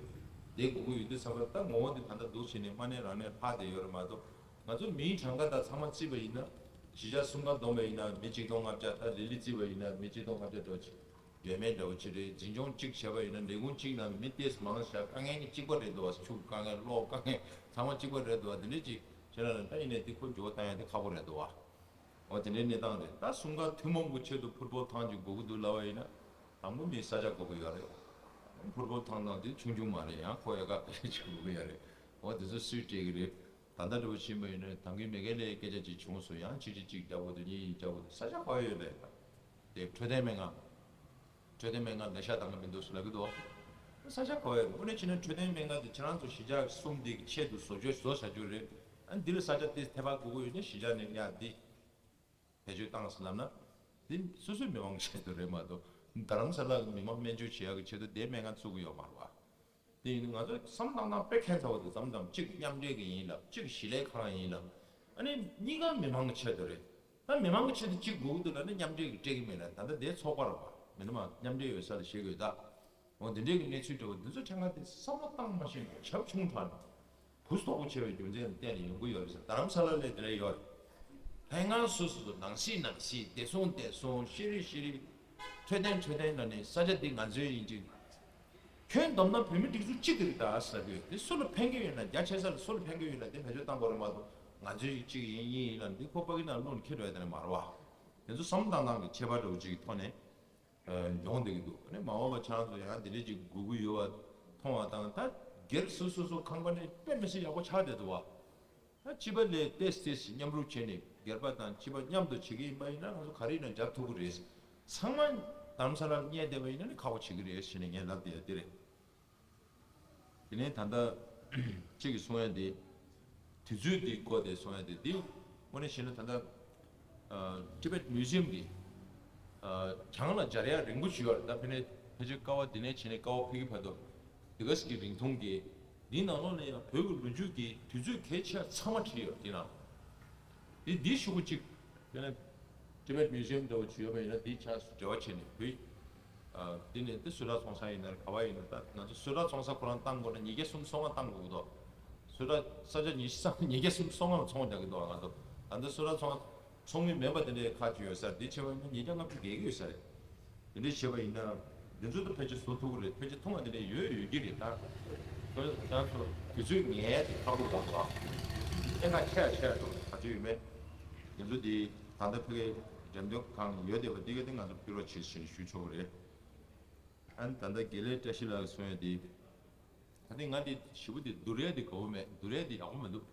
དེ་དགོས་ཀྱི་ཡོད་དུས་ཙམ་པ་ད་ངོ་བོ་འདི་ད་ལྟ་འདུག་བྱས་ནས་མ་ནས་རང་ནས་ལྷག་བསྡད་ཡོད་རེད་མ་གཏོགས། ང་ཚོ་མིའི་གྲངས་ཀ་དང་ཚང་མ་བརྩིས་པ་ཡིན་ན། གཞིས་ཆགས་གསུམ་ཀ་བསྡོམས་པ་ཡིན་ན་མི་ཆིག་སྟོང་ལྔ་བརྒྱ། ད་ལི་ལི་བརྩིས་པ་ཡིན་ན་མི་ཆིག་སྟོང་ལྔ་བརྒྱ་འགྲོ་ཆེ་ཡོད་མེད་འདྲ་བོ་ཅིག་རེད། འཛིན་སྐྱོང་གཅིག་བྱས་པ་ཡིན་ན་ལས་ཁུངས་གཅིག་ནང་མི་ཏོག་ཙམ་མང་ཤག་དཀའ་ངལ་གཅིག་པ་རེད་འདུག་བ། ཕྱུགས་དཀའ་ངལ་གློག་དཀའ་ངལ་ཚང་མ་གཅིག་པ་རེད་འདུག་བ། དེ་འདྲ་ཅིག་བྱས་ན་ད་ཡིན་ནའི་དེ་ཁོ་འགྱུར་བ་བཏང་ཡ་དེ་ཁག་པོ་རེད་འདུག་བ། འོ་དེ་འདྲའི་གནས་སྟངས་རེད། ད་གསུམ་ཀ་ཐུན་མོང་གི་ཆེད་དུ་ཕུཊ་བོལ་ཐང་ཅིག་དགོས་ཀྱི་འདུག་ལབ་པ་ཡིན་ན། དང་པོ་མིའི་ས་ཆ་དགོས་ཀྱི་ཡོད་རེད། ཕུཊ་བོལ་ཐང་ནང་དེ་ཆུང་ཆུང་མ་རེད། ཡང་ཁོ་ཨེ་ཀར་ཕལ་ཆེར་དགོས་ཀྱི་ཡོད་རེད། འོ་དེ་ཚོ་སུས་སྤྲད་ཀྱི་རེད། ད་ལྟ་འདྲ་བོ་ཕྱིན་པ་ཡིན་ན་ད་གིན་མེ་གེ་ལའི་སྐད་ཆ་ཅིག་བྱུང་སོང་། ཡང་གཅིག་གཅིག་གཅིག་རྒྱག་དགོས་འདུག་གཉིས་གཉིས་རྒྱག་དགོས་འདུག་ས་ཆ་ག་པར་ཡོད་ལབ་ཡོད་ད། དེ་འཕྲོད་བསྟེན་སྨན་ཁང་། འཕྲོད་བསྟེན་སྨན་ཁང་ལས་ཤག་བཏང་གི་མི་འདུག་ཟེར་ལབ་ཀྱི་འདུག་ས་ཆ་ག་པར་ཡོད། དངོས་གནས་བྱས་ན་འཕྲོད་བསྟེན་སྨན་ཁང་དེ་ཁྱེད་རང་ཚོ་གཞིས་ཆགས་གསུམ་དེ་གི་ཆེད་དུ་བཟོ་བཅོས་བཟོ་བྱ་རྒྱུ་རེད། ཨ་འདི་ལ་ས་ཆ་དེ་ཐད་པ་དགོས་ཀྱི་ཡོད་ན་གཞིས་ཆགས་ནས་ཡ་འདི་བེད་སྤྱོད་བཏང་ཟེར་ལབ་ན། འདི་སོ་སོའི་མི་མང་གི་ཆེད་དུ་རེད་མ་གཏོགས། རྡ་རམ་ས་ལ་གི་མི་མང་སྨན་བཅོས་བྱེད་ཡག་གི་ཆེད་དུ་དེ་སྨན་ཁང་བཙུགས་ཀྱི་ཡོད་མ་རེད་བ། དེ་ཡིན་ང་ཚོ་བསམ་བློ་བཏང་སྟངས་དཔེ་ཁྱད་མཚར་པོ་འདུག་མཚམས་མཚམས་གཅིག་མཉམ་འབྲེལ་གྱི་ཡིན་ལབ། གཅིག་ཞི་ལའི་ཁང་ཡིན་ལབ། ཨ་ནི་གཉིས་ཀ་མི་མང་གི་ཆེད་དུ་རེད། ད་མི་མང་གི་ཆེད་དུ་གཅིག་དགོས་ཀྱི་འདུག་ལབ་ན་མཉམ་འབྲེལ་གྱི་སྤྲད་ཀྱི་མེད་ལ། ད་ལྟ་དེ་ཚོགས་པ་རེད་བ། མི་ནི་མ་མཉམ་འབྲེལ་ཡོད་ས་ལ་བཞེས་དགོས་ད། འོ་འདི་འདྲའི་གི་གནས་ཚུལ་འདྲ་བོ་འདི་ཚོ་ཕྲན་ཁ་དེ་བསམ་བློ་བཏང་མ་ཤེས་ན་བྱབ་ཆུང་དྲགས་ནས། གུ་དོག་པོ་ཆེ་བའི་རྒྱུ་མཚན་ལ་བརྟེན་ནས་ཡོང་གི་ཡོད་རེད་ཟེར། རྡ་རམ་ས་ལ་ལས་དེ་འདྲ་ཡོད་རེད། ལྷན་ཁང་སོ་སོ་སོ་ནང་སྲིད་ནང་སྲིད། བདེ་སྲུང་བདེ་སྲུང་། ཤེས་རིག་ཤེས་རིག། འཕྲོད་བསྟེན་འཕྲོད་བསྟེན་ལ་ནི་ས་ཆ་འདི་ང་ཚོའི་ཡིན་གྱི། ཁྱོན་བསྡོམས་ན་བོད་མི་སྒྲིག་འཛུགས་གཅིག་གི་རེད་ད་ཟེར་གི་ཡོད། དེ་སུ་ལ་ཕན་གི་ཡོད་ན། རྒྱ་ཆེ་ས་ལ་སུ་ལ་ཕན་གི་ཡོད་ན་དེ་བེད་སྤྱོད་བཏང་དགོས་རེད་མ་གཏོགས། ང་ཚོའི་གཅིག་ཡིན་གཉིས་ཡིན་ལ་འདི་ཁོ་ཕ་གི་ནང་བླུགས་ནས་འཁྱེར་འགྲོ་ཡ་དེ་འདྲ་མ་རེད་བ། དེ་ཚོ་བསམ་བློ་བཏང་སྟངས་ཀྱི་ཁྱད་པར་འདྲ་བོ་ཅིག་གི་ཐོག་ནས་ཡོང་བསྡད་ཀྱི་འདུག་ཨ་ནི་མ་འོངས་པ་ཁྱེད་རང་ཚོ་ཡང་དེ་འདྲས་ཅིག་དགོས་ཀྱི་ཡོད་པ་མཐོང་བ་དང་། ད་སྒེར་སོ་སོ་སོ་ཁང་པ་ནས་དཔེ་མི་སྲིད་ཡག་པོ་ཆགས་བསྡད་འདུག་བ། ད་སྤྱི་པ་ལས་ཏོག་ཙམ་མཉམ་རུབ་བྱས་ནས་སྒེར་པ་དང་སྤྱི་པ་མཉམ་དུ་བྱེད་ཀྱི་ཡིན་པ་ཡིན་ན་ང་ཚོ་ག་རེ་ཡིན་ན་རྒྱབ་ཐུབ་ཀྱི་རེད། ཚང་མ་རྡ་རམ་ས་ལར་གཉེར་བསྡད་པ་ཡིན་ན་ནི་ཁག་པོ་བྱེད་ཀྱི་རེད་ཟེར་ནས་ངས་ལབ་བསྡད་ཡ་དེ་རེད། དེ་ནས་ད་ལྟ་གཅིག་གིས་གསུང་ཡ་དེ། དུས་ཚོད་དེའི་སྐོར་དེ་གསུང་ཡ་དེ། དེ་དངོས་གནས་བྱས་ན་ད་ལྟ་ཨ་Tibet Museum་གི་ཨ་གྱང་ལ་སྦྱར་ཡ་རིང་པོ་ཞིག་ཡོད་རེད། ད་ཕ་གི་ནས་ཕལ་ཆེར་ཀ་བ་འདི་ནས་བྱས་ནས་ཀ་བ་ཕ་གི་བར་དུ་དེ་ག་ཞིག་གི་རིང་ཐུང་གི། འདིའི་ནང་ལོགས་ནས་ཡང་བོད་ཀྱི་ལོ་རྒྱུས་ཀྱི་དུས་ཚོད་གལ་ཆེ་བ་ཚང་མ་བྲིས་ཡོད་རེད། དེ་ནང་འདི་འདི་ཤོག་གུ་གཅིག་དེ་ནས་Tibet Museum་འདྲ་བོ་ཅིག་ཡོད་པ་ཡིན་ན། འདི་ཆ་འབྲེལ་བ་བྱས་ནས་བོད། ཨ་འདི་ནས་འདི་སུད་ཊར་ཚོང་ས་ཡིན་ན་ག་བ་ཡིན་ན། ད་ང་ཚོ་སུད་ཊར་ཚོང་ས་ཁོ་རང་བཏང་དགོས་ན་ཉིས་བརྒྱ་སུམ་ཅུ་སོ་ལྔ་བཏང་དགོས་ཀྱི་འདུག་སུད་ཊར་ས་ཆ་ཉི་ཤུ་རྩ་ཉིས་བརྒྱ་སུམ་ཅུ་སོ་ལྔ་ལ་ཚོང་རྒྱག་གི་འདུག་ང་ཚོ་ད་ལྟ་སུད་ཊར་ཚོང་ཚོང་མི་མེད་པ་དེ་འདྲའི་ཁག་ཅིག་ཡོད་ས་རེད། འདི་བྱས་པ་ཡིན་ན་ཉིས་བརྒྱ་ལྔ་བཅུ་བརྒལ་གྱི་ཡོད་ས་རེད། དེ་འདྲའི་བྱས་པ་ཡིན་ན། འདི་ཚོ་ད་ཕལ་ཆེར་བཟོ་ཐུབ་ཀྱི་རེད། ཕལ་ཆེར་ཐུང་བ་དེ་འདྲ་ཡོད་ཡོད་ཀྱི་རེད། ད་ཁོ་ད་ཚོ་དུས་ཚོད་ངལ་དེ་ཁག་པོ་འདུག་ག་གནད་འགག་ཆེ་ཡ་ཆེ་ཡ་འདུག་ག་ཚོད་ཡོད་མེད། འདི་ཚོ་དེ་ད་ལྟ་ཕ་གིའི་འགྲེམས་སྟོན་ཁང་ཡོད་བསྡད་པ་འདི་ག་དེ་ང་ཚོ་ཕུལ་རོགས་བྱེད་ཞེས་ཞུ་ཆོག་གི་རེད། ཨ་ནི་ད་ལྟ་དགེ་ལེགས་བཀྲ་ཤིས་ལགས་ཀྱིས་གསུང་ཡ་དེ། ད་ཐེངས་ང་འདི་ཞེ་པོ་དེ་བསྡུར་ཡ་དེ་དགའ་པོ་མེད། བསྡུར་ཡ་དེ་ཡག་པོ་མི་འདུག་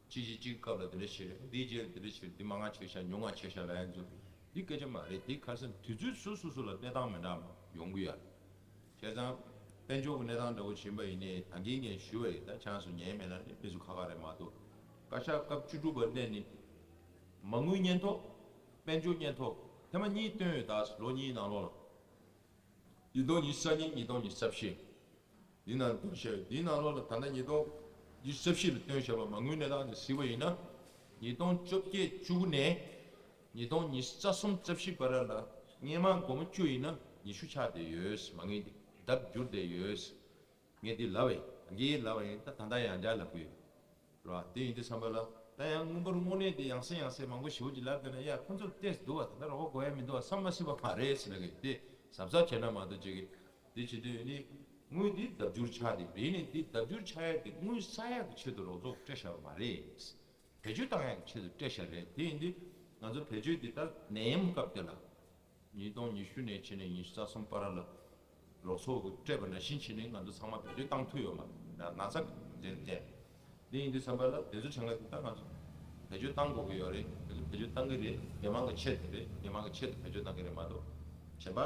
གཅིག་གིས་གཅིག་སྐབས་ལ་དེ་འདྲ་བྱེད། འདིའི་རྗེས་ལ་དེ་འདྲ་བྱེད། འདི་མང་ང་བྱས་ཤག་ཉུང་ང་བྱས་ཤག་ལབ་ཡ་ཚོ་འདི་སྐད་ཆ་མ་རེད། འདི་ཁ་སང་དུས་ཚོད་སོ་སོ་སོ་ལ་གནས་སྟངས་མི་འདྲ་མ་ཡོང་གི་ཡོད་རེད། བྱས་ཙང་དཔལ་འབྱོར་གྱི་གནས་སྟངས་འདྲ་བོ་ཕྱིན་པ་ཡིན་ནའི་ད་གིན་ངས་ཞུས་པ་རེད། ད་ཆང་སུ་ཉན་མེད་ན་ནི་མི་སུ་ཁ་ཁ་རེད་མ་གཏོགས། བཀའ་ཤག་སྐབས་བཅུ་དྲུག་པ་སླེབས་ནས་མ་དངུལ་གཉེན་ཐོག་དཔལ་འབྱོར་གཉེན་ཐོག་ཐེངས་མ་གཉིས་བཏོན་ཡོད། ད་ལོ་གཉིས་ནང་ལོགས་ལ། ཉིས་སྟོང་ཉི་ཤུ་རྩ་གཉིས། ཉིས་སྟོང་ཉི་ཤུ་རྩ་བཞི། འདི་ནང་བཏོན་བཞག་འདིའི་ནང་ལོགས་ལ་ད་ལྟ་ཉིས་སྟོང་ཉི་ཤུ་རྩ་བཞི་ལ་བཏོན་བཞག་པ་མ་དངུལ་གནས་སྟངས་དེ་གཟིགས་པ་ཡིན་ན། ཉིས་སྟོང་བཅོ་བརྒྱད་བཅུ་དགུ་ནས་ཉིས་སྟོང་ཉི་ཤུ་རྩ་གསུམ་རྩ་བཞི་བར་ལ་སྔོན་མ་སྒོར་མོ་བཅུ་ཡིན་ན་ཉི་ཤུ་ཆགས་བསྡད་ཡོད། མ་དངུལ་དེ་ལྡབ་འགྱུར་བསྡད་ཡོད། ངས་འདི་ལབ་པ་ཡིན། ངས་ལབ་པ་ཡིན། ད་ད་ལྟ་ཡང་བསྐྱར་ལབ་ཀྱི་ཡོད། རེད་བ། དེ་ཡིན་དུས་ཙམ་པ་ལ་ད་ཡང་དངུལ་འབོར་དངོས་གནས་དེ་ཡང་སེ་ཡང་སེ་མང་པོ་ཞེ་པོ་ཅིག་ལབ་བསྡད་ན། ཡ་ཁོ་ཚོར་ཏོག་ཙམ་འདུག་བ། ད་ལྟ་རོགས་པ་དགོས་ཡ་མི་འདུག་བ། བསམ་མ་སྲིད་པ་མ་རེད་ཟེར་ལབ་ཀྱི་ཡོད། དེ་གཟབ་གཟབ་བྱས་ན་མ་གཏོགས་ཅིག་གིས་དེ་བྱེད་དུས་ནི་དངུལ་འདི་ལྡབ་འགྱུར་ཆགས་ཏེ་རེད། ནི་འདི་ལྡབ་འགྱུར་ཆགས་ཡ་དེ་དངུལ་བསགས་ཡ་གི་ཆེད་དུ་རོགས་ཚོགས་སྤྲད་བཞག་པ་མ་རེད། བེད་སྤྱོད་བཏང་ཡ་གི་ཆེད་དུ་སྤྲད་བཞག་རེད། དེ་ཡིན་དུས་ང་ཚོ་བེད་སྤྱོད་འདི་ལྟར་ནད་ཡམས་སྐབས་དེ་ལ། ཉིས་སྟོང་ཉི་ཤུ་ནས་བྱས་ནས་ཉི་ཤུ་རྩ་གསུམ་བར་ལ་རོགས་ཚོགས་ཀྱིས་སྤྲད་པ་ནང་བཞིན་བྱས་ནས་ང་ཚོ་ཚང་མ་བེད་སྤྱོད་བཏང་ཐུབ་ཡོད་མ་རེད། ན་ཚ་འདིར་བརྟེན། འདི་ཡིན་དུས་ཙམ་པ་ལ་དེ་ཚོ་བྱ་འགུལ་དེ་ད་ང་ཚོ་བེད་སྤྱོད་བཏང་དགོས་ཀྱི་ཡོད་རེད། དེ་ཚོ་བེད་སྤྱོད་བཏང་གི་རེད། མི་མང་གི་ཆེད་དུ་རེད། མི་མང་གི་ཆེད་དུ་བེད་སྤྱོད་བཏང་གི་རེད་མ་གཏོགས་གཞན་པ་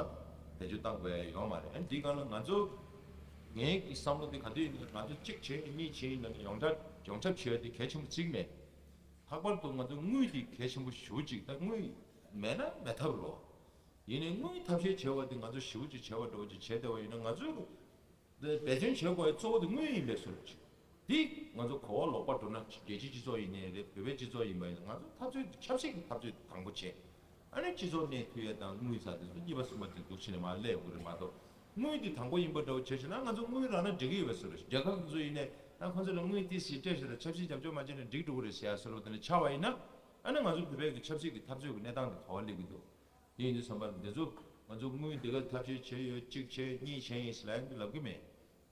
བེད་སྤྱོད་བཏང་དགོས་ཡ་ཡོད་མ་རེད། ཨ་འདི་སྒང་ལ་ང་ཚོ་ངའི་གི་བསམ་བློ་དེ་ག་དུས་ཡིན་ན་ང་ཚོ་གཅིག་བྱས་གཉིས་བྱས་ཡིན་ན་ཡོངས་གྲགས་ཡོངས་ཁྱབ་བྱེད་ཡ་དེ་གལ་ཆེན་པོ་གཅིག་མེད། ལྷག་པར་དུ་ང་ཚོ་དངུལ་དེ་གལ་ཆེན་པོ་ཞེ་པོ་ཅིག་ད་དངུལ་མེད་ན་མེད་ཐབས་རེད། ཡིན་ནའི་དངུལ་ཐབས་ཤེས་བྱས་པ་དེ་ང་ཚོ་ཞེ་པོ་ཅིག་བྱས་པ་འདྲ་བོ་ཅིག་བྱས་བསྡད་པ་ཡིན་ན། ང་ཚོས་འབད་བརྩོན་བྱེད་དགོས་པའི་གཙོ་བོ་དེ་དངུལ་ཡིན་པའི་བཟོ་འདྲ་ཅིག་འདི་ང་ཚོ་གོ་བ་ལོག་པ་འགྲོ་ན། རྒྱལ་སྤྱིའི་སྤྱི་ཚོགས་ཡིན་ནའི་རེད། བོད་པའི་སྤྱི་ཚོགས་ཡིན་པ་ཡིན་ན། ང་ཚོ་འཐབ་རྩོད་ཆབ་སྲིད་ཀྱི་འཐབ་རྩོད་དང་པོ་བྱས། ཨ་ནི་སྤྱི་ཚོགས་གནས་ཐུབ་ཡས་དང་དངུལ་ཟེར་དེ་ཚོ་གཉིས་པ་གསུམ་པ་དེ་འདུག་བྱས་ནས་མར་སླེབས་དགོས་རེད་མ་གཏོགས། དངུལ་འདི་དང་པོ་ཡིན་པ་འདྲ་བོ་བྱས་བྱས་ན་ང་ཚོ་དངུལ་རག་ན་འགྲིག་གི་ཡོད་པའི་བཟོ་འདྲ། རྒྱལ་ཁབ་དེ་ཚོ་ཡིན་ནའི་ད་ཁོ་ཚོ་ལ་དངུལ་ཏོག་ཙམ་སྤྲད་བཞག་ན་ཆབ་སྲིད་རྒྱབ་སྐྱོར་མ་བྱས་ན་འགྲིག་འགྲོ་གི་རེད་ཟེར་ཡ་བཟོ་འདྲ་དེ་འདྲ་ཆགས་པ་ཡིན་ན། ཨ་ནི་ང་ཚོ་བོད་པའི་གི་ཆབ་སྲིད་ཀྱི་འཐབ་རྩོད་ཀྱི་གནས་སྟངས་དེ་ག་པར་སླེབས་ཀྱི་འདུག་དེ་ཡིན་དུས་ཙམ་པ་འདི་ཚོ་ང་ཚོ་དངུལ་འདི་ག་ཐབས་ཤེས་བྱས་ཡོད། གཅིག་བྱས་གཉིས་བྱས་ཡིན་ཟེར་ལབ་ཡ་འདི་ལབ་གི་མེད།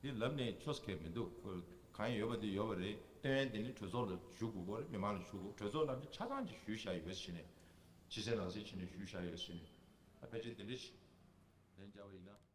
འདི་ལབ་ནས་ཆོག་ས་གང་ཡང་མི་འདུག་གང་ཡོད་པ་འདི་ཡོད་པ་རེད། སྟོན་ཡ་འདི་ནི་གྲོས་ཚོགས་ལ་ཞུ་དགོས་པ་རེད། མི་མང་ལ་ཞུ་དགོས། གྲོས་ཚོགས་ལ་ནི་ཆ་ཚང་ཅིག་ཞུས་བཞག་ཡོད་ཟེར་ནས། ཕྱི་གསལ་ནང་གསལ་བྱས་ནས་ཞུས་བཞག་ཡོད་ཟེར་ནས། ད་ཕལ་ཆེར་འདི་འདྲ་ཞིག་ལན་བརྒྱབ་པ་ཡིན་ན།